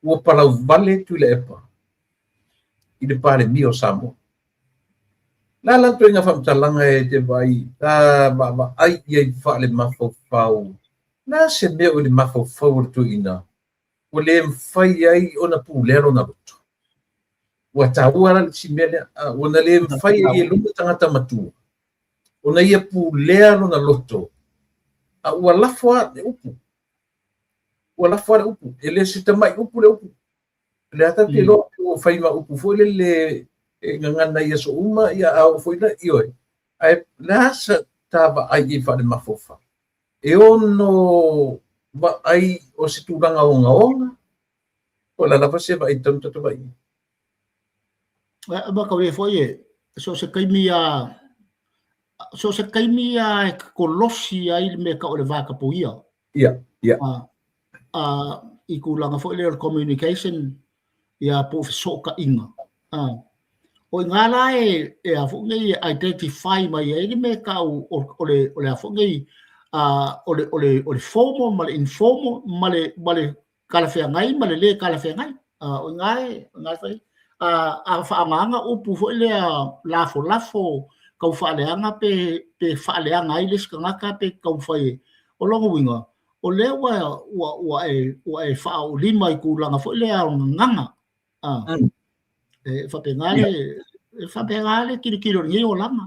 ua palauvale Tuilaepa i le Palemia o Samoa. La la ituaiga faamatalaga e te vaai, ta vaavaai i ai faalemafaufau, na se mea o i le mafaufau o le toeaina ua le mafai ai ona pulea lona loto. Ua taua la le isi mea lea, ua na le mafai ai e lona tagata matua ona ia pulea lona loto, a ua lafo lava le upu. Ua lafo lava le upu. E le o se tamai upu le upu. O lea tatou te iloa ua fai ma upu foi lele e gagana i aso uma, ia a oo foi la, ioe. Ae o le a sa ta vaai i ai faalemafaufau? E ono vaai o se tulaga ogaoga, po o le a lava se vaai tonu tatou vaai i ai? Ma kau e foi e, so se taimi a, so se taimi a e kolosi ai le mea tau o le vatapuia. Ia, ia. I tulaga foi lea o le communication, ia po o fesootaiga. O i ina la e a foi nei e identify mai ai le mea tau o le a foi nei o le formal ma le informal ma le talafeagai ma le lē talafeagai. O i ina e fai ai. A faaaogaina upu foi lea lafolafo tau faaleaga pe faaleaga ai le isi tagata pe taumafai e. O lona uiga, o lea ua e faaolima i tulaga foi lea o gagana. E faapena le, e faapena le tilotilo i lenei olaga.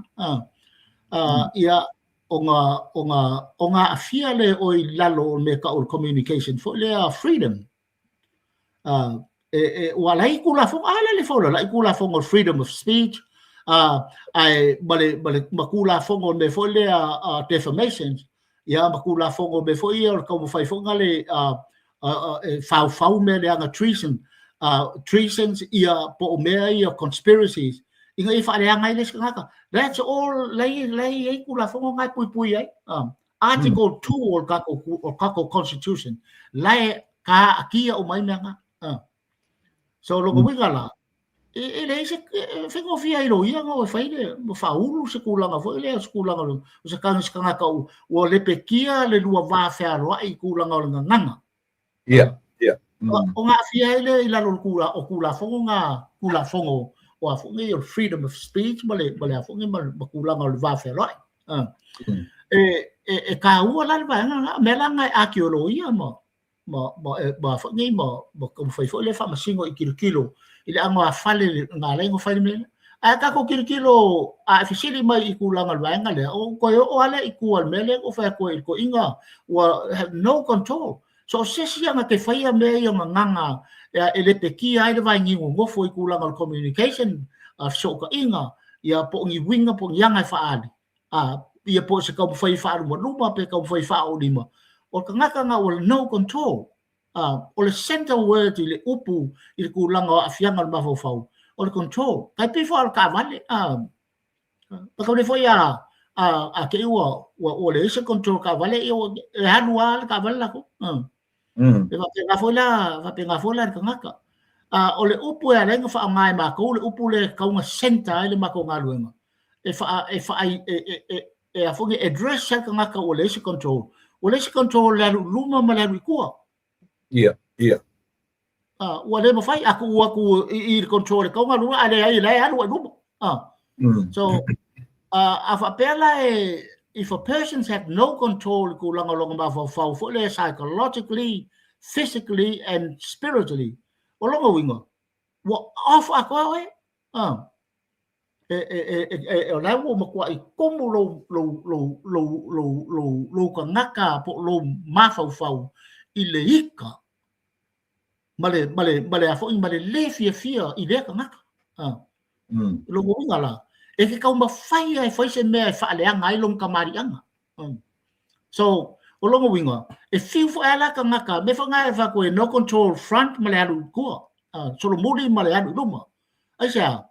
Ia, ona aafia lea o i lalo o le mea tau o le communication foi lea freedom. Ua ala ai Tulafono, a lea le faulalai Tulafono o le freedom of speech, ae ma Tulafono o le mea foi lea defamation, ia ma Tulafono o mea foi ia o le taumafai foi na le e faufau mea leaga treason, treasons ia po o mea ia conspiracies, ina ia faaleaga ai le isi tagata. That's all, la i ai Tulafono na e puipui ai. Article 2 o le tatou Constitution, la e kaatia uma ai mea na. So lona uiga la, e leai se faigofie ai loia ona o e fai le ma faaulu se tulaga foi lea, se tulaga o se tagata ua lepetia le lua va fealoai i tulaga o le gagana. Ia, ia. Ona aafia ai lea i lalo o Tulafono na, Tulafono o a foi nei o le freedom of speech ma le a foi nei ma tulaga o le va fealoai. E e, e kāua la le vaega lena, mea la lena e ākio loia ma, ma, ma, e, ma foi nei ma, ma taumafai foi le faamasino i tilotilo i le ʻano afale na ala ai ona fai le mea lea. Ae tatou tilotilo a e fesili mai i tulaga o le vaega lea, o toe oo lava lea i tua i le mea lea na ou fai atu ai i le toeaina ua have no control. So o se isi ana te faia mea ia gagana e lepetia ai le vaeginu nofo i tulaga o le communication, fesootaiga, ia po o ni uiga po o ni aga e faaali, ia po o se taumafai e faalumaluma pe taumafai e faaoolima, o le tagata lena ua no control. O le center word i le upu i le tulaga o aafiaga o le mafaufau, o le control. Tai pei foi o le taavale, Maka foi a a te i ua ua ua leai se control taavale ia ua e alu lava le taavale latou. E faapena foi la, faapena foi la le tagata. O le upu e ala ai ona faaaoga e matou le upu lea e tatau ona centre ai le matou galuega, e faa e faa e e e a foi e address ai le tagata ua leai se control. Ua leai se control i le alu i luma ma le alu i tua. Ia, ia. Ua le mafai a tuu atu i le control e tatau ona alu a leai la e alu ai luma. So a faapea la e if a person's had no control i tulaga o lona mafaufau foi lea psychologically, physically and spiritually, o lona uiga ua off atoa oe. E e e e o la ua matuai tumu lou lou lou lou lou lou lou tagata po o lou mafaufau i le ika ma le, ma le, ma le a foi, ma le lē fiafia i lea tagata. Lona uiga la, e te taumafai lava e fai se mea e faaleaga ai lona tamaliiaga. So, o lona uiga, e fiu foi lava la tagata, mea foi lena e fai atu e no control front ma le alu i tua, solomuli ma le alu i luma. Aisea?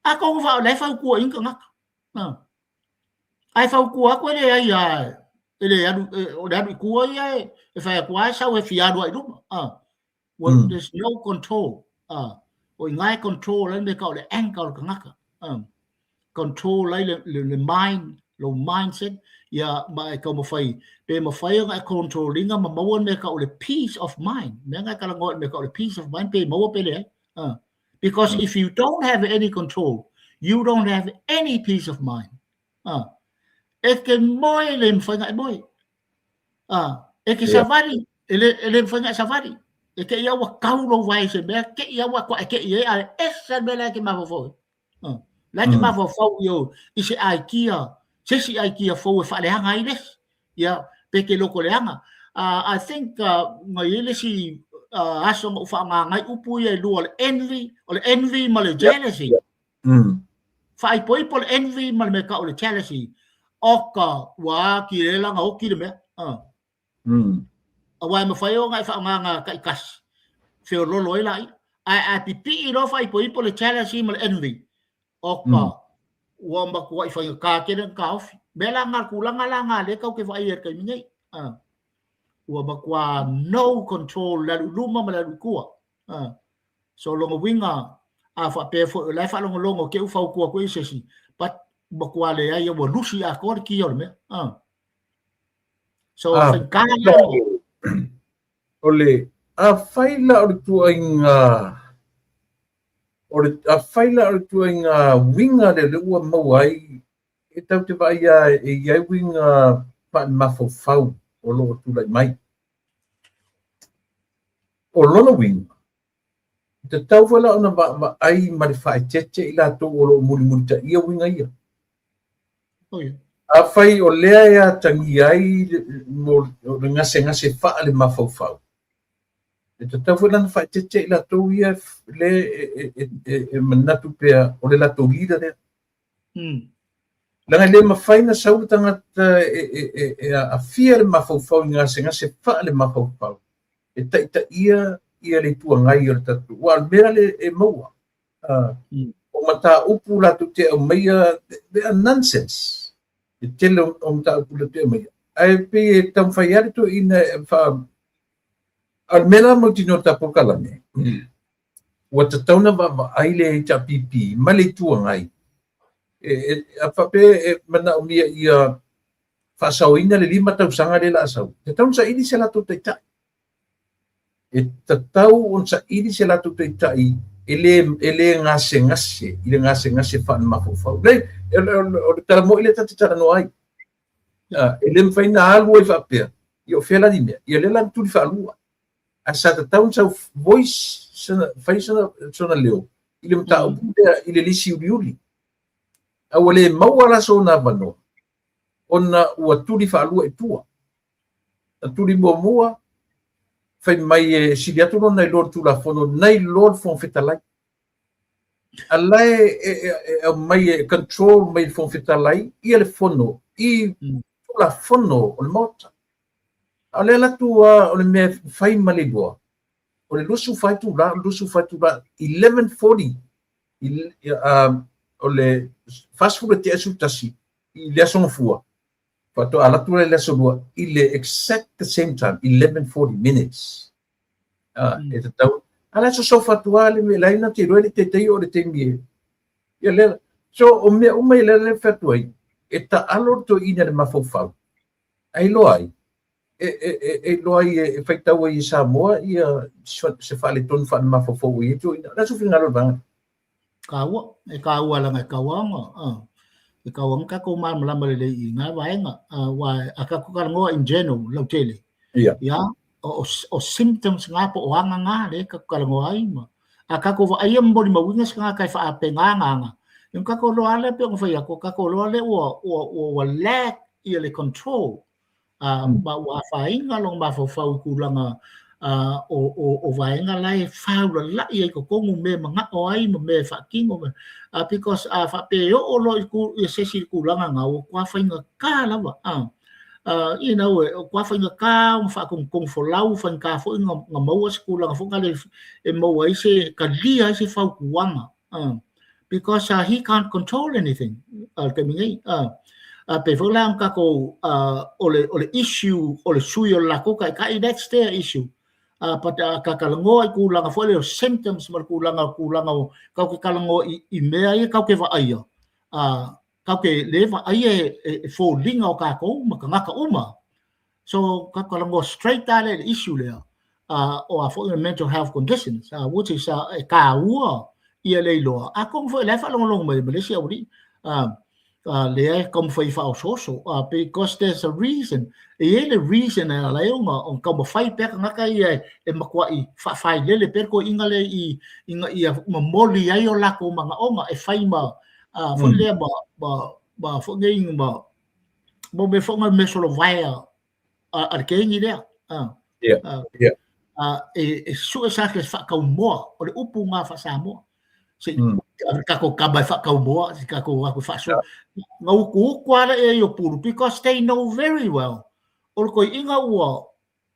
Atonu o la e fautua i ni tagata. Ae fautua atu e leai lava, e le alu, o le alu i tua ia e fai atu lava e sau e fia alu lava i luma. Well, there's no control. O i ina e control ai le mea e tau o le anger o le tagata. Control ai le, le, le mind, lou mindset, ia ma e taumafai, pe mafai ona e control ina ma maua le mea e tau o le peace of mind. Mea na e talanoa i le mea e tau o le peace of mind, pe maua pe leai. Because if you don't have any control, you don't have any peace of mind. E te moe, e le mafai ona e moe. E te savali, e le, e le mafai ona e savali. E te i a ua kau lou vae i se mea, te i a ua koa e te i e, a e ese le mea la e te mafaufau ai. La e te mafaufau i o, i se aikia, se isi aikia fou e faaleaga ai le isi. Ia, pe te loko leaga. I think na i ai le isi aso na ou faaaogaina ai upu ia e lua, o le envy, o le envy ma le jealousy. Faaipoipo le envy ma le mea tau o le jealousy. Oka, ua ati le lana oti le mea. Aua e mafai ona e faaaogaina taitasi, feololo ai laia. Ae a pipii loa faaipoipo le jealousy ma le envy, oka, ua matuai faigata tele ona taofi. Mea la na, tulaga la na lea tatou te vaai ai i le taimi nei. Ua matua no control le alu i luma ma le alu i tua. So lona uiga, a faapea foi o la e faalogologo te i ua fautua atu ai se isi, but matua leai ua lusi atoa le kia o le mea. So faigata la. O le, afai la o le tuuaiga O le, afai la o le ituaiga uiga lea lea ua maua ai, e tatou te vaai lava e i ai uiga faale-mafaufau o lo o tulai mai. O lona uiga, e tatau foi la ona vaavaai ma le faaeteete i latou o lo o mulimulitaia uiga ia. Afai o lea e atagia ai le gasegase faale-mafaufau, E tatau foi la ona faaeteete i latou ia le e manatu pea o le latou leader lea. Leaga e le mafai ona sau le tagata e aafia le mafaufau i gasegase faale-mafaufau e taitaia ia le Itu Agai o le tatou, aua o le mea lea e maua. O mataupu latou te aumaia, they are nonsense. Le tele o mataupu latou te aumaia. Ae pei e taumafai lava le toeaina e faa A o le mea la mautinoa i le ta polokalame, ua tatau ona vaavaai le HRPP ma le Itu Agai, a faapea e manaomia ia faasaoina le 5 tausaga lea o le a sau, e tatau ona saili se latou taitai. E tatau ona saili se latou taitai e le gasegase i le gasegase faale-mafaufau. Leai, o le tala moni lea tatou te talanoa ai. E le mafai ona alu ai faapea, ia o fea la ni mea? Ia lea la na tuli faalua. Ae sa tatau ona sau voice, sana, fai sana, sona leo i le mataupu lea i le lisi uliuli. A ua le maua la sona avanoa, ona ua tuli faalua i tua. Na tuli muamua, fai mai e sili atu lona iloa i le Tulafono nai lo le Fofoga Fetalai. A la e aumai e control mai le Fofoga Fetalai ia le Fono i Tulafono o le Maota. A o le alu atu lava o le mea e fai ma le iloa, o le 24 itula, o le 24 itula, 11:40, o le 40:11 i le Aso Gafua, faatoa alu atu lea i le Aso Lua i le exact the same time, 11:40 minutes. E tatau, a la e sosofa atu lava le mea, leai na te iloa e le taitai oo i le taimi e, ia lea, so o mea uma ia lea e fai atu ai, e taalo le toeaina i le mafaufau, ae iloa ai, e iloa ai e faitau ai e Samoa ia se faaletonu faalemafaufau ua i ai toeaina. O le a sou finagalo i le vaega? Kāua, e kāua leaga e kaua ona, e kaua ona tatou malamalama lelei i na vaega. Aua a tatou talanoa in general lautele, ia, o symptoms na po o aga na lea tatou talanoa ai ma a tatou vaaia ma molimauina se tagata e faapena aga, ia tatou iloa lea pei ona fai atu, tatou iloa lea ua lack ia le control, ma ua afaina lona mafaufau i tulaga o vaega la e faulalai ai i totonu mea e manao ai ma mea e faatino. Because a faapea e oo loa i se isi i le tulaga lena, ua matua faigata lava. E matua faigata ona faatonutonu folau, faigata foi ona maua se tulaga foi lea e maua ai se talia ai se fautuaga. Because he can't control anything le taimi nei. Pei foi la ona tatou, o le issue o le sui o le latou taitai, that's their issue. But ka talanoa i tulaga foi lea o symptoms ma le tulaga o tatou te talanoa i mea ia tatou te vaaia. Tatou te le vaaia e foliga o tatou ma tagata uma. So tatou talanoa straight lava lea i le issue lea o a foi mental health conditions, which is e tāua ia le iloa. Atonu foi o la e faalogologo mai ma le isi aualii lea e taumafai e faaosooso, because there's a reason. E i ai le reason e ala ai ona taumafai pea tagata ia e matuai faafailele pea le toeaiina lea ina ia momoli ai o latou manaoga e fai ma foi lea ma foi nei ma mo mea foi mea solovaea a le kengi lea. E sue sa ke faakaumoa, o le upu ngā faa-Samoa. Se tatou kama e faakaumoa, se tatou aku faasoa. Nga uku uku ala e i o pulu, because they know very well. O le toeaina ua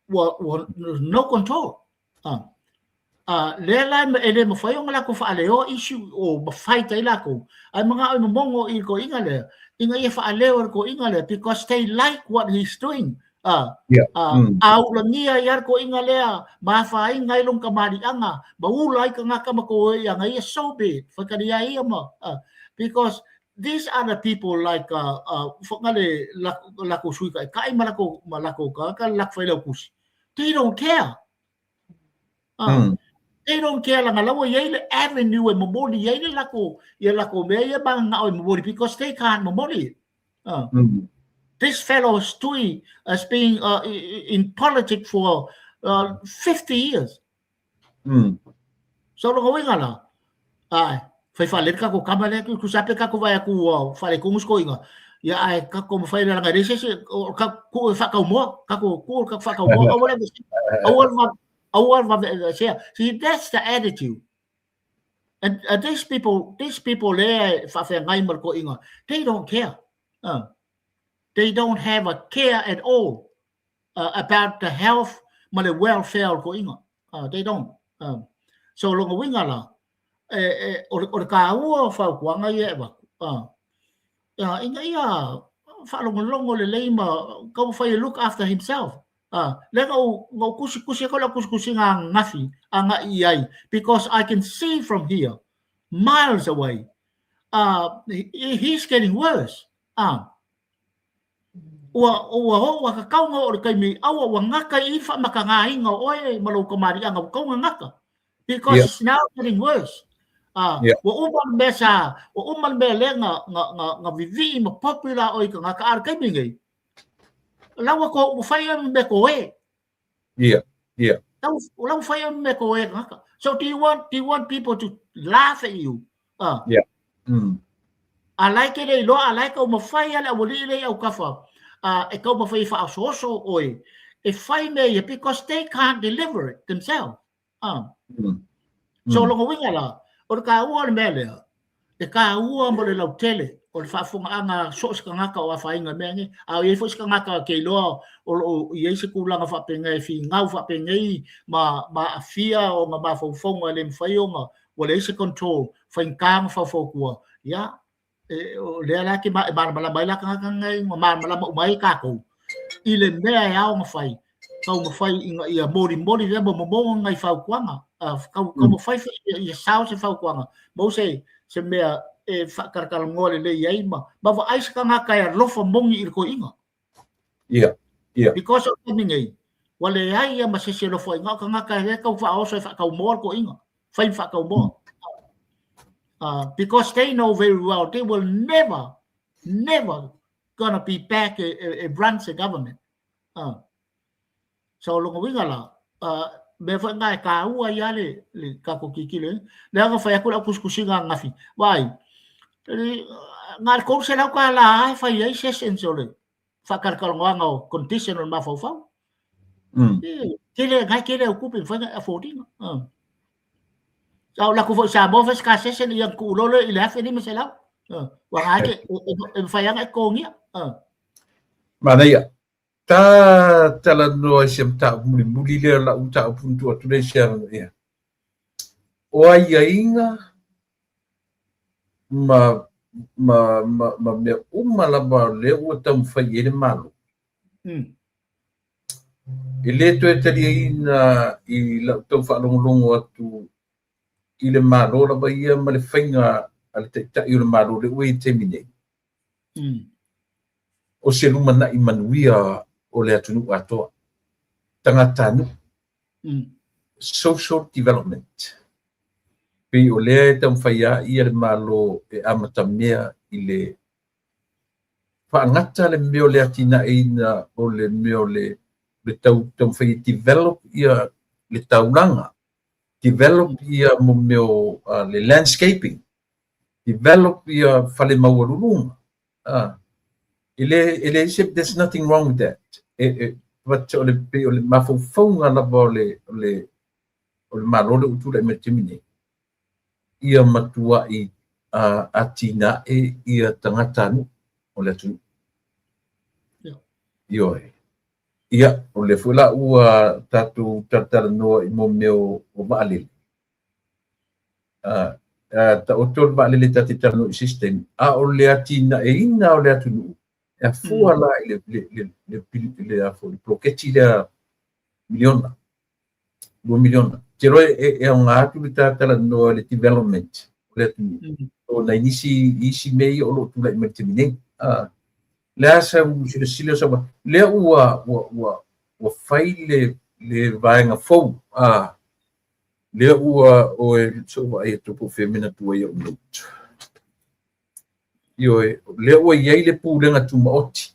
no control. Lea la e le mafai ona latou faaleoa issue o mafai tai latou. Ai mangao i momongo i le toeaina lea, ina ia faaleo e le toeaina lea, because they like what he's doing. A ulagia ia le toeaina lea, ma afaina ai lona kamaliaga, ma ula ai tagata ma toe ia ia so be it. Whaikaria ia ma, because these are the people like whakale lako sui kai kai ma lako ma lako ka ka lak whai lau kusi. They don't care. They don't care langa lawa iai le avenue e momoli iai le lako ia lako mea ia mangao e momoli, because they can't momoli it. This fellow Stui has been in politics for 50 years. So longa uiga la. Ai, fai whale ka ko kama le ku sape ka ko vai ku whale ko musko inga. Ia ai ka ko mawhai la nga rese se ka ku whakaumoa, ka ko ku ka whakaumoa aua le aua va aua va se. See, that's the attitude. And these people le whawhengai ma ko inga, they don't care. They don't have a care at all about the health ma le welfare o ko inga. They don't. So longa winga la, o le kāua o fautuaga ia e avatu, ina ia faalogologo lelei ma taumafai e look after himself. Lea na ou tusitusi atu lau tusitusiga ananafi agai i ai, because I can see from here, miles away, he's getting worse. Ua oo ua kakau o le taimi aua ua gata i le faamatagāina o oe ma lou kamaliaga ua tau gagata. Because it's now getting worse. Ua uma le mea sa, ua uma le mea lea na vivii ma popular oe i tagata, a o le taimi nei, La ua ko ua fai a me ko e. Ia. La ua fai a me ko e ngaka. So do you want people to laugh at you? Yeah. A lai ke le iloa, a lai ka mawhai ale awali le au kafa, e kau mawhai wha oe, e fai me ia, because they can't deliver it themselves. So longa winga la, o le ka ua le mea lea, e ka ua mo le lautele, o le faafogaaga so o se tagata o afaina mea nei, a o i ai foi se tagata ke iloa o loo i ai se tulaga faapenei e figau faapenei ma aafia ona mafaufauga e le mafai ona ua leai se control faigata ona faufautua. Ia e, o lea la ke e malamalama ai la tagata nei ma malamalama uma ai tatou i le mea e ao ona fai taumafai ina ia molimoli lea momomoga nai fautuaga taumafai foi ia sao se fautuaga mo se mea e faatalatalanoa lelei ai ma vaai se tagata e alofa moni i le toeaina. Ia. Because o taimi nei ua leai ia ma se isi e alofa ai, na o tagata e lea tau faaoso e faataumoa le toeaina fai ma faataumoa, because they know very well they will never, never gonna be back e run the government. So longa winga la, mea foi ngā e kāua ia le kako kikile. Le anga whai aku lau kusikusinga ngafi. Vai, ngā le kou se lau ka la ai whai ai sessions o le whakarakarongoanga o condition o le mafaufau. Kele, ngai kele au kupi, whai ngai affordinga. Au laku foi Samoa fai ska session ia ku lolo i le 1500. Wa ngai ke e whai anga e kongia. Manaia. Ta talanoa i se mataupu mulimuli lea lau mataupu na tuu atu nei se avanoa ia. O aiaiga ma mea uma lava o lea ua taumafai i ai le Malo. E le toe taliaina i lau tau faalogologo atu i le Malo lava ia ma le faiga a le taitai o le Malo le ua i taimi nei. O se lumanai manuia o le atunuu atoa. Tagatanuu. Social development. Pei o lea e taumafai a ia le Malo e amatamea i le faagata le mea o le atinaeina o le mea o le taumafai e develop ia le taulaga, develop ia mo mea o le landscaping, develop ia fale maualuluga. E le se, there's nothing wrong with that. But o le pei o le mafaufauga lava o le Malo le ua tulai mai taimi nei, ia matuai atinae ia tagatanuu o le atunuu. Ioe. Ia, o le foi la ua tatou talatalanoa i mo mea o vaalele. Taoto le vaalele ta te talanoa i system, a o le atinaeina o le atunuu, e afua la i le poloketi lea miliona, 2 miliona. Te loa e aoga atu le talatalanoa le development o le atunuu. O nai nisi isi mea ia o loo tulai mai le taimi nei. Le a sau silasila sau lea ua fai le vaega fou lea ua oe so vaai atu po o fea mea na tua ia note. Ioe, lea ua i ai le pulega tumaoti.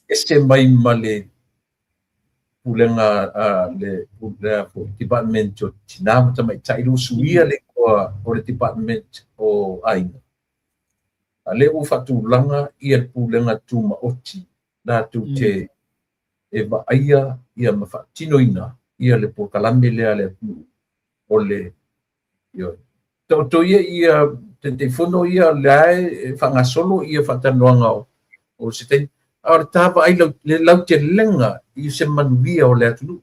Ese mai ma le pulega le foi department o Tina ma Tamaitai le usuia le igoa o le department o Aiga. A lea ua faatulaga ia le pulega tumaoti latou te e vaaia ia ma faatinoina ia le polokalame lea a le atunuu o le ioe. Taoto ia ia Taitaifono ia lea e faagasolo ia faatalanoaga o se taimi. A o le ta vaai le lautelega i se manuia o le atunuu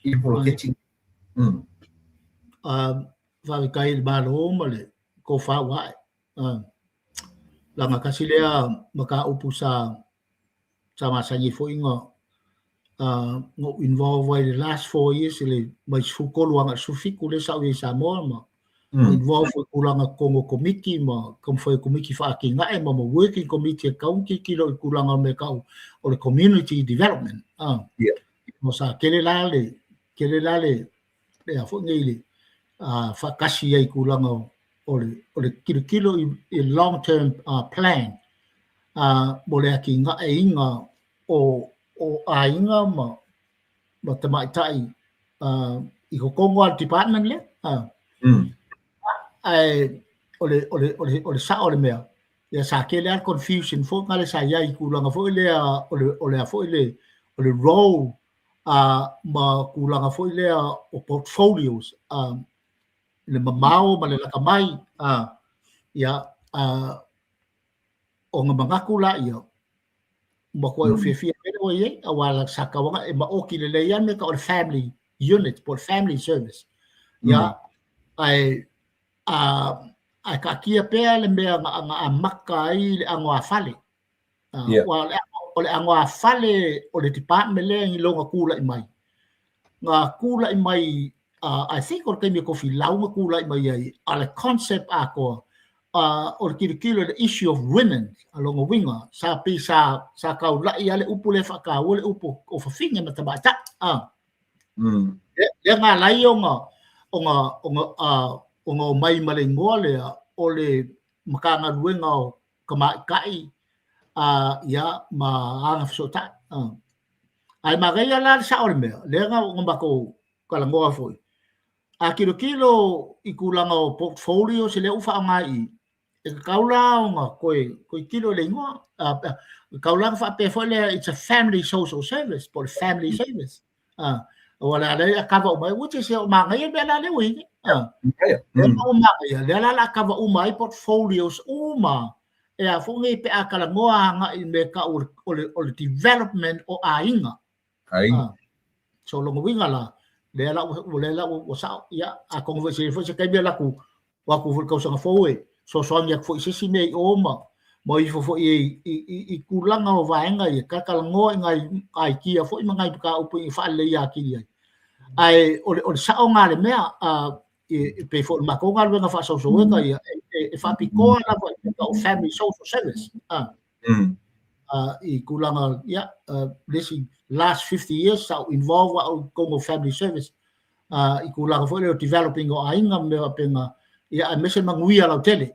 i le poloketi. Faafetai i le Malo ma le tofa ua ae. Laga tasi lea mataupu sa masani foi na ou involve ai le last 4 years le mai 13 agai 17 lea sa ou i ai i Samoa ma involve foi tulaga totonu o komiti ma taumafai o komiti faatinae ma working committee e tau ona tilotilo i tulaga o mea tau o le community development. Mo sa tele la le a foi nei le faatasi ai tulaga o le tilotilo i long term plan. mo le atinaeina o o aiga ma ma tamaitai i totonu lava o le department lea. Ae o le o le o le o le sao o le mea, ia sa tele lava le confusion foi lea sa i ai i tulaga foi lea o le o le a foi le o le role ma tulaga foi lea o portfolios, le mamao ma le lata mai, ia, ona manatu laia, matuai ou fiafia tele ua i ai, aua sa tatau ona e maoti lelei lava le mea e tau o le family unit po o le family service. Ia, ae ae taatia pea le mea na amata ai le anoāfale. Aua o le anoāfale o le department lea i lona tulai mai, na tulai mai, I think o le taimi o Tofilau na tulai mai ai, a o le concept atoa o le tilotilo i le issue of women, a lona uiga, sa pei sa sa taulai lava le upu lea e faataua le upu o fafine ma tamaitai. Lea na ala ai ona ona ona ona omai ma le igoa lea o le Matagaluega o Tamaitai ia ma Agafesootai. Ae manaia la le sao o le mea, lea na matou talanoa foi, a tilotilo i tulaga o portfolios lea ua faaaoga i i, e tatau la ona toe tilotilo i le igoa. E tatau la ona faapea foi lea, it's a family social service po o le family service. Aua o le a lea a cover uma ai, which is manaia le mea la lea ua i ai. Lea ua manaia, lea la o le a cover uma ai portfolios uma e a foi nei pe a talanoa agai i mea e tau o le development o aiga. Aiga. So lona uiga la, lea la ua lea la ua sao, ia, atonu foi se i ai foi se taimi alu atu o atu foi i le tausaga fou e fesoasoani atu foi i se isi mea i o ma ma ifo foi i i i i tulaga o vaega ia, talatalanoa i nai aikia foi ma nai mataupu i faaleleia atili ai. Ae o le o le sao lena o le mea, e pei foi o le matou galuega faa-social ia, e faapitoa lava i mea tau family social service. I tulaga, ia, le isi last 50 years sa ou involve au i totonu o family service, i tulaga foi lea o developing o aiga ma mea faapena, ia, aemaise manuia lautele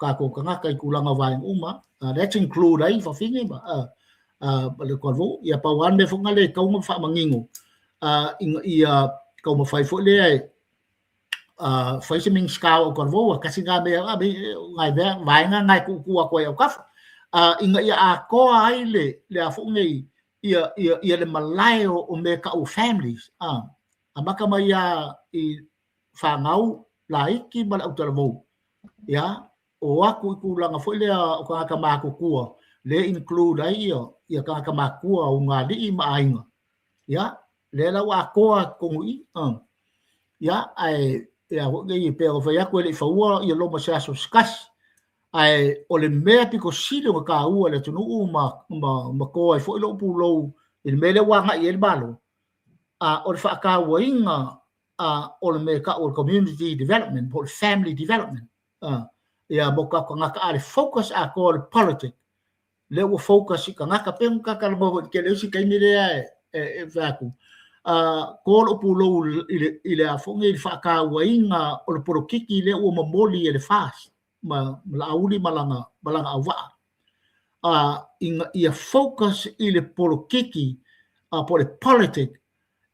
tatou tagata i tulaga o vaega uma. That's include ai fafine ma le talavou. Ia pau lava le mea foi lena e tatau ona faamanino ina ia taumafai foi lea e fai se Minisita o Autalavou, tasi lena mea, nai vaega na e tuutuu atu ai i autafa, ina ia atoa ai le le a foi nei ia ia ia le malae o mea e tau o families, amata mai lava i fanau laiti ma le autalavou, ia, o atu i tulaga foi lea o tagata matutua, lea e include ai ia ia tagata matutua, ulugalii ma aiga, ia, lea la ua atoa i totonu i i, ia, ae e a foi nei, e pei ona fai atu e le i faua ia Roma i se aso se tasi, ae o le mea pito sili ona taua i le atunuu ma ma ma to ai foi lou pulou i le mea lea ua agai i ai le Malo, a o le faatauaina o le mea e tau o le community development po o le family development, ia mo tatou tagata, a o le focus atoa o le politic lea ua focus i tagata, pei ona ta talanoa foi i le tele o isi taimi lea e fai atu, to lou pulou i le a foi nei i le faatauaina o le polokiki lea ua momoli e le FAST ma Laauli ma lana ma lana auvaa, ina ia focus i le polokiki po o le politic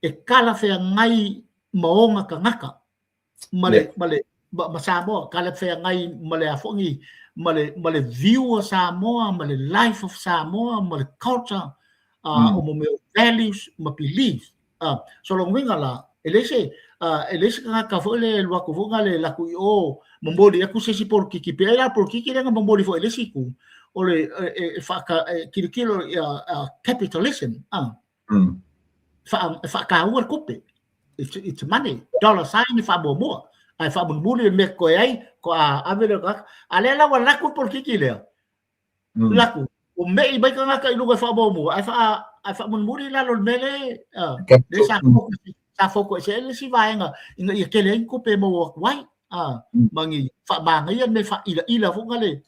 e talafeagai ma ona tagata ma le, ma le, ma, ma Samoa, talafeagai ma le a foi ni, ma le, ma le view o Samoa, ma le life of Samoa, ma le culture, o mo mea o values ma beliefs. So lona uiga la, e leai se, e leai se tagata foi lea e alu atu foi lea e alu atu i o momoli atu se isi polokiki, pe ai la polokiki lea na momoli foi e le isi itu, o le e, whaaka, e tilotilo ia capitalism, e whaakāua le tupe. It's money, dollar sign e faamuamua, ae faamulimuli le mea koe ai, ko a ave le tagata. A lea la ua laku le polokiki lea, laku, ua me'i mai tagata i luga e faamuamua, ae wha, ae faamulimuli i lalo le mea le, le sa focus, sa focus e le isi vaega ina ia tele ai ni tupe e maua atu ai, ma ni faamanaia le mea faailaila foi le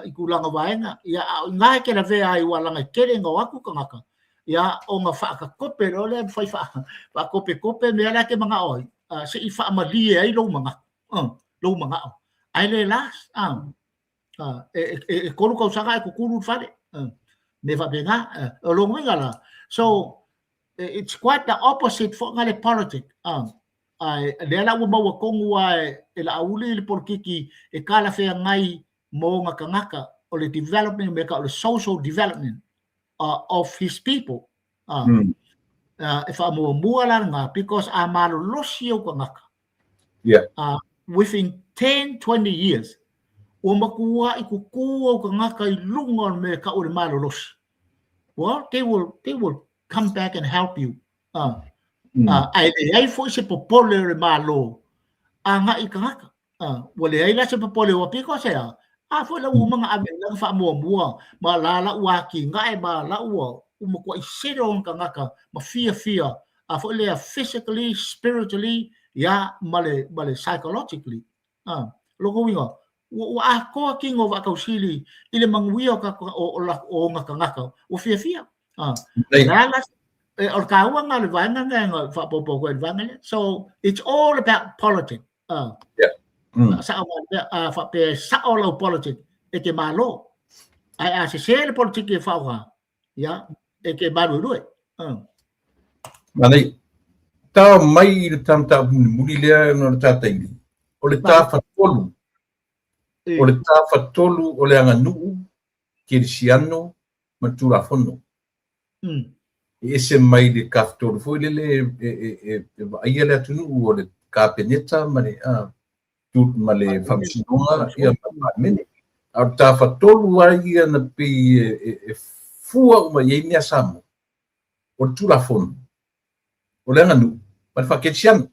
i tulaga vaega, ia, a o i ina e te lavea ai ua laga e tele na o atu tagata, ia, ona faatakope loa lea, fai faakopekope mea la e te manao ai, se i faamalie ai lou manatu, lou manao, ae le last. E 3 tausaga e kukulu le fale. Me faapena. O lona uiga la. So, it's quite the opposite fo nga le politic. Ai lea la ua maua tonu a e la auli le politiki e kala fea ngai mo nga kangaka o le development me ka o le social development of his people. E whaamuamua la nga because a malolosi au kangaka. Within 10, 20 years, ua makua i kuku au kangaka i lunga o me ka o le malolosi. Well, they will come back and help you. Ai le ai foi se popole o le malo a nga i kangaka. Ua le ai la se popole o piko se a. A foi la ua manga ave la fa mua mua ma la la ua ki ngai ma la ua uma kua i sero o kangaka ma fia fia a foi lea physically, spiritually, ya ma le psychologically. Loko winga ua akoa kingo wa kausili i le manguia o ka o la o nga kangaka ua fia fia. La la o ka ua nga le vaenga nga nga fa po po ko le vaenga le. So it's all about politics. Sa o a fa pe sa o lau politics e te malo. Ai a se se le politiki e whaoga, ya, e ke maru rue. Manei, tā mai i le tamata muli muli lea no le tātaili. O le tāwhatolu, o le tāwhatolu o le anganuu, kerisiano, ma tulafono. E ese mai le kafetolu foi lele e vaaia le atunuu o le kapeneta ma le ma le faamasinoga ia ma le palemene. A o le tafatolu ai ia na pei e fua uma i ai mea Samoa. O le tulafono, o le aganuu ma le faakerisiano.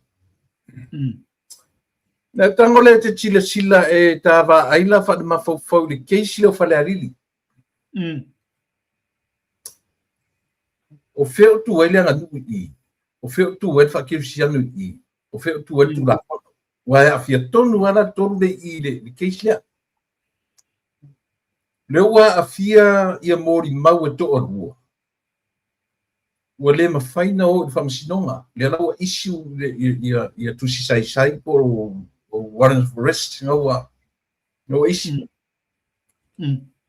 Na tago le te silasila e ta vaai la faale mafaufau i le keisi lea o Falealili. O fea o tu ai le aganuu i i, o fea o tu ai le faakerisiano i i, o fea o tu ai le tulafono. Ua e aafia tonu lava la tolu le i le case lea. Le ua aafia ia molimau e toalua. Ua le mafai na o i le faamasinoga. Lea la ua issue ia tusi saisai po o warrant of arrest na ua issue.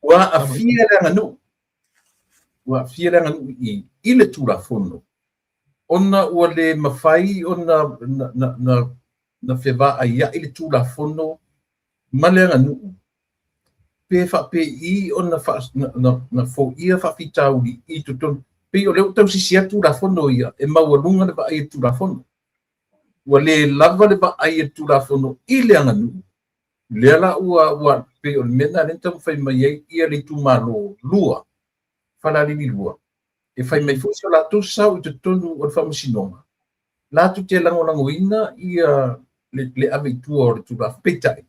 Ua aafia le aganuu. Ua aafia le aganuu i le tulafono. Ona ua le mafai ona na fevaaiai le tulafono ma le aganuu pe faapei ona na foia faafitauli i totonu. Pei o lea ua tausisi atu tulafono ia e maualuga le vaai e tulafono. Ua le lava le vaai e tulafono i le aganuu. Lea la ua pei o le mea na lea na taumafai mai ai ia le itumalo lua, Falealili 2, e fai mai foi so latou sao i totonu o le faamasinoga. Latou te lagolagoina ia le ave i tua o le tulafono. Peitai,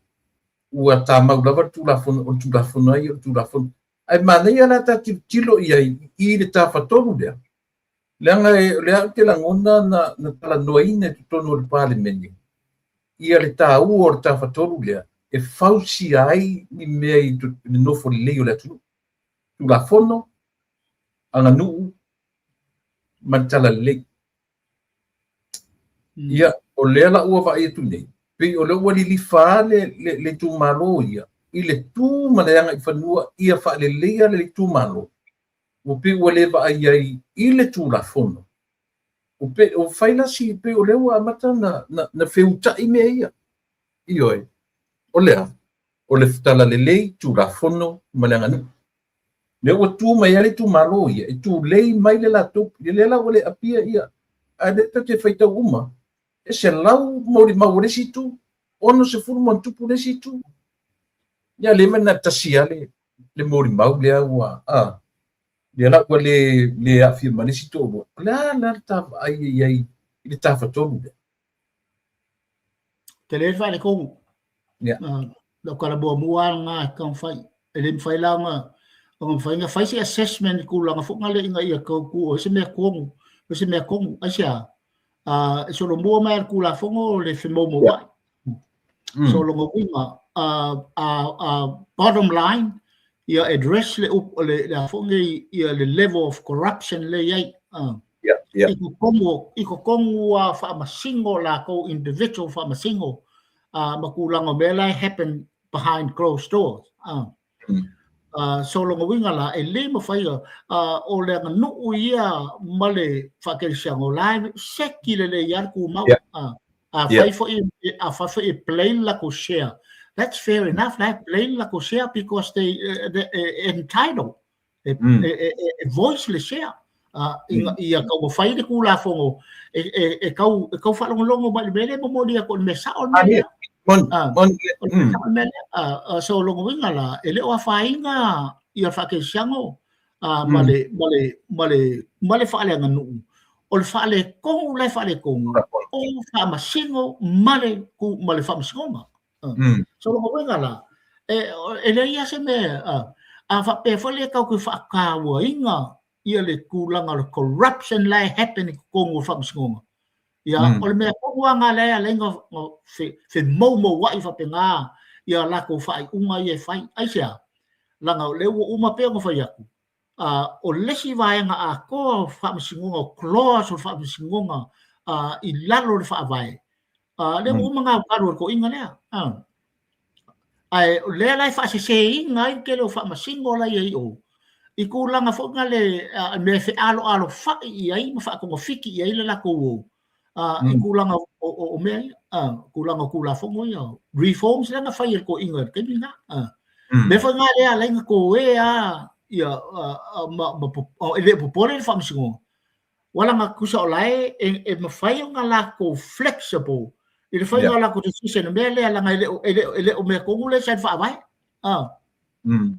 ua tamau lava le tulafono, o le tulafono ai o le tulafono. Ae manaia la ta tilotilo i ai i le tafatolu lea. Leaga o lea ou te lagona na talanoaina i totonu o le Palemene ia le taua o le tafatolu lea e fausia ai ni mea i le nofo lelei o le atunuu. Tulafono, aganuu ma le talalelei. Ia, o lea la ua vaai atu nei, pei o lea ua lilifa le itumalo ia i le tu ma le agaifanua ia faaleleia le itumalo. Ua pei ua le vaai ai i le tulafono. O fai la si pei o lea ua amata na feutai mea ia. Ioe, o lea, o le talalelei, tulafono ma le aganuu. Lea ua tu mai ai le itumalo ia, e tulei mai le latou, lea la ua le apia ia. Ae lea ta te faitau uma, e 100 molimau o le isi itu, 60+ le isi itu. Ia le mai na tasi lava le molimau lea ua, lea la ua le aafia ma le isi toalua. O le a la le ta vaai i ai i le tafatolu lea? Te le whaele kongu. Lau kala mua mua ngā ka whai. E le mwhai la ngā o ngā whai ngā whai se assessment ku langa fo ngā le inga ia kau ku o se mea kongu. O se mea kongu. Ai se a. E solo mua mai al ku la fongo le whemomo wai. So longa winga bottom line ia address le fo ngai ia le level of corruption le iai. I ko kongu a whaamasingo la ko individual whaamasingo ma kulanga mea la happen behind closed doors. So lona uiga la, e le mafai o le aganuu ia ma le faakerisiano, o la e seki lelei lava le tumau. Afai foi afai foi e play le latou share, that's fair enough, la e play le latou share because they entitled e e voice le share. Ina ia taumafai le Tulafono e tau e tau faalogologo mai i le mea lea e momoli atu o le mea sao le mea lea. O le mea sao le mea lea. So o lona uiga la, e le o afaina ia le faakerisiano ma le ma le ma le ma le faaleaganuu. O le faaletonu la e faaletonu o faamasino ma le ma le faamasinoga. So lona uiga la, e leai lava se mea, a faapea foi lea tatou te faatauaina ia le tulaga o le corruption la e happen i totonu o le faamasinoga. Ia, o le mea tonu lava lena lea e ala ai ona femoumouai faapena ia latou faaiuga ia e fai. Aisea? Leaga o lea ua uma pei ona fai atu, o le isi vaega atoa o faamasinoga, o clause o le faamasinoga i lalo o le faavae, lea ua uma ona galugalu e le toeaina lea. Ae o lea la e faaseseina ai le tele o faamasino la e i ai i o, i tulaga foi na le mea e fealoalofai i ai ma faatogafiti i ai le latou o, i tulaga o mea ia, tulaga o Tulafono ia, reforms lea na fai e le toeaina i le taimi lena. Mea foi na lea e ala ai ona toe lava ia, ma e le o popole le faamasinoga, Ua laga tusa o la e e mafai ona latou flexible i le faiga o latou decision i le mea lea leaga e le o e le o e le o mea tonu lea sa i le faavae.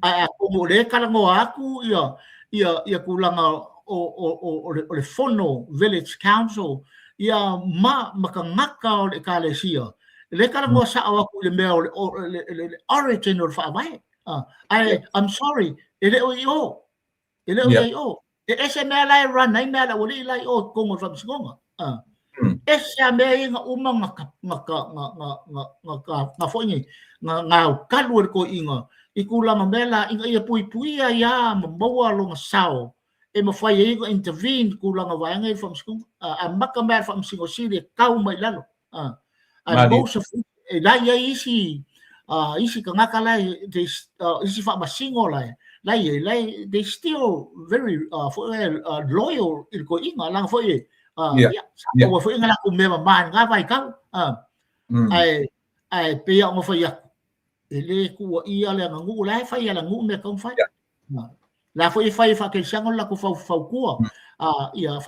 Ae atonu o lea e talanoa atu ia ia ia tulaga o o o o le o le fono village council ia ma ma tagata o le ekalesia lea e talanoa sao atu i le mea o le o le le origin o le faavae. Ae I'm sorry e le o i o. E le o i ai o. E ese mea la e run ai mea a le aualii la i o i totonu o le faamasinoga. Ese a mea ia na uma na na na na na na na foi nei na gaokalu e le toeaina i tulaga mea la ina ia puipuia ai lava ma maua lona sao e mafai ai ona intervene tulaga vaega ia i le faamasinoga. Amata mai lava i le Faamasino Sili e tau mai i lalo. Ae most of e la i ai isi isi tagata la e they isi faamasino la e la i ai la e they still very foi lea loyal i le toeaina leaga foi e ia sa maua foi na latou mea mama i lena vaitau ae ae pei lava ona fai atu e le tuuaia le aganuu la e fai e le aganuu mea e tatau ona fai. La foi e fai e faakerisiano le latou fautua ia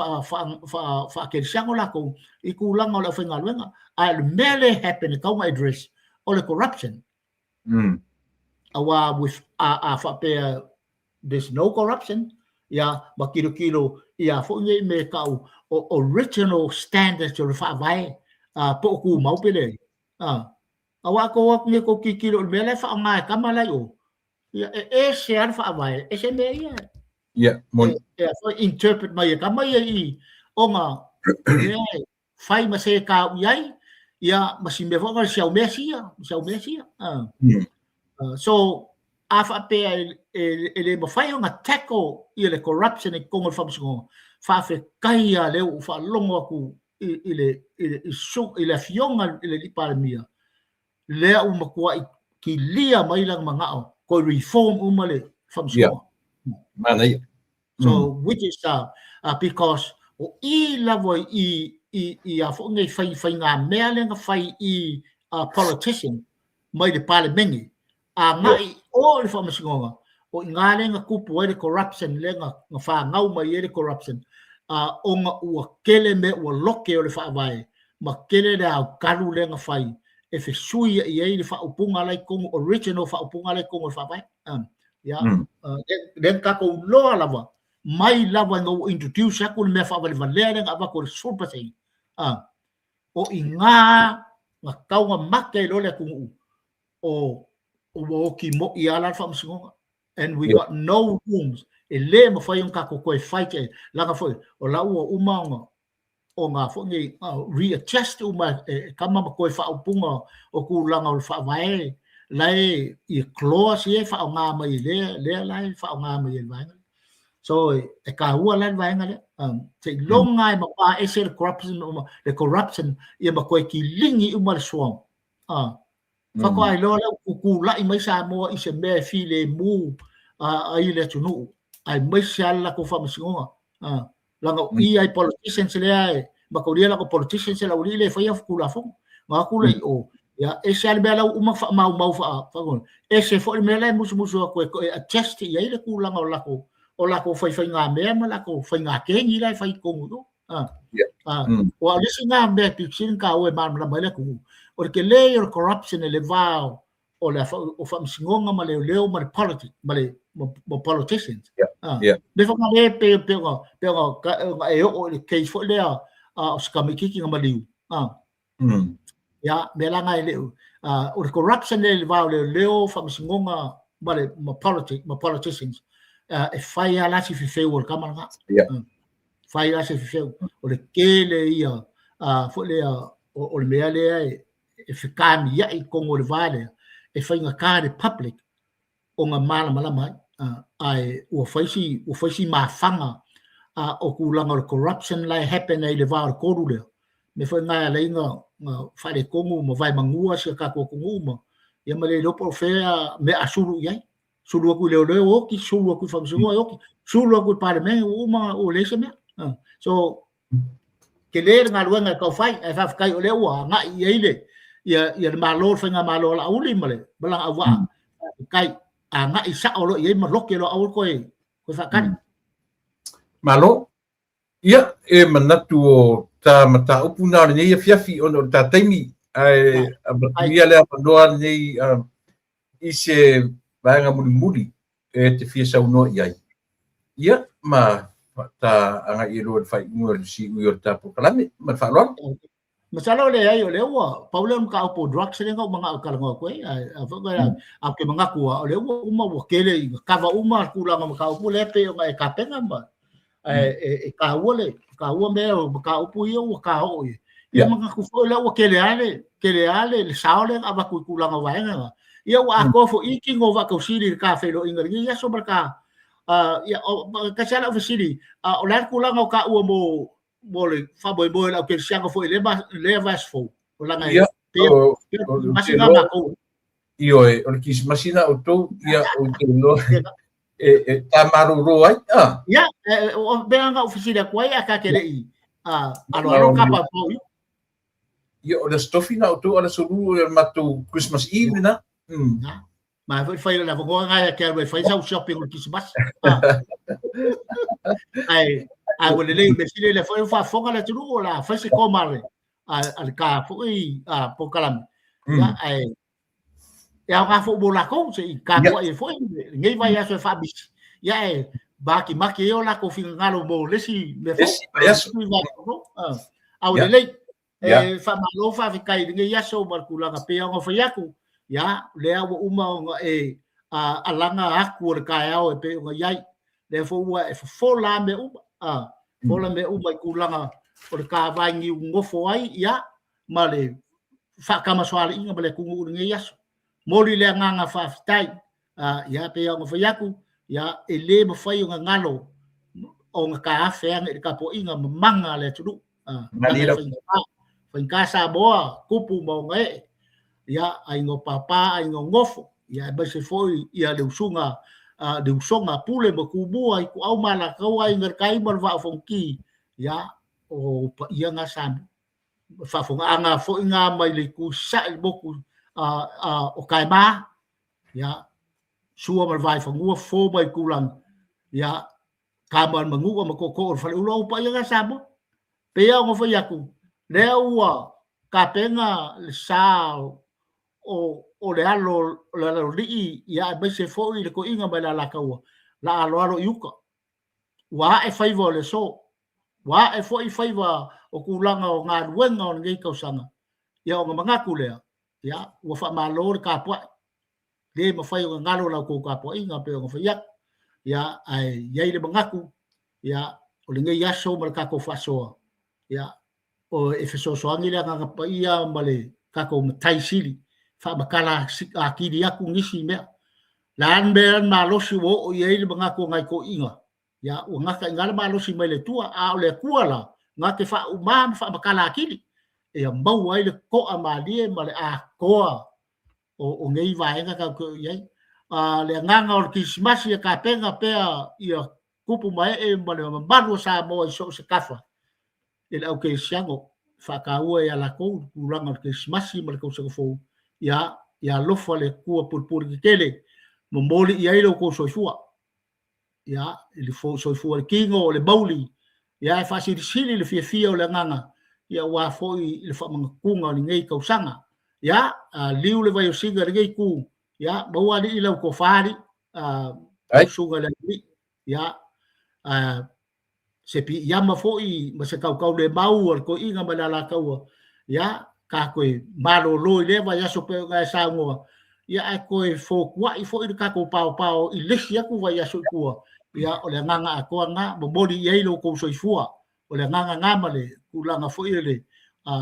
faakerisiano latou i tulaga o le aufaigaluega. Ae o le mea lea e happen e tatau ona address o le corruption. Aua with a faapea there's no corruption ia ma tilotilo ia foi nei mea e tau o original standards o le faavae po o tumau pe leai. Aua a tou o atu nei tou tilotilo i le mea la e faaaoga e tama la i o, ia e ese lava le faavae, ese mea ia. Ia, moni. E foi interpret mai e tama ia i ona lea e fai ma se tau i ai, ia ma si mea foi na si au mea sia, si au mea sia. So, a faapea e le mafai ona tackle ia le corruption i totonu o le faamasinoga, faafetai lava lea ua ou faalogo atu i le i le i le afioga i le Alii Palemia, lea ua matuai kilia mai lana manao toe reform uma le faamasinoga. Yeah. Manaia. So which is because o i lava i i i a foi nei fai faigamea lea na fai i politician mai le Palemene agai i o i le faamasinoga, o i ina lea na tupu ai le corruption lea na fanau mai ai le corruption, ona ua tele mea ua lote o le faavae ma tele le aokalu lea na fai e fesuiai ai le faaupuga la i totonu, original faaupuga la i totonu o le faavae. Ia, lea na tatou iloa lava, mai lava ina ua introduce atu le mea faavalevalea lea na avatu e le 10%, o i ina na tau na mate ai loa le atunuu, o ua oti moi lava la le faamasinoga and we got no rooms e le mafai ona tatou toe fight ai leaga foi o la ua uma ona ona foi nei readjust uma e tama ma toe faaupuga o tulaga o le faavae la e i clause ia e faaaoga mai e lea lea la e faaaoga mai e le vaega so e taua la le vaega lea seiloga e mapā ese le corruption le corruption ia ma toe kiligi uma le swamp. Faatoa iloa lea ua tutulai mai Samoa i se mea e filemu ai le atunuu, aemaise lava le latou faamasinoga. Leaga o i ai politicians lea e mataulia lea o politicians le aualii lea e faia Tulafono. Ona o atu lea i o, ia, ese lava le mea la ua uma ona faamaumau ese foi le mea la e musumusu atu e adjust i ai le tulaga o latou o latou faifaigamea ma latou faiga kegi la e fai i totonu i o. Aua o le isi lena mea e pito sili ona taua e malamalama ai le atunuu, o le tele ia o le corruption i le va o le o faamasinoga ma leoleo ma le politic ma le ma politicians. Mea foi lea pei pei ona pei ona e oo i le case foi lea o se tamaitiiti na maliu. Ia, mea la na e le o le corruption lea i le va o leoleo, faamasinoga ma le ma politic ma politicians, e fai lava la si fefeu o le tama lena. Fai lava si fefeu. O le tele ia foi lea o le mea lea e fetamiai i totonu o le va lea, e faigata i le public ona malamalama ai. Ae ua fai si ua fai si mafaga o tulaga o le corruption la e happen ai i le va o le tolu lea. Mea foi lena e ala ai ona faaletonu ma vaemanua si a tatou atunuu ma ia ma le iloa po o fea mea a sulu i ai. Sulu atu i leoleo oti, sulu atu i faamasinoga oti, sulu atu i le Palemene ua uma ua leai se mea. So tele le galuega e tau fai, ae faafetai o lea ua agai i ai le ia ia le Malo, le faigamalo a Laauli ma le ma lana auvaa. Faafetai, agai sao loa i ai ma loke loa, aua le toe toe faatali. Malo. Ia, e manatu o ta mataupu na o lenei afiafi ona o le ta taimi, ae avatu ia le avanoa lenei i se vaega mulimuli e te fia saunoa i ai. Ia, ma ta agai i lua i le faaiuga o le siui o le ta polokalame. Ma le faaaloalo. Masalo leai, o lea ua pau lea o le mataupu o drugs lea na ou manao e talanoa atu ai, ae a foi a ou te manatu lava, o lea ua uma ua tele ina kava uma tulaga o mataupu lea pei ona e tapena ma ae e taua le taua mea o mataupu ia ua ta oo i ai. Ia manatu foi lea ua tele lava le tele lava le sao lea na avatu i tulaga o vaega na. Ia ua atoa foi i tino o Vaatausili i le ta feiloaiga i lenei aso ma le ta ia tasi lava lau fesili, o le a le tulaga o taua mo mo le faamoemoe o le aukerisiano foi i lea lea vaiaso fou? O leaga e pei o na matou. Ioe, o le Kirisimasi na outou, ia, ou te iloa e ta malolo ai. Ia, o mea na ou fesili atu ai, a ta te le i aloalo ka paupau ia. Ia, o le Aso Tofi na outou, a o le Aso Lua o le matou Christmas Eve lena. Ma foi fai le avanoa na e te alu e fai sau shopping o le Kirisimasi. Ae, ae ua lelei, mea sili lea foi ua faafofoga le atunuu o le a fai se koma a le ta foi polokalame. Ia, ae e aoga foi mo lakou se i tapuai ai foi lenei vaiaso e faamisi. Ia, e makimaki ai o lakou finagalo mo le isi mea fou. Isi vaiaso. A ua lelei. E faamalo faafetai i lenei aso ma le tulaga pei ona fai atu. Ia, lea ua uma ona e alaga atu o le taeao e pei ona i ai. Lea foi ua e fofola lava mea uma. Fofola mea uma i tulaga o le ta vainiu nofo ai, ia, ma le faatamasoaliiga ma le atunuu i lenei aso. Momoli le agaga faafetai. Ia, pei ona fai atu, ia, e le mafai ona galo ona taafe ane i le tapuaiga mamaga a le atunuu. Leaga e faigata, faigata Samoa, tupu ma ona ee, ia, aiga o papa, aiga o nofo, ia, aemaise foi ia le usuga, le usoga a Pule ma Tumua, Ituau ma Alataua, Aiga i le Tai ma le Vaa o Fonoti, ia, o paia na Samoa. Faafofogaaga foi na mai le itu i sasae i le motu o Taema, ia, Sua ma le Vaifanua, Fofo ma Aitulagi, ia, Tama a le Manua ma Tootoo o le Faleula, o paia na Samoa. Pei lava ona fai atu, lea ua tapena le sa o le alo o le Aloalii, ia aemaise foi le toeaina mai le Alataua, la aloalo i uta. Ua ae faiva o le aso, ua ae foi faiva o tulaga o galuega o lenei tausaga, ia ona manatu lea, ia, ua faamalo le tapuai. Le mafai ona galo la outou tapuaiga pei ona fai atu. Ia, ae i ai le manatu, ia, o lenei aso ma le tatou faasoa, ia, o e fesoasoani le Agaga Paia ma le tatou Matai Sili, faamatala atili atu nisi mea. Le a le mea le malosi ua oo i ai le manatu o nai toeaiina, ia, ua gata i ina le malosi mai le Atua, a o le Atua la, na te faauma ma faamatala atili, ia maua ai le toa malie ma le atoa. o nei vaega tatou te oo i ai. Le agaga o le Kerisimasi e tapena pea ia tupu ma ee ma le mamalu o Samoa i so o se tafa i le aukerisiano, e faataua ia latou le tulaga o le Kerisimasi ma le Tausaga Fou, ia ia alofa le Atua pulepule tetele, momoli i ai lo outou soifua. Ia, i le soifua i le tino, o le mauli, ia e faasilisili le fiafia o le agaga, ia aua foi i le faamanatuga o lenei tausaga. Ia, liu le vaiosina i lenei itu, ia maua alii lau tofa alii, lau susuga i le Alii, ia, se piiama foi ma se tautaulemau a le toeaina mai le Alataua, ia, ta toe malolo i lea vaiaso pei ona e saunoa, ia ae toe fotuai foi le tatou paopao i le isi atu vaiaso i tua, ia o le agaga atoa lena, momoli i ai lo outou soifua, o le agaga lena ma le tulaga foi o le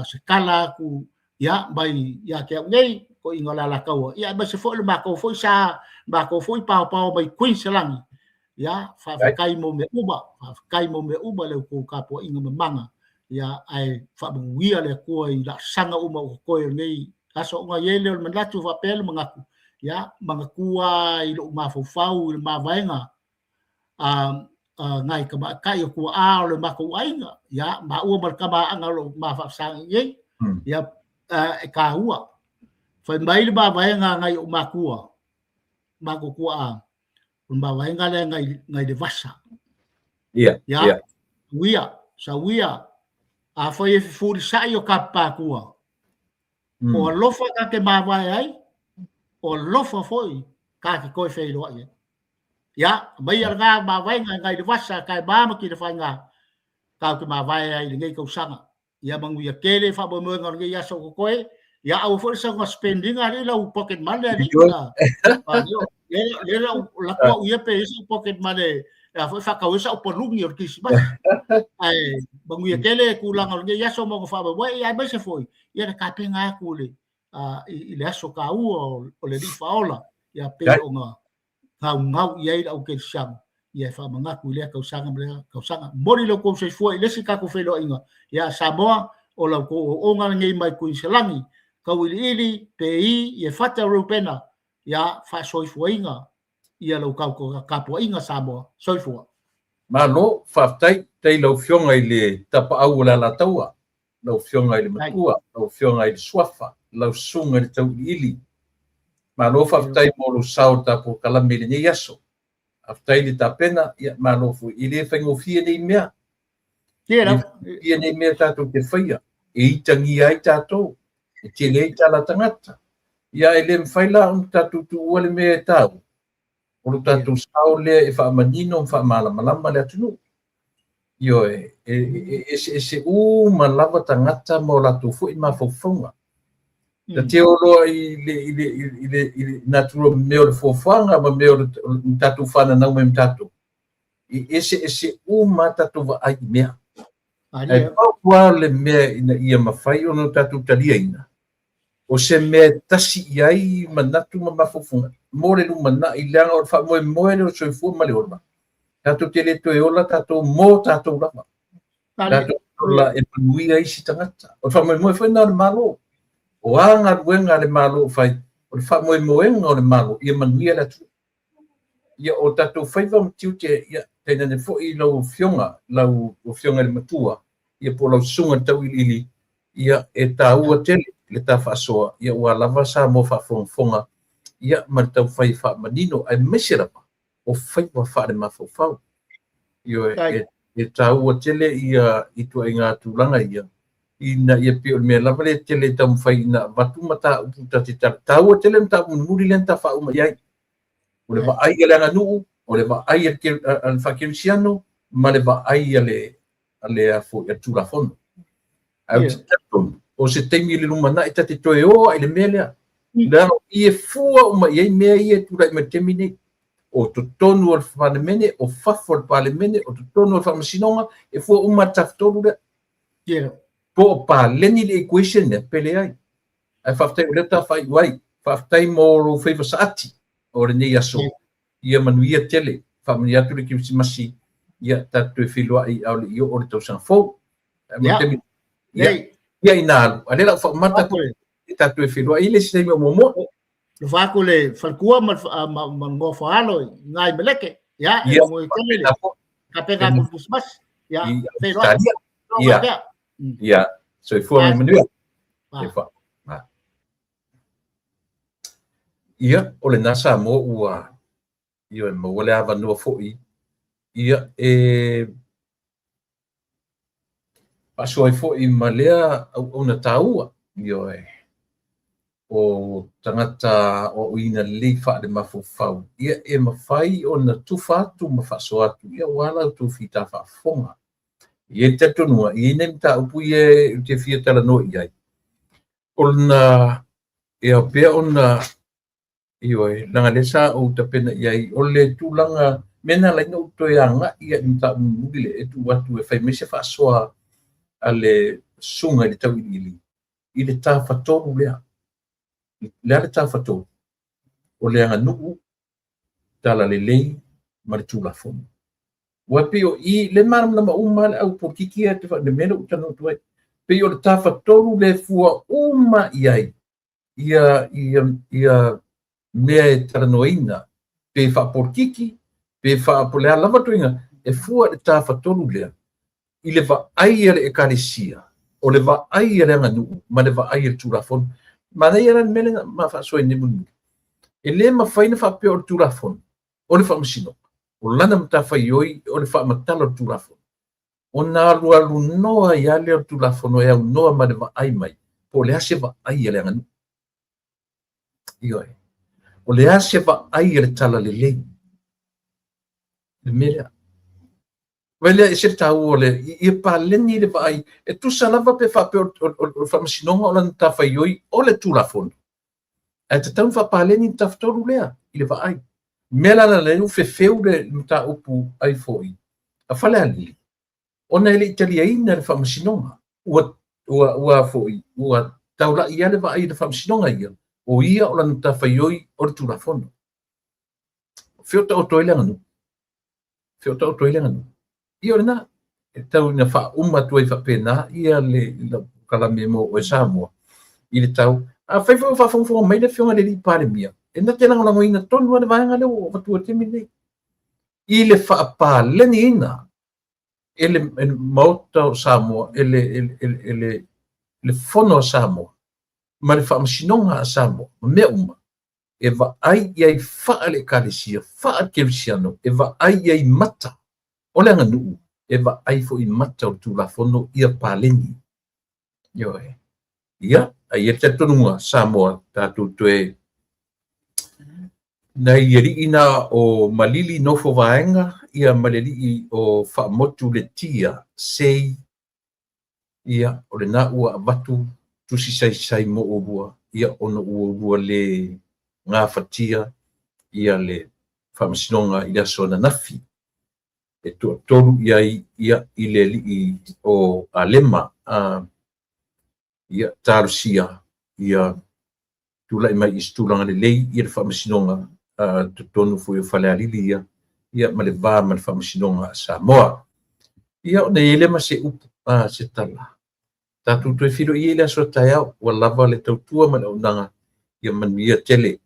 se tala atu ia mai ia te au nei, toeaina o le Alataua, ia aemaise foi le matou foi sa, matou foi paopao mai Queensland, ia faafetai mo mea uma, faafetai mo mea uma le outou tapuaiga mamana, ia ae faamanuia le Atua i laasaga uma o totoe o lenei aso. Ona i ai lea o le manatu, faapea le manatu, ia manatua i lou mafaufau i le mavaega a nai tamaitai o tuaa o le matou aiga, ia maua ma le tama aana o lo o ma faafesagai nei, ia e taua. Fai mai le mavaega a nai ou matua, matou tuaa, o le mavaega lea ngai, ngai le vasa. Ia, ia. Ia. Uia, sauia, afai e fefulisai o kapapatua, o alofa ta te mavae ai, o alofa foi ta te toe feiloai ai. Ia, aumai lena mavaega ngai le vasa, tae ma ma kina faiga, tatou te mavae ai i lenei tausaga. Ia manuia tele faamoemoega o lenei aso o totoe. Ia aua foi le sauga spend ina alii lau pocket money alii. Le lau lako au ia pe i sau pocket money a foi faatau ai sau paluni o le Kerisimasi. Ae manuia tele tulaga o lenei aso ma ona faamoemoe, ia aemaise foi ia le tapena atu i le aso taua o le Alii Faaola, ia pei ona gaugau i ai le aukerisiano, ia e faamanatu i lea tausaga ma lea tausaga. Momoli lo outou soifua i le isi tatou feiloaiga. Ia Samoa, o la outou ooooga lenei mai Kuiniselani, Tauiliili, Pei, Iefata, Reubena, ia faasoifuaina ia lau tapuaiga Samoa. Soifua. Malo, faafetai, faafetai i lau Afioga i le Tapaau o le Alataua, lau Afioga i le Matua, lau Afioga i le Suafa, lau Susuga i le Tauiliili. Malo faafetai mo lou sao i le tatou kalame i lenei aso. Faafetai le tapena, ia malo foi. E le faigofie nei mea. E le faigofie nei mea tatou te faia, e itagia ai tatou, e tele ai tala tagata. Ia e le mafai la ona tatou tuua le mea e taua, o lo tatou sao lea e faamanino ma faamalamalama le atunuu. Ioe, e eseese uma lava tagata ma o latou foi mafaufauga. Ta te o loa i le, i le, i le, i le natura mea o le fuafuaga ma mea o le tatou fananau mai ma tatou. E eseese uma tatou vaai i mea. Ae pau lava le mea ina ia mafai ona tatou taliaina, o se mea e tasi i ai manatu ma mafaufauga mo le lumanai, leaga o le faamoemoe lea o le soifua ma le ola. Tatou te le toe ola tatou mo tatou lava. Tatou ola e manuia isi tagata. O le faamoemoe foi lena o le Malo. O a galuega a le Malo o fai, o le faamoemoega o le Malo ia manuia le atunuu. Ia o tatou faiva ma tiute, ia tainane foi lau Afioga, lau Afioga i le Matua, ia po o lau Susuga i le Tauiliili, ia e taua tele le ta faasoa, ia ua lava Samoa faafogafoga, ia ma le taumafai e faamanino, aemaise lava o faiva faalemafaufau. Ioe, e taua tele ia ituaiga tulaga ia, ina ia pei o le mea lava lea e tele e taumafai ina avatu mataupu ta te taua tele le mataupu mulimuli lea na ta faauma i ai. O le vaai a le aganuu, o le vaai a le faakerisiano, ma le vaai a le a le a foi a le Tulafono. Ae ou te talitonu, o se taimi i le lumanai ta te toe o ai i le mea lea. Leaga o i e fua uma i ai mea ia e tulai mai i le taimi nei. O totonu o le Palemene, o fafo o le Palemene, o totonu o le Faamasinoga, e fua uma le tafatolu lea. Po o paleni le equation lea, pe leai. Ae faafetai o lea ta faaiu ai. Faafetai mo lou faiva saati o lenei aso. Ia manuia tele. Faamanuia atu le Kerisimasi. Ia tatou toe feiloai a o le i oo le tausaga fou. Ia, ia ina alu. A o lea o le a ou faamata atu. Tatou toe feiloai i le isi taimi o muamua. Alofa atu le faletua ma ma nofo alo i ngai meleke. Ia, e mo tele le kapega atu Christmas. Ia, feiloai. Ia. Ia, soifua ma manuia. Ia, o lena Samoa ua ia e maua le avanoa foi ia e faasoa ai foi ma lea auauna taua, ioe, o tagata aoaoina lelei faale-mafaufau, ia e mafai ona tufa atu ma faasoa atu ia aua la outou fita faafofoga. E i ai le talitonuga, e i ai nai mataupu ia ou te fia talanoa i ai, ona e ao pea ona ioe, leaga lea sa ou tapena i ai, o le tulaga mea na ala ai ona ou toe agai i le mataupu mulimuli lea e tuu atu e fai mai se faasoa a le susuga i le tauiliili i le tafatolu lea. Le a le tafatolu? O le aganuu, talalelei ma le Tulafono. Ua pei o i le malamalama uma le au polokiki ia le mea lea ua talanoa atu ai. Pei o le tafatolu le fua uma i ai ia mea e talanoaina, pe faapolokiki, pe faapolea lava tuiga, e fua i le tafatolu lea, i le vaai a le ekalesia, o le vaai a le aganuu, ma le vaai a le Tulafono. Manaia la le mea lea ma faasoa nei mulimuli. E le mafai ona faapea o le Tulafono, o le faamasinoga, o lana matafaioi o le faamatala o le Tulafono. Ona alualu noa ai lea o le Tulafono e aunoa ma le vaai mai, po o le a se vaai a le aganuu. Ioe. O le a se vaai a le talalelei. Le mea lea. Vai lea e se taua o le ia paleni le vaai e tusa lava pe faapea o le faamasinoga o lana matafaioi o le Tulafono. Ae tatau ona faapaleni le tafatolu lea i le vaai. Mea la la lea ua fefeu le mataupu ai foi a Falealili, ona e le i taliaina le faamasinoga. Ua foi, ua taulai ia le vaai i le faamasinoga ia, o ia o lana matafaioi o le Tulafono. Feo taoto ai le aganuu. Feo taoto ai le aganuu. Ia o lena, e tau ina faauma atu ai faapena ia le kalame mo oe Samoa i le tau. Afai foi o faafogafoga mai le afioga i le Palemia, e na te lagolagoina tonu lava le vaega lea ua avatua i le taimi lenei. I le faapaleniina e le Maota o Samoa, e le Fono a Samoa, ma le faamasinoga a Samoa, ma mea uma, e vaai i ai faale ekalesia, faale kerisiano, e vaai i ai mata o le aganuu, e vaai foi mata o le Tulafono ia paleni. Ioe. Ia, ai e talitonuga Samoa, tatou toe nai alii na o Malili nofo vaega, ia ma le alii o Faamotu le Tia, sei, ia, o lena ua avatu tusi saisai mo olua, ia ona ua olua le gafatia, ia le faamasinoga i le aso ananafi. E toatolu i ai, ia, i le alii o Alema, ia, talosia, ia, tulai mai i se tulaga lelei, ia le faamasinoga, totonu foi o Falealili ia, ia, ma le va ma le faamasinoga a Samoa. Ia, ona i ai lea ma se upu, se tala. Tatou toe feiloai i le aso taeao, ua lava le tautua ma le auaunaga, ia manuia tele,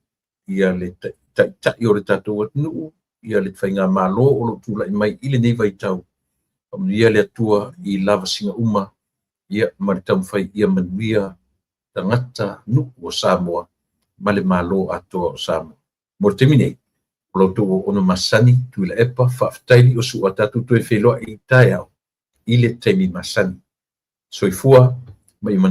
ia le taitai o le tatou atunuu, ia le faigamalo o loo tulai mai i lenei vaitau. Faamanuia le Atua i lavasiga uma, ia ma le taumafai ia manuia tagata nuu o Samoa ma le Malo atoa o Samoa. Mo le taimi nei, o la outou auauna masani, Tuilaepa, faafetai li o sua tatou toe feiloai i taeao i le taimi masani. Soifua ma ia manuia.